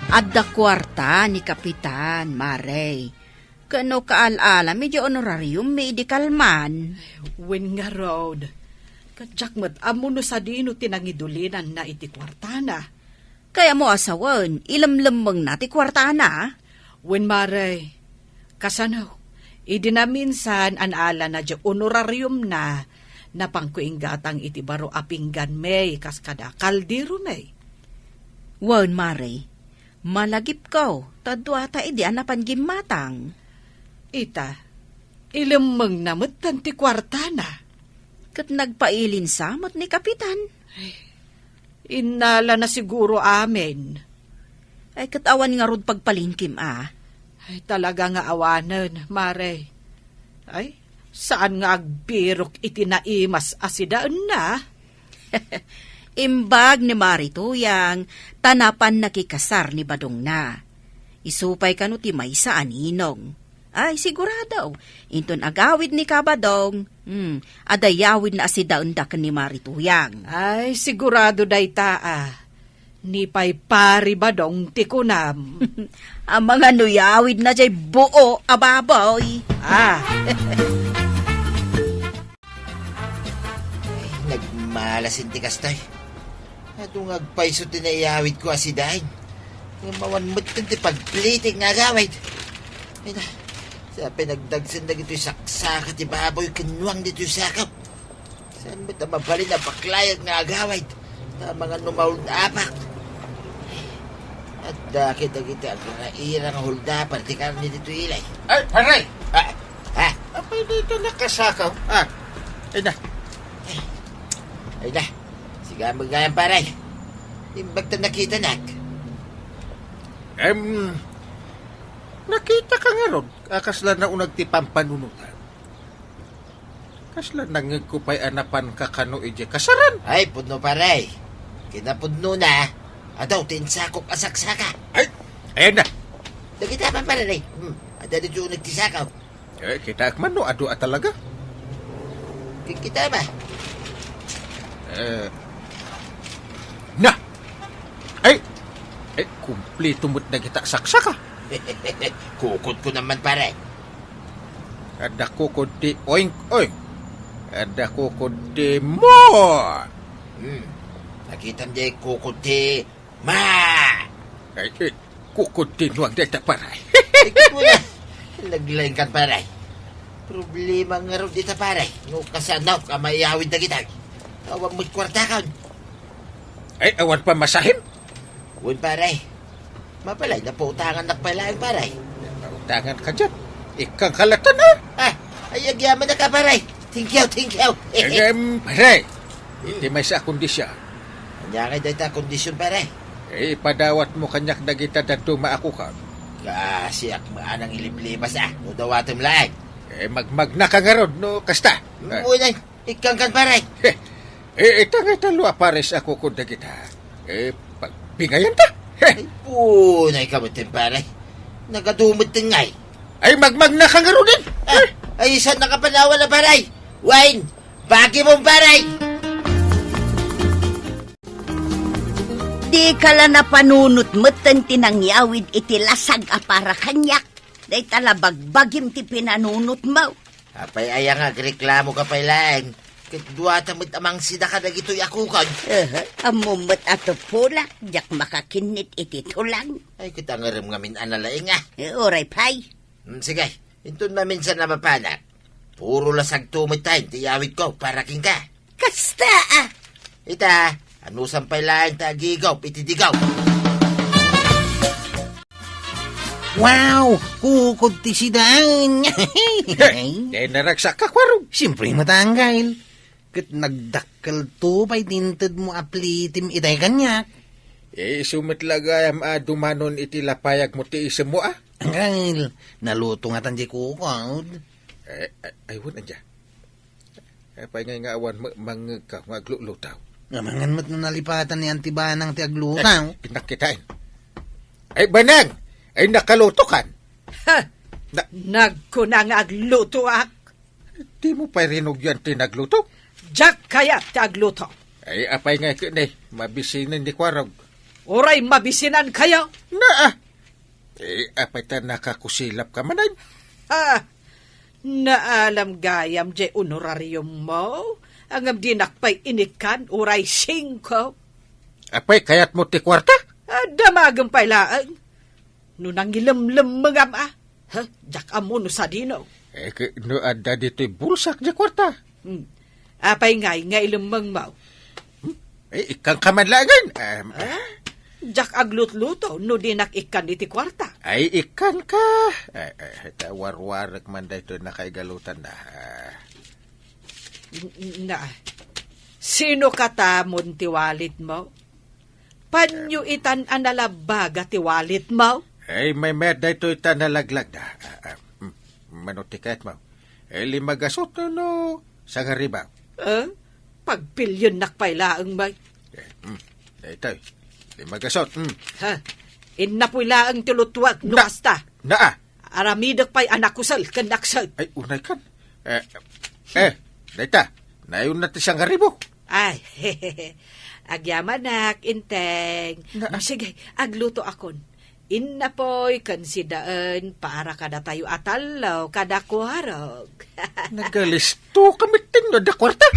Adda kuarta ni Kapitan, Mare. Ken no kaal-alam, idiay honorarium mi idi kalman. Wen ngarud, ket diak met ammo no sadino ti nangidulinanna iti kuartana. Kayatmo a sawen, ilemlemmengna ti kuartana? Wen, Mare, kasano, idi naminsan a naalana diay honorariumna, napanko inggatang iti baro a pingganmi kas kada kalderomi. Wen, Mare, malagipko, ta duata idi a napan gimmatang. Ita, ilemmengna metten ti kuartana. Ket nagpailinsa met ni Kapitan. Ay, innalana siguro amin. Ay, ket awan ngarud pagpalingkim a. Ay, talaga nga awanen, Mare. Ay, saan nga agbirok iti naimas a sidaenna? Imbag ni Mari Tuyang ta napan nakikasar ni badongna. Isu pay kano ti maysa a ninong. Ay, sigurado, inton agawid ni Kabadong, hmm, adda yawidna a sidaenda ken ni Mari Tuyang. Ay, sigurado dayta a. Ni pay Pari Badong ti kunam. Amangan no yawidna jay buo a baboy. Ah. Ay, nagmalas ti kastoy. Adu nga agpayso ti naiyawidko a sidaen. Ngem awan met ti pagplitik nga agawid. Ay na, sa pinagdagsen dagitoy saksaka ti baboy ken nuang ditoy sako. Saan met a mabalin a baklayak nga agawid? Tama nga no mauldapak. Adda ket dagiti agraira nga huldaper ti karne ditoy ilay. Ay, pare! Ah, ah. Apay dito nakasakaw? Ah, ay na. Ay na. Siga mo gayam, pare. Imbag ta nakitanak. Em, nakita ka ngarud, a kasla naunag ti pampanunotan. Kasla nangngegko pay a napanka kano idiay kasaran. Ay, pudno, pare. Kinapudnona, adaw ti insakok a saksaka. Ay, ayan na. Dagita man, pare. Hmm, adda ditoy uneg ti sakaw. Eh, kitaek man no adu a talaga. Ki-, kita ba? Eh, na! Ay! Ay, kumplito met dagita saksaka. Kukodko naman, pare. Adda kukod ti oink, oink. Adda kukod ti mo. Hmm. Nakitam di kukod ti ma. Ay, eh, kukod ti nuang dayta, pare. Ikot mo na. Naglaingkan, pare. Problema ngarud dita, pare. No kasano ka maiyawid dagita. Awan mo't kwartakon. Ay, awan pamasahem? Wen, pare. Mapalay, napautangan nak pay laeng, pare. Pautangan ka dyan. Ikkan kalatan, ha? Ah, ay, agyaman na ka, pare. Thank you, thank you. Em, pare. Hmm. Iti maysa a kondisyon. Ania ngay dayta a kondisyon, pare? Eh, ipadawat mo kaniak dagita dadduma a kukod. Kasiak maanang iliblibas, ah. No dawatem laeng. Eh, magmagna ka ngarud, no kasta. Ah. Uy, nay. Ikkan kan, pare. Eh, eh, ita nga talo a pares a kukod dagita. Eh, pagbingayan ta. Eh. Ay, punay ka met, pare. Nagadumet ngay. Ay, magmagna ka ngaruden. Ah, ay, saan nakapanawan a, pare? Wine, bagi mo, pare. Di ka la napanunot metten ti nangyawid iti lasag a para kaniak. Dayta la bagbagim ti pinanunotmo. Apay aya nga agreklamo ka pay laeng, ket duata met a mangsida kadagitoy a kukod? Aha, ammom met a tupulak, diak makakinnit iti tulang. Ay, ket angerem ngamin a nalaing, ah. Eh, uray pay. Hmm, sige, inton maminsan a mapanak, puro lasagto met ti iyawidko para kenka. Kasta, ah. Ita, anusam pay laeng ta agigop iti digop. Wow! Kukod ti sidaen! Hey, naragsak ka, Kwarog. Siyempre, matanggal. Ket nagdakkelto pay ti intedmo a plitim itay kaniak. Eh, isu met la gayam a dumanon iti lapayagmo ti isemmo, ah. Anggal, naluto ngatan diay kukod. Eh, eh, ay, wen, ania. Apay ngay nga awan ma-, mangngegka nga aglulutaw? Amangan met no nalipatan ni Auntie Banang ti aglutaw. Eh, innak kitaen. Ay, Banang! Ay, nakalutokan! Ha! Na- Nagkuna nga aglutoak. Dimo pay rinugyan ti nagluto? Diak kayat ti agluto. Ay, apay ngay ket ni, mabisinen ni Kwarog. Uray mabisinankayo. Naa! Eh, apay ta nakakusilap ka manen? Ah, naalam gayam diay honorariummo, ngem dinak pay inikkan uray singko. Apay kayatmo ti kuarta? Ah, damagem pay laeng. No nangilemlemmengam, ah. Ha? Diak ammo no sadino. Eh, ke-, no adda ditoy bulsak diay kuarta. Hmm. Apay ngay nga ilemmengmo? Hmm? Eh, ikkan ka man laengen. Em, Ah? Diak aglutluto no dinak ikkan iti kuarta. Ay, ikkan ka. Eh, eh, ta warwarek man daytoy nakaigalutan na. Ah. N-, na, sino katamon ti walletmo? Panyo itan a nalabbaga ti walletmo? Ay, may met daytoy ta nalaglagda. Ah, ah, mm, mano ti kayatmo? Eh, lima gasut no sangaribaw? Eh, pagpiliennak pay laeng, may. Eh, hmm. Daytoy. Di magasot, hmm. Ha? Innapoy laeng ti lutuak no Na-, kasta. Naa. Aramidek pay a nakusel ken nakset. Ay, unay kan. Eh, eh, dayta. Nayon na ti sangaribo. Ay, agyamanak, Inteng. Na- Sige, agluto akon. Innapoy ken sidaen para kadatayo a tallo kada kuarog. Nagalisto kami tinno da kwarta.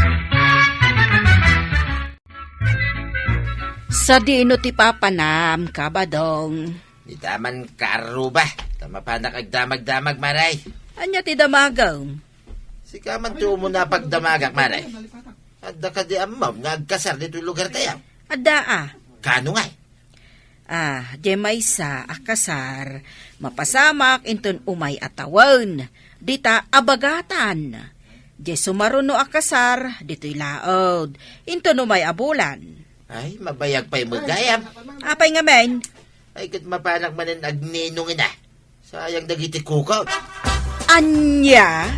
Sadino ti papanam, Kabadong? Ita man karuba, ta mapanak agdamag-damag, maray. Ania ti damagem? Sika man ti umuna pagdamagak, maray. Adda kadi ammom nga agkasar ditoy lugar tayo? Adda, a. Kano ngay? Ah, diay maysa a kasar, mapasamak inton umay a tawen, dita a bagatan. Diay sumaruno a kasar, ditoy laud, inton umay a bulan. Ay, mabayag pay met gayam. Apay ngamin? Ay, ket mapanak manen agninong ina. Sayang dagiti kukaw. Ania?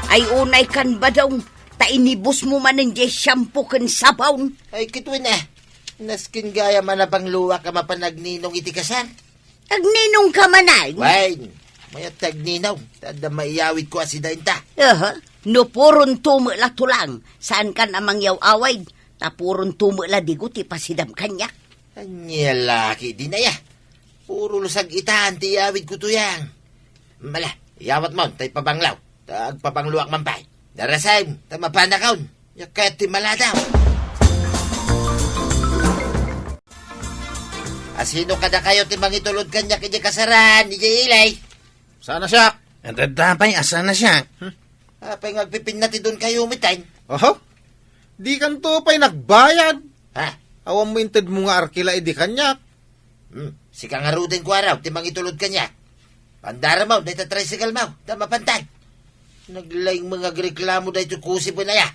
Ay, unay kan, Badong, ta inibusmo manen diay shampoo ken sabon. Ay, kituen, eh. Nasken gayam a napangluak a mapan agninong iti kasar. Agninong ka manen? Wen, mayat ti agninong, ta adda maiyawidko a sidaenta. Aha, no puron tumo la tulang, saan kan a mangyaw-awid, ta puron tumo la digo ti pasidam kaniak. Ania la ketdin aya? Puro lusag itan ti iyawidko tuyang. Mala, iyawatmon, ta ipabanglaw. Ta agpabangloak man pay. Darasem, ta mapanakon. Nia ket ti maladaw. Asino kadakayo ti mangitulod kaniak idiay kasaran, idiay ili? Saan a siak? Adda pay a saan a siak. Hmm. Apay nga agpipinna ti don kayo, mitay? Oho. Dikanto pay nagbayad. Ha? Awan mo intedmo nga arkila idi kaniak. Hmm, sika ngaruden ko araw ti mangitulod kaniak. Pandaramaw dayta tricycle maw, ta mapantag. Naglaing nga agreklamo daytoy kusip aya.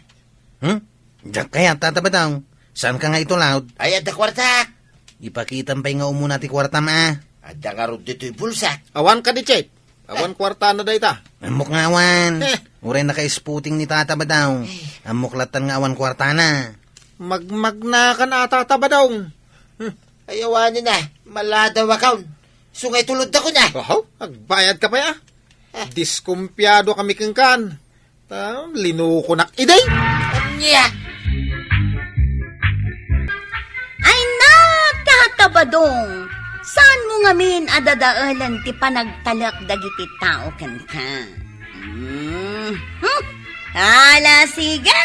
Hmm? Diak kayat, Tata Badong. Saan ka nga itulod? Ay, adda kuartak. Ipakitam pay nga umuna ti kuartam, a. Adda ngarud ditoy bulsak. Awan kadi, Chet? Awan kuartana dayta. Ammok nga awan. Eh. Uray naka-isputing ni Tata Badong. Eh. Ammok lattan nga awan kuartana. Magmagnakan a, Tata Badong. Hmm. Ay, awanen a, maladaw akon. Sungay tulod ako na. Oho, agbayad ka pay, a. Eh. Diskumpiado kami kenkan. Ta, linukonak idi. Ania? Ay, nagkakatabadong. Saan mo ngamin a dadaelan ti panagtalek dagiti tao kenka? Hmm. Hmm? Ala, sige.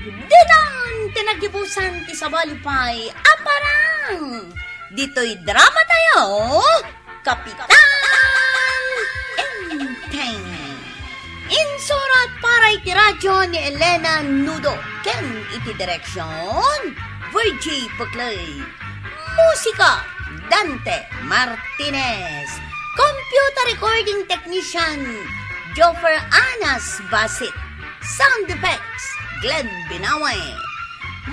Ditan ti nagibusan ti sabali pay a parang. Ditoy drama tayo, Kapitan Enteng. Insurat para iti radyo ni Elena Nudo ken iti direksyon, Virgie Peclay. Musika, Dante Martinez. Computer recording technician, Joffer Anas Basit. Sound effects, Glenn Binawe.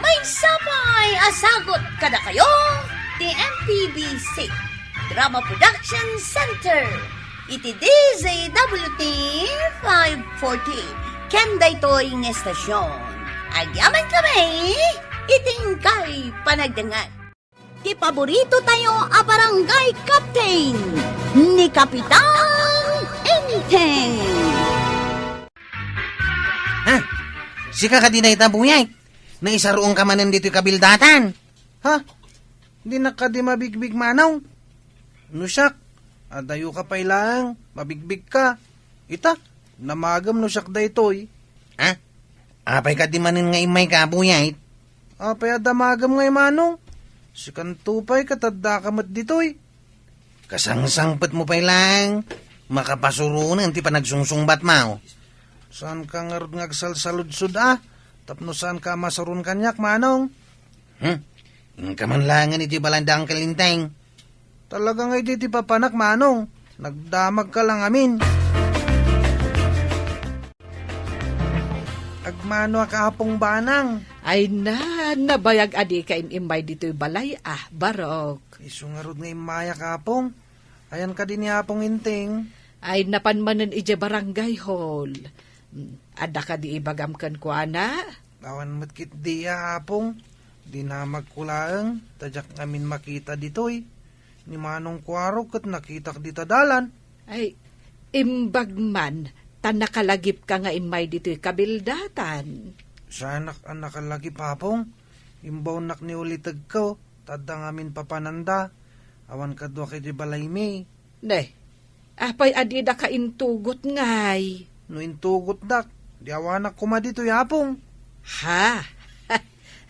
Maysa pay a sagut kadakayo ti M P B C Drama Production Center iti D Z W T five forty ken daytoy nga estasyon. Agyaman kami iti inkay panagdengngeg. Ti paborito tayo a barangay captain, ni Kapitan Enteng. Ha? Sika kadi dayta, Buyay? Naisaruon ka manen ditoy kabildatan? Ha? Dinak kadi mabigbig, Manong? No siak, adayo ka pay laeng, mabigbig ka. Ita, damagem no siak daytoy. Ha? Apay kadi manen nga immay ka, Buyay? Apay a damagem ngay, Manong? Sikanto pay ket addaka met ditoy. Kasangsangpetmo pay laeng, makapasuronen ti panagsungsungbatmo. Saanka ngarud nga agsalsaludsod a, tapno saanka a masuron kaniak, Manong? Hmm? Inka man laengen iti balay da Uncle Enteng. Talaga nga idi ti papanak, Manong. Nagdamagka la ngamin. Agmano a ka, Apong Banang. Ay na, nabayag a dika im-immay ditoy balay a, Barok. Isu ngarud nga immayak, Apong. Ayan kadi ni Apong Enteng? Ay, napan manen idiay barangay hall. Adda kadi ibagam kenkuana? Awan met ketdi, Apong. Dinamagko laeng, ta diak ngamin makita ditoy. Ni Manong Kuarog ket nakitak dita dalan. Ay, imbag man, ta nakalagipka nga immay ditoy kabildatan. Saanak a nakalagip, Apong. Imbawnak ni ulitegko, ta adda ngamin papananda. Awan kaduak iti balaymi. Ne, apay a didaka intugot ngay? No intugotdak, di awanak koma ditoy, Apong. Ha?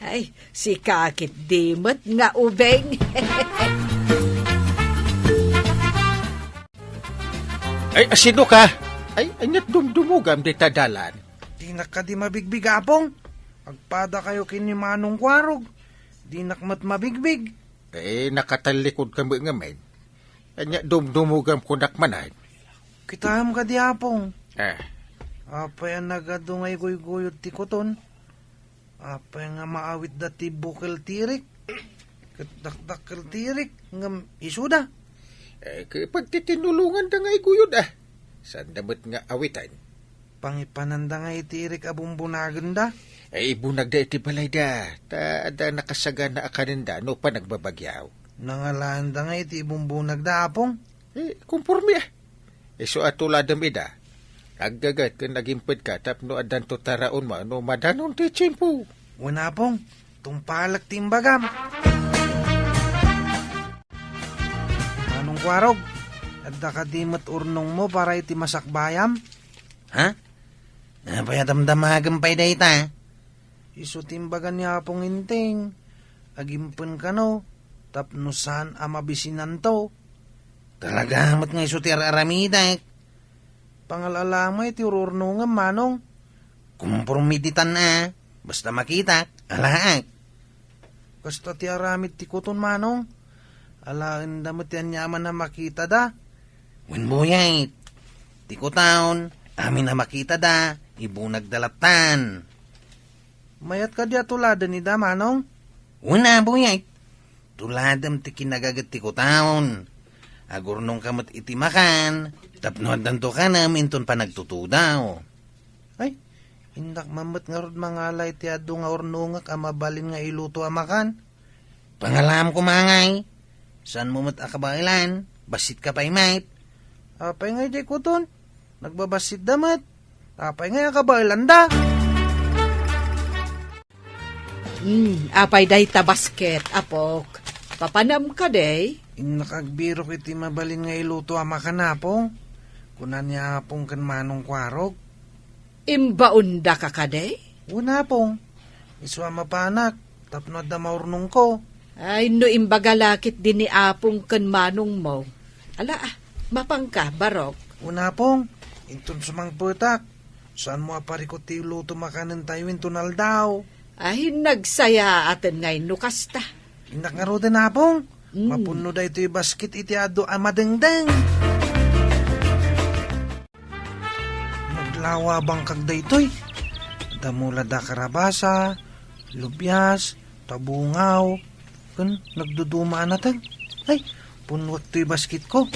Ay, sika ketdi met nga ubing. Ay, asino ka? Ay, ania't dumdumogam dita dalan? Dinak kadi mabigbig, Apong. Agpadakayo ken ni Manong Kuarog. Dinak met mabigbig. Eh, nakatallikod ka met ngamin. Ania, dumdumogam kunak manen. Kitaem kadi, Apong. Eh. Apay a nagadu nga iguyguyod ti kuton? Apay nga maawitda ti bukel ti irik? Ket dakdakkel ti irik, ngem isuda. Eh, ket pagtitinulonganda nga iguyod, ah. Saanda met nga awiten. Pangipananda nga iti irik a bumbunagenda? Eh, ibunagda iti balayda. Ta adda nakasagana a kanenda no panagbabagyaw. Nangalaanda nga iti ibumbunagda, Apong? Eh, kumpormi, ah. Isu a tuladem ida. Aggaget ken agimpedka tapno addanto taraonmo no madanon ti tiempo. Wen, Apong, tungpalek ti imbagam. Manong Kuarog, adda kadi met urnongmo para iti masakbayam? Ha? Apay a damdamagem pay dayta? Isu ti imbaga ni Apong Enteng. Agimpen kano, tapno saan a mabisinanto. Talaga met nga isu ti ar-aramidek. Pangal-alamay ti ur-urnongem, Manong. Kumpormi ditan a, basta makitak, alaek. Kasta ti aramid ti kuton, Manong. Alaenda met ti aniaman a makitada. Wen, buyait. Ti kuton, amin a makitada, ibunagda lattan. Mayat kadi a tuladen ida, Manong? Wen a, buyait. Tuladem ti kinagaget ti kuton. Agurnongka met iti makan, tapno addanto kanem inton panagtutudaw. Ay, innak man met ngarud mangala iti adu nga urnongek a mabalin nga iluto a makan. Pangalam koma ngay. Saanmo met a kabaelan, bassitka pay met. Apay ngay diay kuton? Nagbabassitda met. Apay ngay a kabaelanda? Hmm, apay dayta basket, apok? Papanam kadi? Innak agbirok iti mabalin nga iluto a makan, Apong. Kuna ni Apong ken Manong Kuarog. Imbaondaka kadi? Wen, Apong. Isu a mapanak, tapno adda maurnongko. Ay, no imbaga la ketdi ni Apong ken Manongmo. Ala, ah, mapanka, barok. Wen, Apong, inton sumangpetak, saanmo a parikut ti iluto makanentayo inton aldaw? Ay, nagsayaaten ngay no kasta. Innak ngaruden, Apong. Mm. Mapunno daytoy basket iti adu a madengdeng. Naglawabangkak daytoy. Damula da karabasa, lubias, tabungaw, ken nagduduma a nateng. Ay, punnuek toy basketko.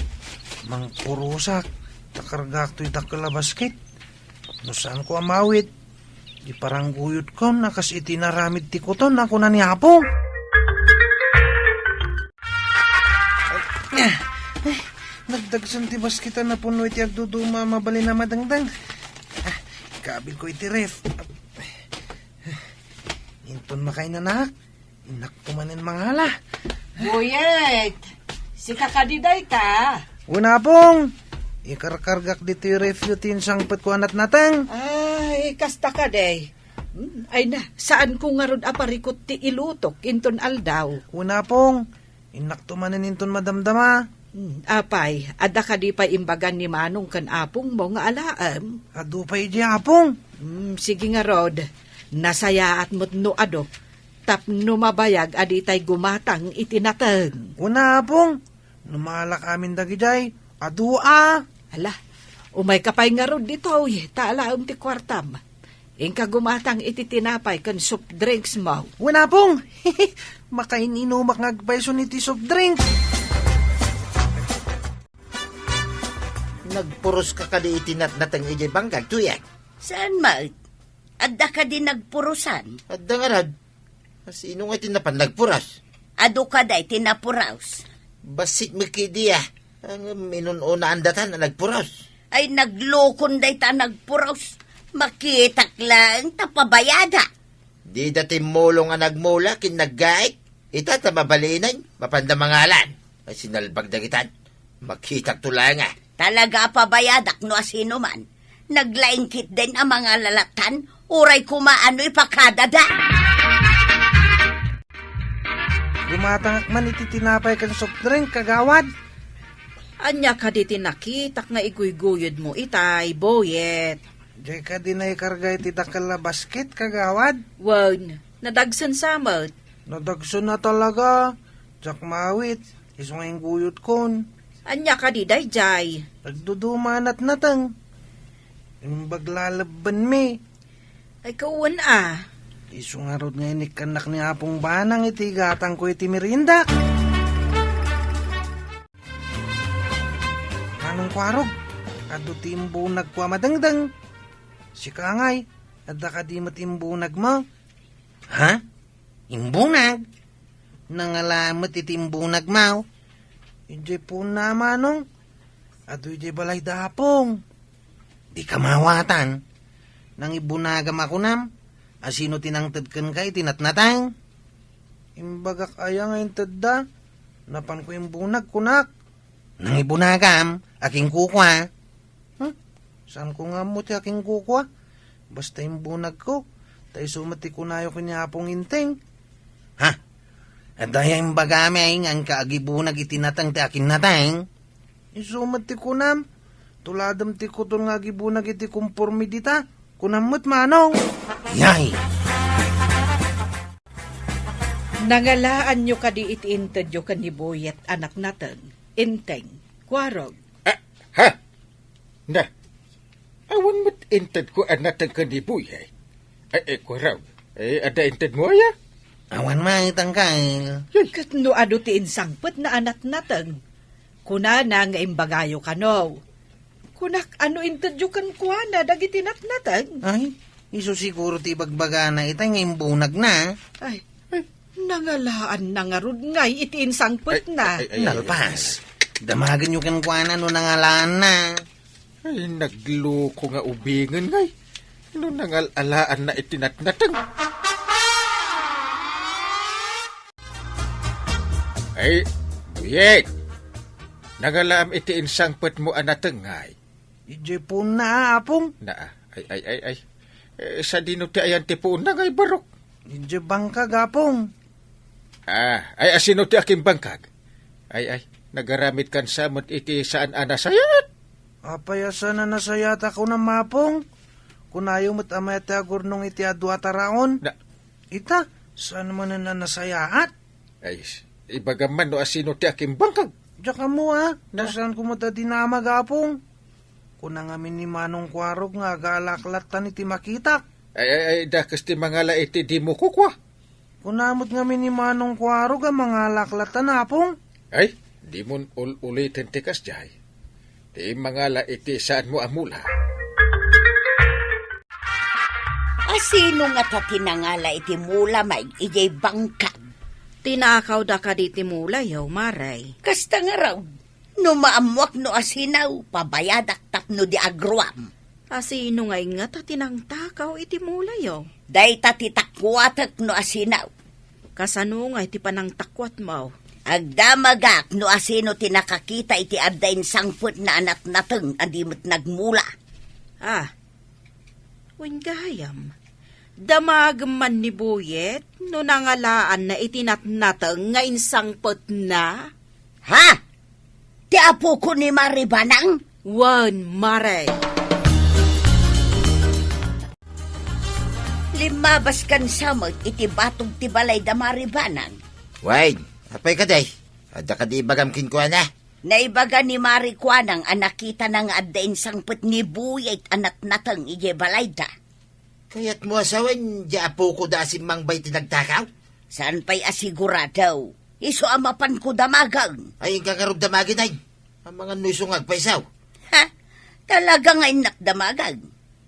Mangpurosak, ta kargaak toy dakkel a basket. No saanko a maawit, iparangguyodkon a kas iti naramid ti kuton a kuna ni Apo. Ay, ay, nagdagsen ti basket a napunno iti agduduma a mabalin a madengdeng. Ah, ikabilko iti ref. Inton makainanak, innak to manen mangala. Buyet, sika kadi dayta? Wen, Apong, ikarkargak ditoy refyo ti insangpetko a natnateng. Ay, kasta kadi. Hmm, ay na, saanko ngarud a parikut ti ilutok inton aldaw. Wen, Apong, innak to manen inton madamdama. Hmm, apay, adda kadi pay imbagan ni Manong ken Apongmo nga alaem? Adu pay idi, Apong. Hmm, sige ngarud, nasayaat met no adu, tapno mabayag a ditay gumatang iti nateng. Wen, Apong, no maalak amin dagidiay, adu a. Ala, umayka pay ngarud ditoy, ta alaem ti kuartam. Inka gumatang iti tinapay ken soft drinks mo. Wen, Apong, makain-inumak nga agpayson iti soft drinks. Nagpuros ka kadi iti natnateng idiay bangkag, Tuyek? Saan met? Adda kadi nagpurosan? Adda ngarud. Sino nga ti napan nagpuros? Adu kadi ti napuros? Bassit met kadi a. Ngem inun-unaan dayta a nagpuros. Ay, naglukon dayta a nagpuros. Makitak laeng ta pabayada. Dida timmulong a nagmula ken naggaik. Ita ta mabalinen, mapanda mangalan. Ay, sinalbag dagitan. Makitakto laeng a. Talaga a pabayadak no asino man. Naglaing ketdin a mangalalatan, uray koma no ipakadada. Gumatangak man iti tinapay ken soft drink, kagawad. Ania kadi ti nakitak nga iguyguyodmo itay, Boyet? Diay kadi naikarga iti dakkel a basket, kagawad? Wen, nadagsen sa met. Nadagsen a talaga. Diak maawit, isu nga ingguyodkon. Ania kadi daydiay? Nagduduma a natnateng. Imbag lalebbenmi. Ay, kawen a. Isu ngarud nga inikkannak ni Apong Banang iti gatangko iti meriendak. Manong Kuarog, adu ti imbunagko a madengdeng. Sika ngay, adda kadi met imbunagmo? Ha? Imbunag? Nangala met iti imbunagmo? Idiay puonna, Manong. Adu idiay balay da Apong. Dika maawatan. Nangibunagam a kunam, asino ti nangted kenka iti natnateng? Imbagak aya nga intedda? Napanko imbunag, kunak. Nangibunagam, akin kukua. Hmm? Saanko nga ammo ti akin kukua? Basta imbunagko, ta isu met ti kunayo ken ni Apong Inteng. Ha? Adda aya imbagami nga inka agibunag iti nateng ti akin nateng? Isu met ti kunam, tuladem ti kuton nga agibunag iti komporme dita. Kunam met, Manong. Yay! Nangalaanyo kadi iti intedyo ken ni Boyet a natnateng, Inteng, Kuarog? Ah, ha? Na, awan met intedko a nateng ken ni Boyet. Ay, ay, Kuarog. Ay, adda intedmo aya? Awan met, Angkel. Yay. Ket no adu ti insangpetna a natnateng, kunana nga imbagayo kano. Kunak, ano intedyo kenkuana dagiti natnateng? Ay, isu siguro ti ibagbagana ita nga imbunagna. Ay, nangalaanna ngarud ngay iti insangpetna. Ay, ay, ay, ay, ay, ay. Nalpas. Damagenyo kenkuana no nangalaanna. Ay, nagluko nga ubingen ngay. No nangal-alaanna iti natnateng. Ay, Boyet. Nangalaam iti insangpetmo a nateng ngay. Idiay puonna, a, Apong. Na, ay, ay, ay, ay. Eh, sadino ti ayan ti puonna ngay barok? Idiay bangkag, Apong. Ah, ay, asino ti akin bangkag? Ay, ay, nagaramid kan sa met iti saan a nasayaat. Apay a saan a nasayaat a kunam, Apong? Kunayo met a mayat ti agurnong iti adu a taraon. Na, Ita, saan manen a nasayaat? Ay, s-, ibagam man no asino ti akimbangkag. Diak ammo, a. Na? Saan ko met a dinamag, Apong? Kuna ngamin ni Manong Kuarog nga agalaklatan iti makitak. Ay, ay, ay, dakes ti mangala iti dimo kukua. Kuna met ngamin ni Manong Kuarog a mangalaklatan, Apong. Ay, dimon ul-uliten ti kasdiay. Ti mangala iti saanmo a mula. Asino ngata ti nangala iti mula, May, idiay bangkag? Tinakawda kadi ti mulayo, Mare. Kasta ngarud, no maammuak no asino, pabayadak tapno di agruam. Asino ngay ngata ti nangtakaw iti mulayo? Dayta ti takuatek no asino. Kasano ngay ti panangtakuatmo? Agdamagak no asino ti nakakita iti adda insangpetna a natnateng a di met nagmula. Ah, wen gayam, damagem man ni Buyet no nangalaanna iti natnateng nga insangpetna? Ha? Ti apoko ni Mari Banang? Wen, Mare. Limmabas kan sa met iti batog ti balay da Mari Banang. Wen, apay kadi? Adda kadi ibagam kenkuana? Naibaga ni Mari Kuanang a nakitana nga adda insangpet ni Buyet a natnateng idiay balayda. Kayatmo a sawen, di apoko da a simmangbay ti nagtakaw? Saan pay a sigurado? Isu a mapanko damagen. Ay, inka ngarud damagen, ay. Amangan no isu nga agpaisaw. Ha? Talaga nga innak damagen.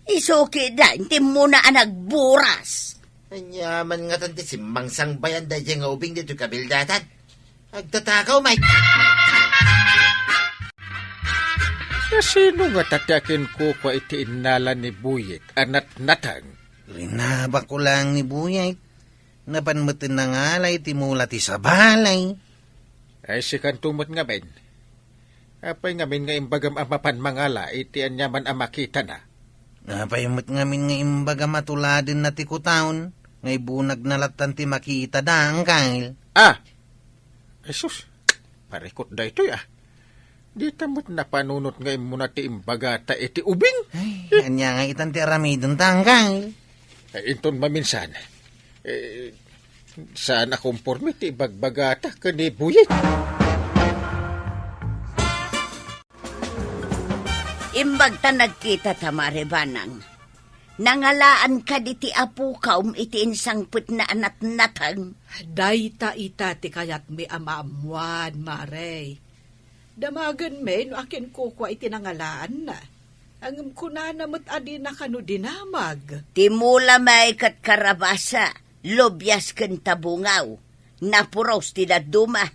Isu ketdin ti immuna a nagburas. Ania man ngatan ti simmangsangbayan daydiay nga ubing ditoy kabildatan? Agtatakaw, Mike. Sasino ngata ti akinkukua iti innala ni Buyet a natnateng? Rinabakko laeng ni Buyet. Napan met nangala iti mula ti sabali. Ay, sikanto met ngamin. Apay ngamin nga imbagam a mapan mangala iti aniaman a makitana? Apay met ngamin nga imbagam a tuladenna ti kutaon, nga ibunagna lattan ti makitada, Angkel? Ah! Ay sus, parikut daytoy, ah. Dita met napanunot nga immuna ti imbagata iti ubing. Ay, ania nga itan ti aramidenta, Angkel? Ay, inton maminsan, eh, saan a komporme ti ibagbagata ken ni Buyet. Imbag ta nagkitata, Mare Banang. Nangalaan kadi ti apokaw iti insangpetna a natnateng? Dayta ita ti kayatmi a maammuan, Mare. Damagenmi no akinkukua iti nangalaanna. Ngem kunana met a dina kano dinamag. Ti mula met ket karabasa, lubias ken tabungaw. Napuros ti dadduma.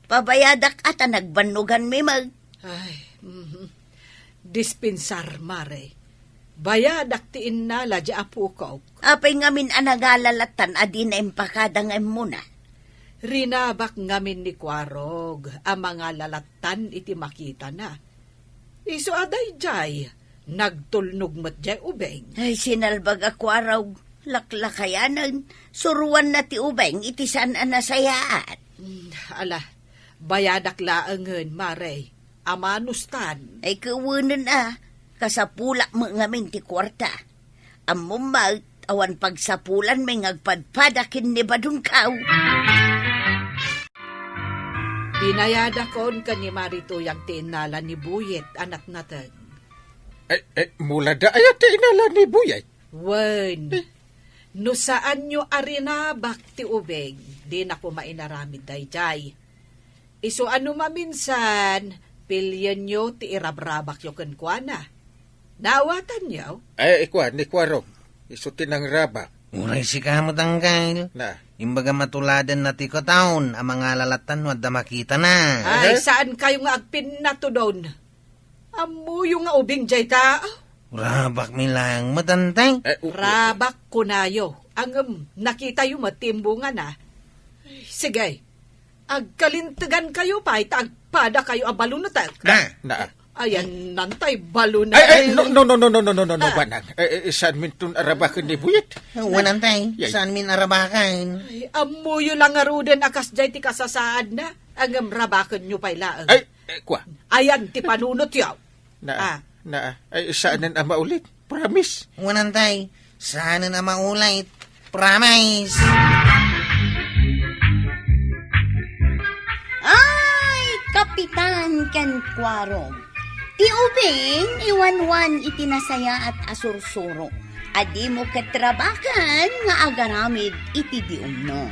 Pabayadak a ta nagbannoganmi met. Ay, mhm. Dispensar, Mare. Bayadak ti innala diay apokok. Apay ngamin a nangala lattan a dina impakada nga immuna? Rinabak ngamin ni Kuarog a mangala lattan iti makitana. Isu a daydiay, nagtulnog met diay ubing. Ay, sinalbag a Kuarog, laklakayanen, suroanna ti ubing iti saan a nasayaat. Hmm, ala, bayadak laengen, Mare. Amanustan. Ay, kuwenen a, kasapulak met ngamin ti kuarta. Ammom met, awan pagsapulanmi nga agpadpada ken ni Badongkaw. Binayadakon ken ni Mari Tuyang ti innala ni Buyet a natnateng. Ay, ay, mula da aya ti innala ni Buyet? Wen, eh, no saanyo a rinabak ti ubing, dina koma inaramid daydiay. Isu a no maminsan, pilienyo ti irabrabakyo kenkuana. Naawatanyo? Ay, ikuan, ni Kuarog. Isu ti nangrabak. Uray sika met, Angkel. Na. Imbagam a tuladenna ti kutaon a mangala lattan no adda makitana. Ay, eh? Saankayo nga agpinnatudon? Ammoyo nga ubing dayta? Rabakmi laeng met, Antay. Eh, u-, u-, Rabak kunayo. Ngem, nakitayo met ti imbungana. Sige, agkalintegankayo pay ta agpadakayo a balunetek. Na. Na. Ayan, Antay, balunetek. Ay, ay, no, no, no, Banang. Eh, eh, saanminton arabaken ni Buyet? Wen, Antay, yay, saanmin arabaken? Ay, ammoyo la ngaruden a kasdiay ti kasasaadna. Ngem, rabakenyo pay laeng. Ay, eh, kua. Ayan ti panunotyo. Na, ah, na, ay, saanen a maulit. Promise. Wen, Antay, saanen a maulit. Promise. Ay, Kapitan ken Kuarog. Ti ubing, iwanwan iti nasayaat a sursuro. A dimo ket rabaken nga agaramid iti diumno.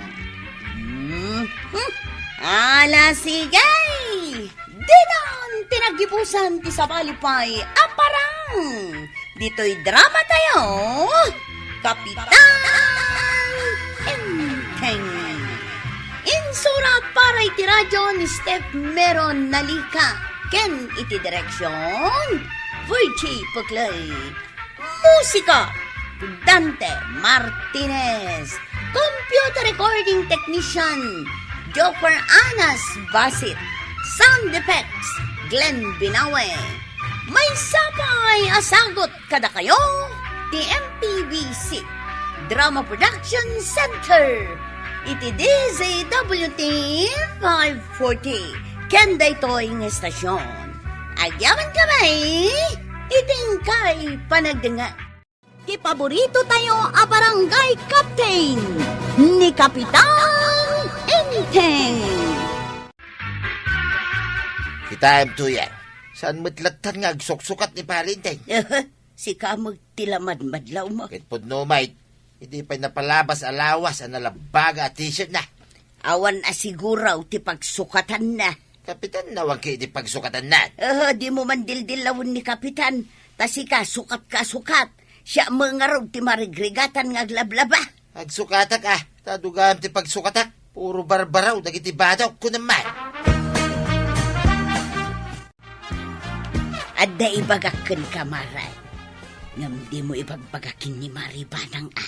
Hmm, hmm. Ala, sige! Dinan ti naggibusan ti sabali pay a parang ditoy drama tayo, Kapitan Enteng. Insurat para iti radyo ni Steph Meron Nalika ken iti direksyon, Virgie Puclay. Musika, Dante Martinez. Computer recording technician, Joker Anas Basit. Sound effects, Glenn Binawe. Maysa pay a sagut kadakayo ti M P B C Drama Production Center iti D Z W T five forty. Ken daytoy nga estasyon, agyamankami iti inkay panagdengngeg. Ti paborito tayo a barangay captain, ni Kapitan Enteng. Kitaem, Tuyang. Saan met lattan nga agsuksukat ni Pari Enteng? Sika met ti lamadmadlaw mo. Ket pudno met, idi pay napalabas a lawas a nalabaga a t-shirt na. Awan a siguraw ti pagsukatanna. Kapitan, awan ket idi pagsukatanna. Aha, dimo man dildillawen ni Kapitan. Ta sika, sukat ka, sukat. Siak met ngarud ti marigrigatan nga aglablaba. Agsukatak, a. Ta dugam ti pagsukatak. Puro barbaraw dagiti badok, kunam man. Adda ibagak kenka, Mare. Ngem dimo ibagbaga ken ni Mari Banang, a.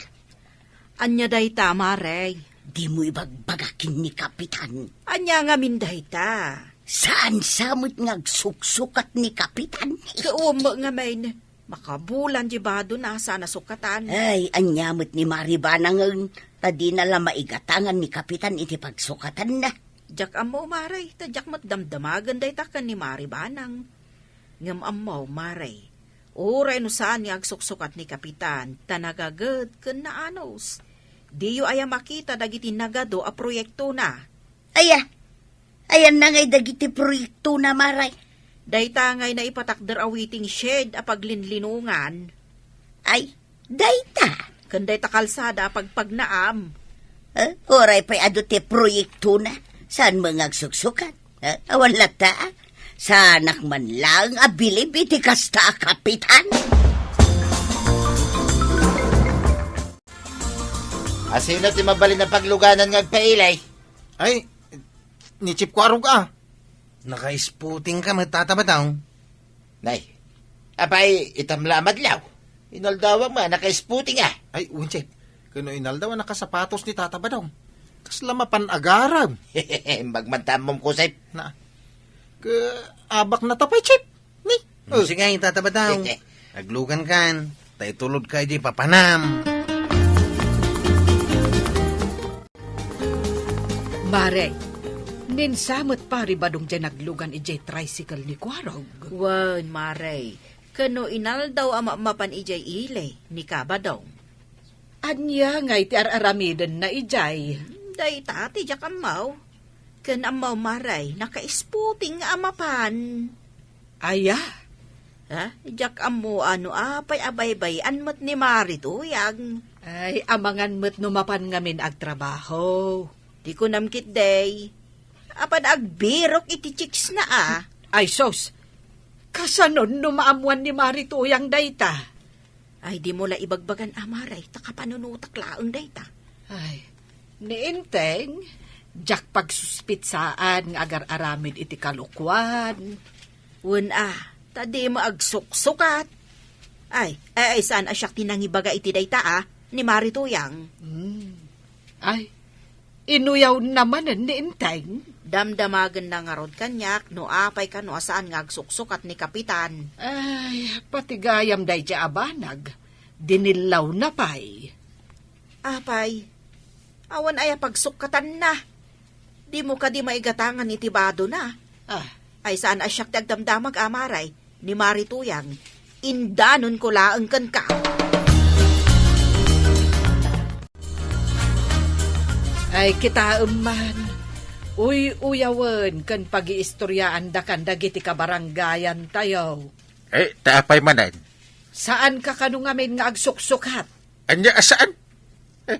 Ania dayta, Mare? Dimo ibagbaga ken ni Kapitan. Ania ngamin dayta? Saan sa met nga agsuksukat ni Kapitan? Kaum ngamin. Makabulan ti badona, saan a sukatan. Ay, ania met ni Mari Banangen, ta dina la maigatangan ni Kapitan iti pagsukatanna. Diak ammo, Mare, ta diak met damdamagen dayta ken ni Mari Banang. Ngem ammo, Mare, uray no saan nga agsuksukat ni Kapitan, ta nagaged ken naanus. Diyo aya makita dagiti nagadu a proyektona? Aya, ayanna ngay dagiti proyektona, Mare? Dayta ngay naipatakder a waiting shed a paglinlinongan. Ay, dayta. Ken dayta kalsada a pagpagnaam. Eh, uray pay adu ti proyektona. Saan met nga agsuksukat? Eh, awan latta, a. Saanak man laeng a bilib iti kasta a Kapitan. A, sino ti mabalin a pagluganan nga agpailay? Ay, ni Chief Kuarog, a. Naka-spooting ka met, Tata Badong. Nay, apay, itam la a madlaw. Inaldawam a naka-spooting, a. Ay, wen, Chief. Ken no inaldaw a nakasapatos ni Tata Badong. Kasla mapan agarem. Imbag man ta ammom, Kusip. Na. Ke, abak na ta pay, Chief. Ni? Hmm, sige, Tata Badong. Aglugan kan, ta itulod ka idiay papanam. Mare, ninsa met Pari Badong diay naglugan idiay tricycle ni Kuarog. Wen, Mare, ken no inaldaw a mapan idiay ili ni Kabadong. Ania ngay ti ar-aramidenna idiay? Dayta ti diak ammo. Ken ammo, Mare, naka-spooting nga a mapan. Aya? Ha? Diak ammo no apay a baybay-an met ni Mari Tuyang. Ay, amangan met no mapan ngamin agtrabaho. Ti kunam ketdi, apan agbirok iti chicks na, a. Ay, sus! Kasanon no maammuan ni Mari Tuyang dayta? Ay, dimo la ibagbagan, a, Mare, ta kapanunotak laeng dayta. Ay, ni Enteng, diak pagsuspitsaan nga agar-aramid iti kalokuan. Wen, a, ta dimo agsuksukat. Ay, ay, ay, saan a siak ti nangibaga iti dayta, a, ni Mari Tuyang. Hmm. Ay, inuyawna manen ni Enteng? Damdamagenna ngarud kaniak no apay kano a saan nga agsuksukat ni Kapitan. Ay, pati gayam daydiay a banag, dinillawna pay. Apay, awan aya pagsukkatanna. Dimo kadi maigatangan iti badona? Ah. Ay, saan a siak ti agdamdamag, a, Mare, ni Mari Tuyang. Indanonko laeng kenka. Ay, kitaem man. Uy-uyawen ken pagiistoryaandakan dagiti kabarangayantayo. Eh, ta apay manen? Saanka kano ngamin nga agsuksukat? Ania a saan? Eh,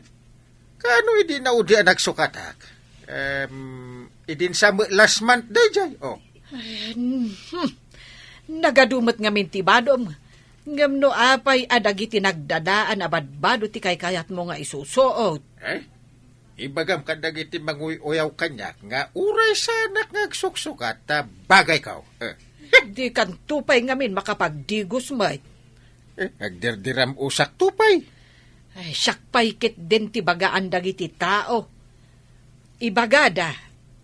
kaano idi naudi a nagsukatak? Em, idin sa met last month daydiay, oh. Ay, hmm. Nagadu met ngamin ti badom. Ngem no apay a dagiti nagdadaan a badbado ti kaykayatmo nga isusuot? Eh? Ibagam kadagiti manguy-uyaw kaniak nga uray saanak nga agsuksukat ta bagayko. Eh. Dikanto pay ngamin makapagdigos met. Eh, agdirdiram-usakto pay. Ay, siak pay ketdin ti bagaan dagiti tao. Ibagada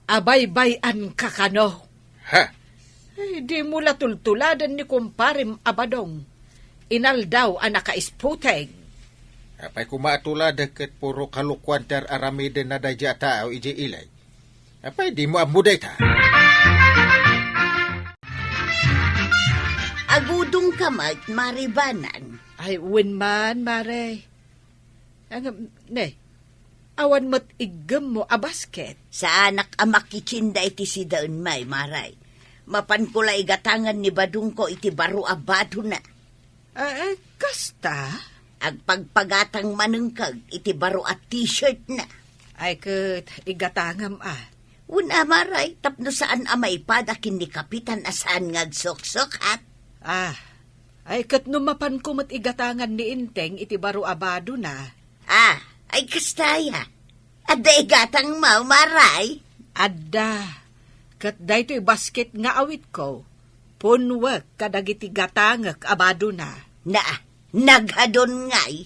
a baybay-anka kano. Ha? Ay, dimo la tultuladen ni kumparem a Badong. Inaldaw a naka-spooting. Apay koma a tuladek ket puro kalokuan ti ar-aramidenna daydiay a tao idiay ili. Apay dimo ammo dayta? Agudongka met, Mari Banang. Ay, wen man, Mare. Ngem, ne, awan met iggemmo a basket. Saanak a makitienda iti sidaen, Mare. Mapanko la igatangan ni Badongko iti baro a badona. Ah, eh, kasta? Agpagpagatang manen kag iti baro a t-shirtna. Ay, ket igatangam, a. Wen a, Mare, tapno saan a maipada ken ni Kapitan a saan nga agsuksukat. Ah, Ay, ket no mapanko met igatangan ni Enteng iti baro a badona? Ah, ay kasta aya. Adda igatangmo, Mare? Adda. Ket daytoy basket nga awitko, punwek kadagiti gatangek a badona. Na, naghadon ngay.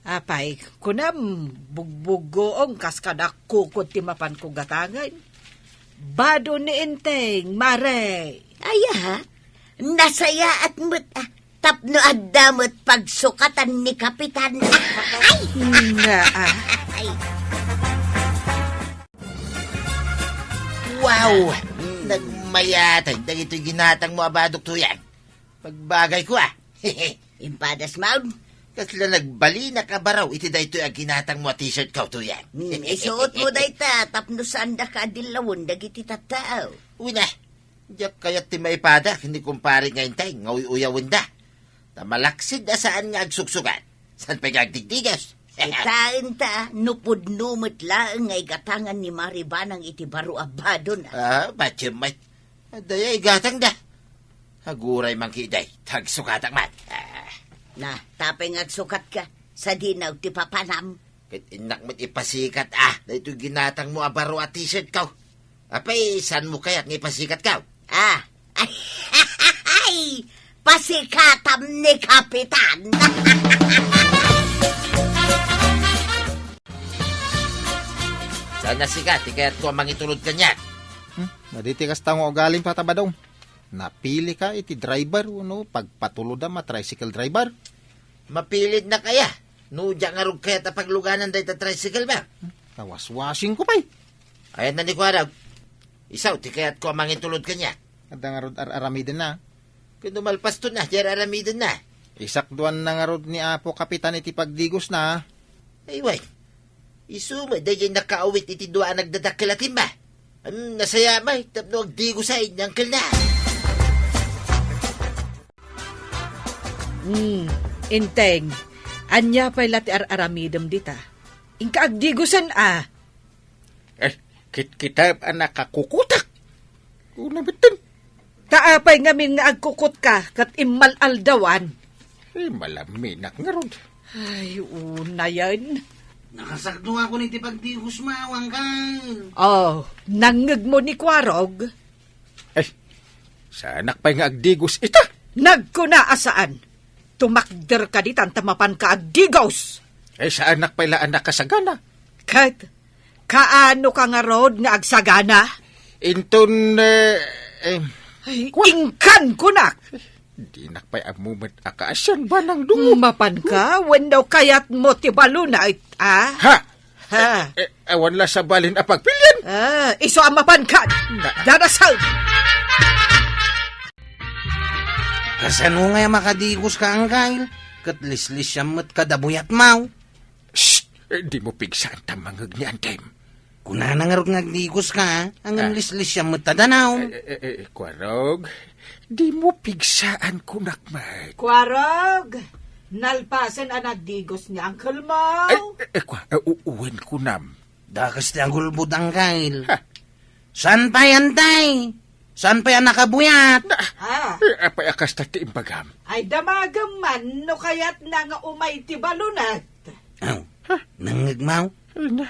Apay, kunam, bugbuggoong kas kada kukod ti mapanko gatangen. Bado ni Enteng, Mare. Aya, nasayaat met, ah, tapno adda met pagsukatan ni Kapitan. Ay! Nga, ah. Ay. Wow! Nagmayatay dagitoy ginatangmo a badok, Tuyang. Pagbagayko, ah. Impadas maon. Kasla nagbalinaka baro iti daytoy a ginatangmo a t-shirtko, Tuyang. Hmm, isuotmo dayta tapno saandaka a dillawen dagiti tattao. Uy na, diak kayat ti maipada ken ni kumpare nga Enteng nga uy-uyawenda. Ta malaksid a saan nga agsuksukat. Saan pay nga agdigdigas? Kitaenta, no pudno met laeng nga igatangan ni Mare Banang iti baro a badona. Ah, ba't yun, mate? Adda ya igatangda. Aguray man ketdi, ta agsukatak man. Ah. Na, tapay nga agsukatka, sadino ti papanam? Ket innak met ipasikat, ah, daytoy ginatangmo a baro a t-shirtko. Apay, saanmo kayat nga ipasikatko? Ah, ay, pasikatam ni Kapitan. Saan a sika ti kayatko a mangitulod kaniak? Hmm, adda ti kasta nga ugalim, Tata Badong. Napilika iti driver wenno pagpatulodam a tricycle driver? Mapilidnak aya no diak ngarud kayat a pagluganan dayta tricycle, ba? Hmm, kawaswasingko pay. Ayanna ni Kuarog. Isu ti kayatko a mangitulod kaniak. Adda ngarud ar-aramidenna. Ken no malpaston a, di ar-aramidenna. Isakduanna ngarud ni Apo Kapitan iti pagdigosna. Ay, wen. Isu met daydiay nakaawit iti dua a nagdadakkel a timba. Am, nasaya may tapno agdigosay ni angkelna. Hmm, Enteng, ania pay la ti ar-aramidem dita? Inka agdigosen a. Eh, kitkitaem a nakakukutak. Una metten. Ta apay ngamin nga agkukutka ket immal-aldawan? Eh, malaminak ngarud. Ay, unayen. Nakasakduakon iti pagdigosmo, Angkel. Oh, nangngegmo ni Kuarog? Eh, saanak pay nga agdigos ita? Nagkuna a saan. Tumakder ka ditan ta mapanka agdigos. Eh, saanak pay la a nakasagana. Ket, kaano ka ngarud nga agsagana? Inton, eh, eh, Ay, kwa- inkan kunak! Dinak pay ammo met a kaasian, Banang Dungo. Mapanka, wenno kayatmo ti balonit, a? Ha? Ha? Eh, eh, awan la sabalen a pagpilian. Ah, isu a mapanka. Na- Dadasan! Kasano ngay a makadigoska, Angkel? Ket lislisiam met kada buyatmo. Shh! Eh, dimo pigsaan ta mangngeg ni Antem. Kunana ngarud nga agdigoska, a? Ngem Ah. lislisiam met ta danaw. Eh, eh, eh, eh, Kuarog, dimo pigsaan kunak met. Kuarog, nalpasen a nagdigos ni Uncle mo. Ay, eh, eh, Kua-, eh, u-, uwen kunam. Dakes ti agulbod, Angkel. Ha? Saan pay, Antay? Saan pay a nakabuyat? Na, Ah. eh, apay a kasta ti imbagam? Ay, damagem man no kayatna nga umay ti balonit. Aw, nangngegmo? Ay, na,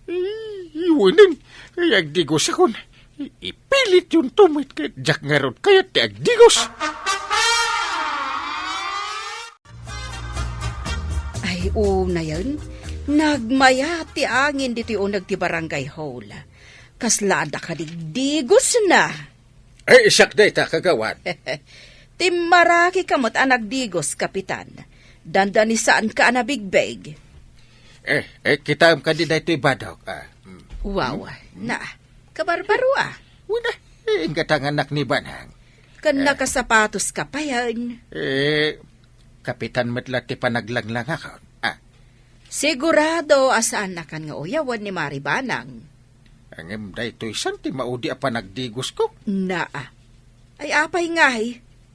i-, iwanen. Ay, agdigosakon. I-, ipilit yun tumit ket diak ngarud kayat ti agdigos. Ay, unayen, nagmayat ti angin ditoy uneg ti barangay hall. Kasla adda kadigdigosna. Ay, siak dayta, kagawad. Timmarakika met a nagdigos, Kapitan. Dandani saanka a nabigbeg. Eh, eh, kitaem kadi daytoy badok, ah. Mm. Wow, Mm. na, kabarbaro, ah. Wala, eh, inggatanganak ni Banang. Ken Eh. nakasapatoska payen. Eh, Kapitan met la ti panaglanglangakon. Ah. Sigurado a saannakan nga uyawen ni Mari Banang. Ngem daytoy saan ti maudi a panagdigosko? Naa. Ay, apay ngay?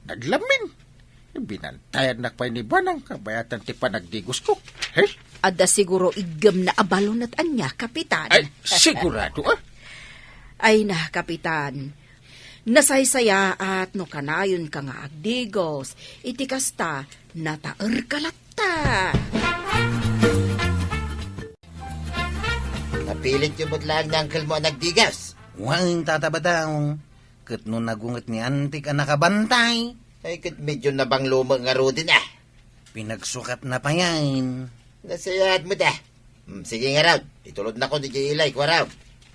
Naglamin. Binantayannak pay ni Banang kabayatan ti panagdigosko. Hey? Adda siguro iggemna a balonit ania, Kapitan. Ay, sigurado, ah. Ay na, Kapitan. Nasaysayaat no kanayonka nga agdigos, iti kasta, nataerka latta. Napilit yo met laeng ni uncle mo a nagdigos? Wen, Tata Badong. Ket no nagunget ni antik a nakabantay. Ay, ket medyo nabanglo met ngaruden a. Pinagsukatna payen. Nasayaat met a. Hmm, sige ngarud, itulodnakon idiay ilay, Kuarog.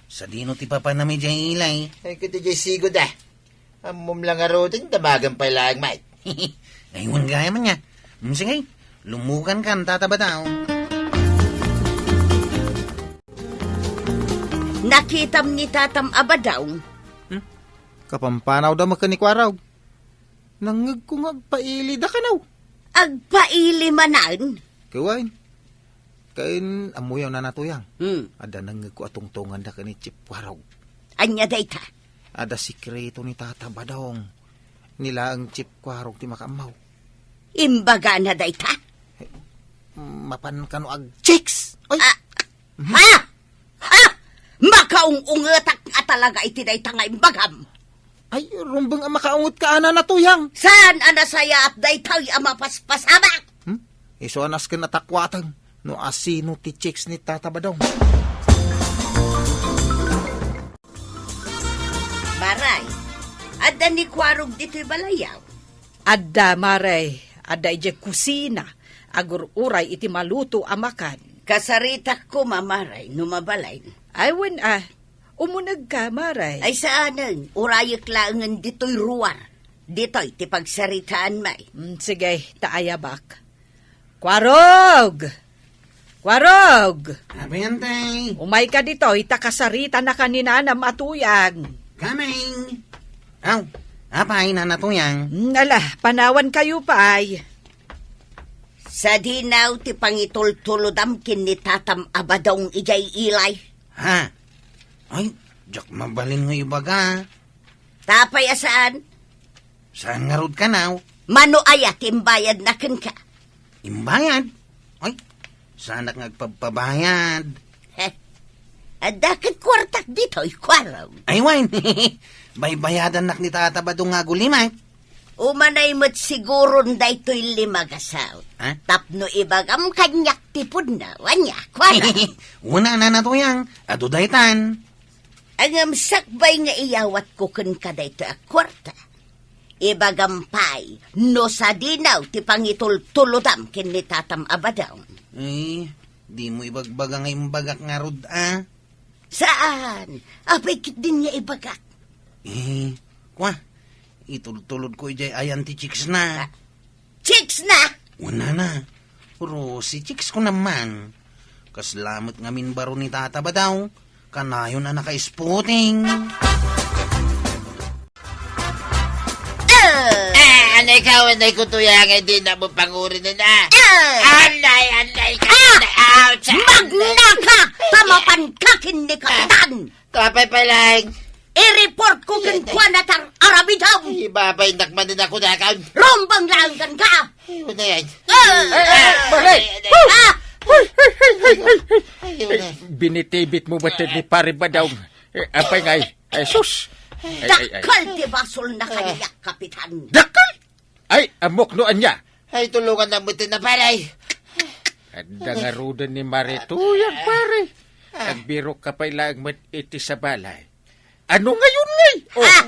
Sadino ti papanam idiay ilay? Ay, ket idiay sigud a. Ammom la ngaruden, damagen pay laeng met. Ay, wen gayam ania. Hmm, sige, lumugankan, Tata Badong. Nakitam ni Tatam a Badong. Hmm? Kapampanawda met ken ni Kuarog. Nangngegko nga agpailida kano. Agpaili manen? Ket wen. Ken ammoyo, Nana Tuyang. Hmm. Adda nangngegko a tungtunganda ken ni Chief Kuarog. Ania dayta? Adda sekreto ni Tata Badong. Ni laeng Chief Kuarog ti makaammo. Imbagana dayta? Mapan kano ag-chicks? Oy! Ah! Ha? Ha? Makaung-ungetak a talaga iti dayta nga imbagam. Ay, rumbeng a makaungetka, Nana Tuyang. Saan a nasayaat daytoy a mapaspasamak? Hmm? Isu a nasken a takuaten no asino ti chicks ni Tata Badong. Maray, adda ni Kuarog ditoy balayaw? Adda, Maray. Adda idiay kusina. Agur-uray iti maluto a makan. Kasaritak koma, Maray, no mabalin. Ay, wen a. Umunegka, Maray. Ay, saanen. Urayek laengen ditoy ruar. Ditoy ti pagsaritaan, May. Mm, sige, ta ayabak. Kuarog! Kuarog! Apay, Antay? Umayka ditoy, ta kasaritanaka ni Nanam a Tuyang. Coming! Aw, apay, Nana Tuyang? Mm, ala, panawankayo pay. Sadino ti pangitultulodam ken ni Tatam a Badong idiay ilay? Ha? Ay, diak mabalin nga ibaga. Apay a saan? Saan ngarud kano? Mano aya ti imbayadna kenka? Imbayad? Ay, saanak nga agpabpabayad. Heh. Adda ket kuartak ditoy, Kuarog. Ay, wen. Baybayadannak ni Tata Badong nga agulimek. Umanay met siguron daytoy lima nga saut. Ha? Tapno ibagam kaniak ti pudno, ania, Kuarog? Wen a, Nana Tuyang, adu daytan. Ngem sakbay nga iyawatko kenka daytoy a kuarta, ibagam pay no sadino ti pangitultulodam ken ni Tatam a Badong. Eh, dimo ibagbaga nga imbagak ngarud a? Saan? Apay ketdin nga ibagak? Eh, kua, itultulodko idiay ayan ti chicksna. Ah, chicksna? Wen a, Nana. Rosy, chicksko naman. Kasla met ngamin baro ni Tata Badong. Kanayon a naka-spotting. Ah! Ah, anay ka, anay ko, Tuyang, nga dinak pangurinen a. Ah! Anay, anay ka, ah! Anay, ouch! Magnaka! Tamapan ka ken ni Kapitan! Apay pay laeng? I-report ko kenkuana ti ar-aramidem. Ay, babaynak manen a kunakon. Rumbeng laeng kenka. Ay, unay, ay. Ah! Eh, eh, eh, Maray! Ah! Hoy, hoy, hoy, hoy, hoy, hoy! Ay, unay. Eh, binitibit mo ba ni Pare Badong? Eh, apay ngay? Ay, sus! Ay, ay, ay. Dakkel ti basolna kaniak, Kapitan. Dakkel? Ay, ammok no ania. Ay, tulongannak met a, Pare. Adda ngaruden ni Mare Tuyang, Pare. Ah. Agbirokka pay laeng met iti sabali. Ano ngayon, ngay? Oh. Ah,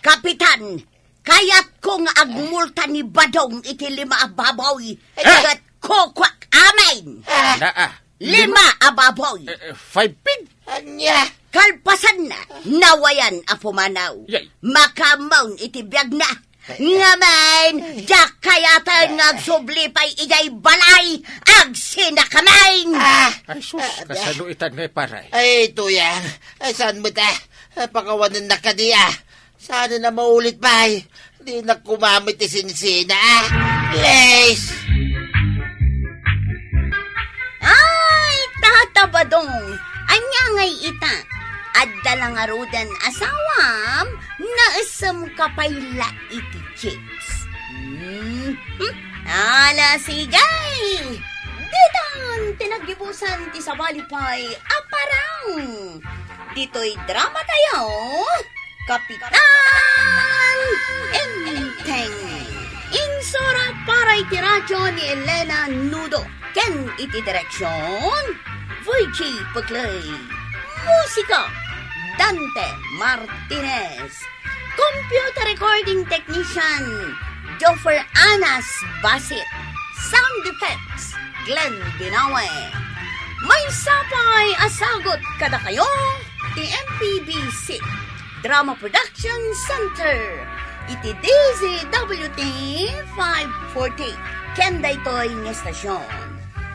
Kapitan, kayatko nga agmulta ni Badong iti lima a baboy. Ah! Ket kukuak amin. Ah! Naa. Lima a baboy. Eh, eh, five pig? Ania? Kalpasanna, nawayan a pumanaw. Yay. Makaammoon iti biagna. Ngamin, diak kayaten nga agsubli pay idiay balay, agsinakamin! Ah! Ay, sus, ah, kasano itan nga ipara? Ay, Tuyang, ay, saan met a? Ay, pakawanennak kadi a. Saan a maulit pay? Dinak kumamit ti sinsina, ah. Please! Ay, Tata Badong, ania ngay ita? Adda la ngaruden asawam, naesemka pay la iti chips. Hmm, hmm. Ala, sige! Ditan ti naggibusan ti sabali pay a parang. Ditoy drama tayo, Kapitan Enteng. Insura para iti radyo ni Elena Nudo ken iti direksyon, Virgie Pecley. Musika, Dante Martinez. Computer recording technician, Joffer Anas Basit. Sound effects, Glenn Binawe. Maysa pay a sagut kadakayo ti M P B C Drama Production Center iti D Z W T five forty ken daytoy nga estasyon.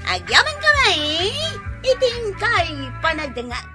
Agyamankami iti inkay panagdengngeg.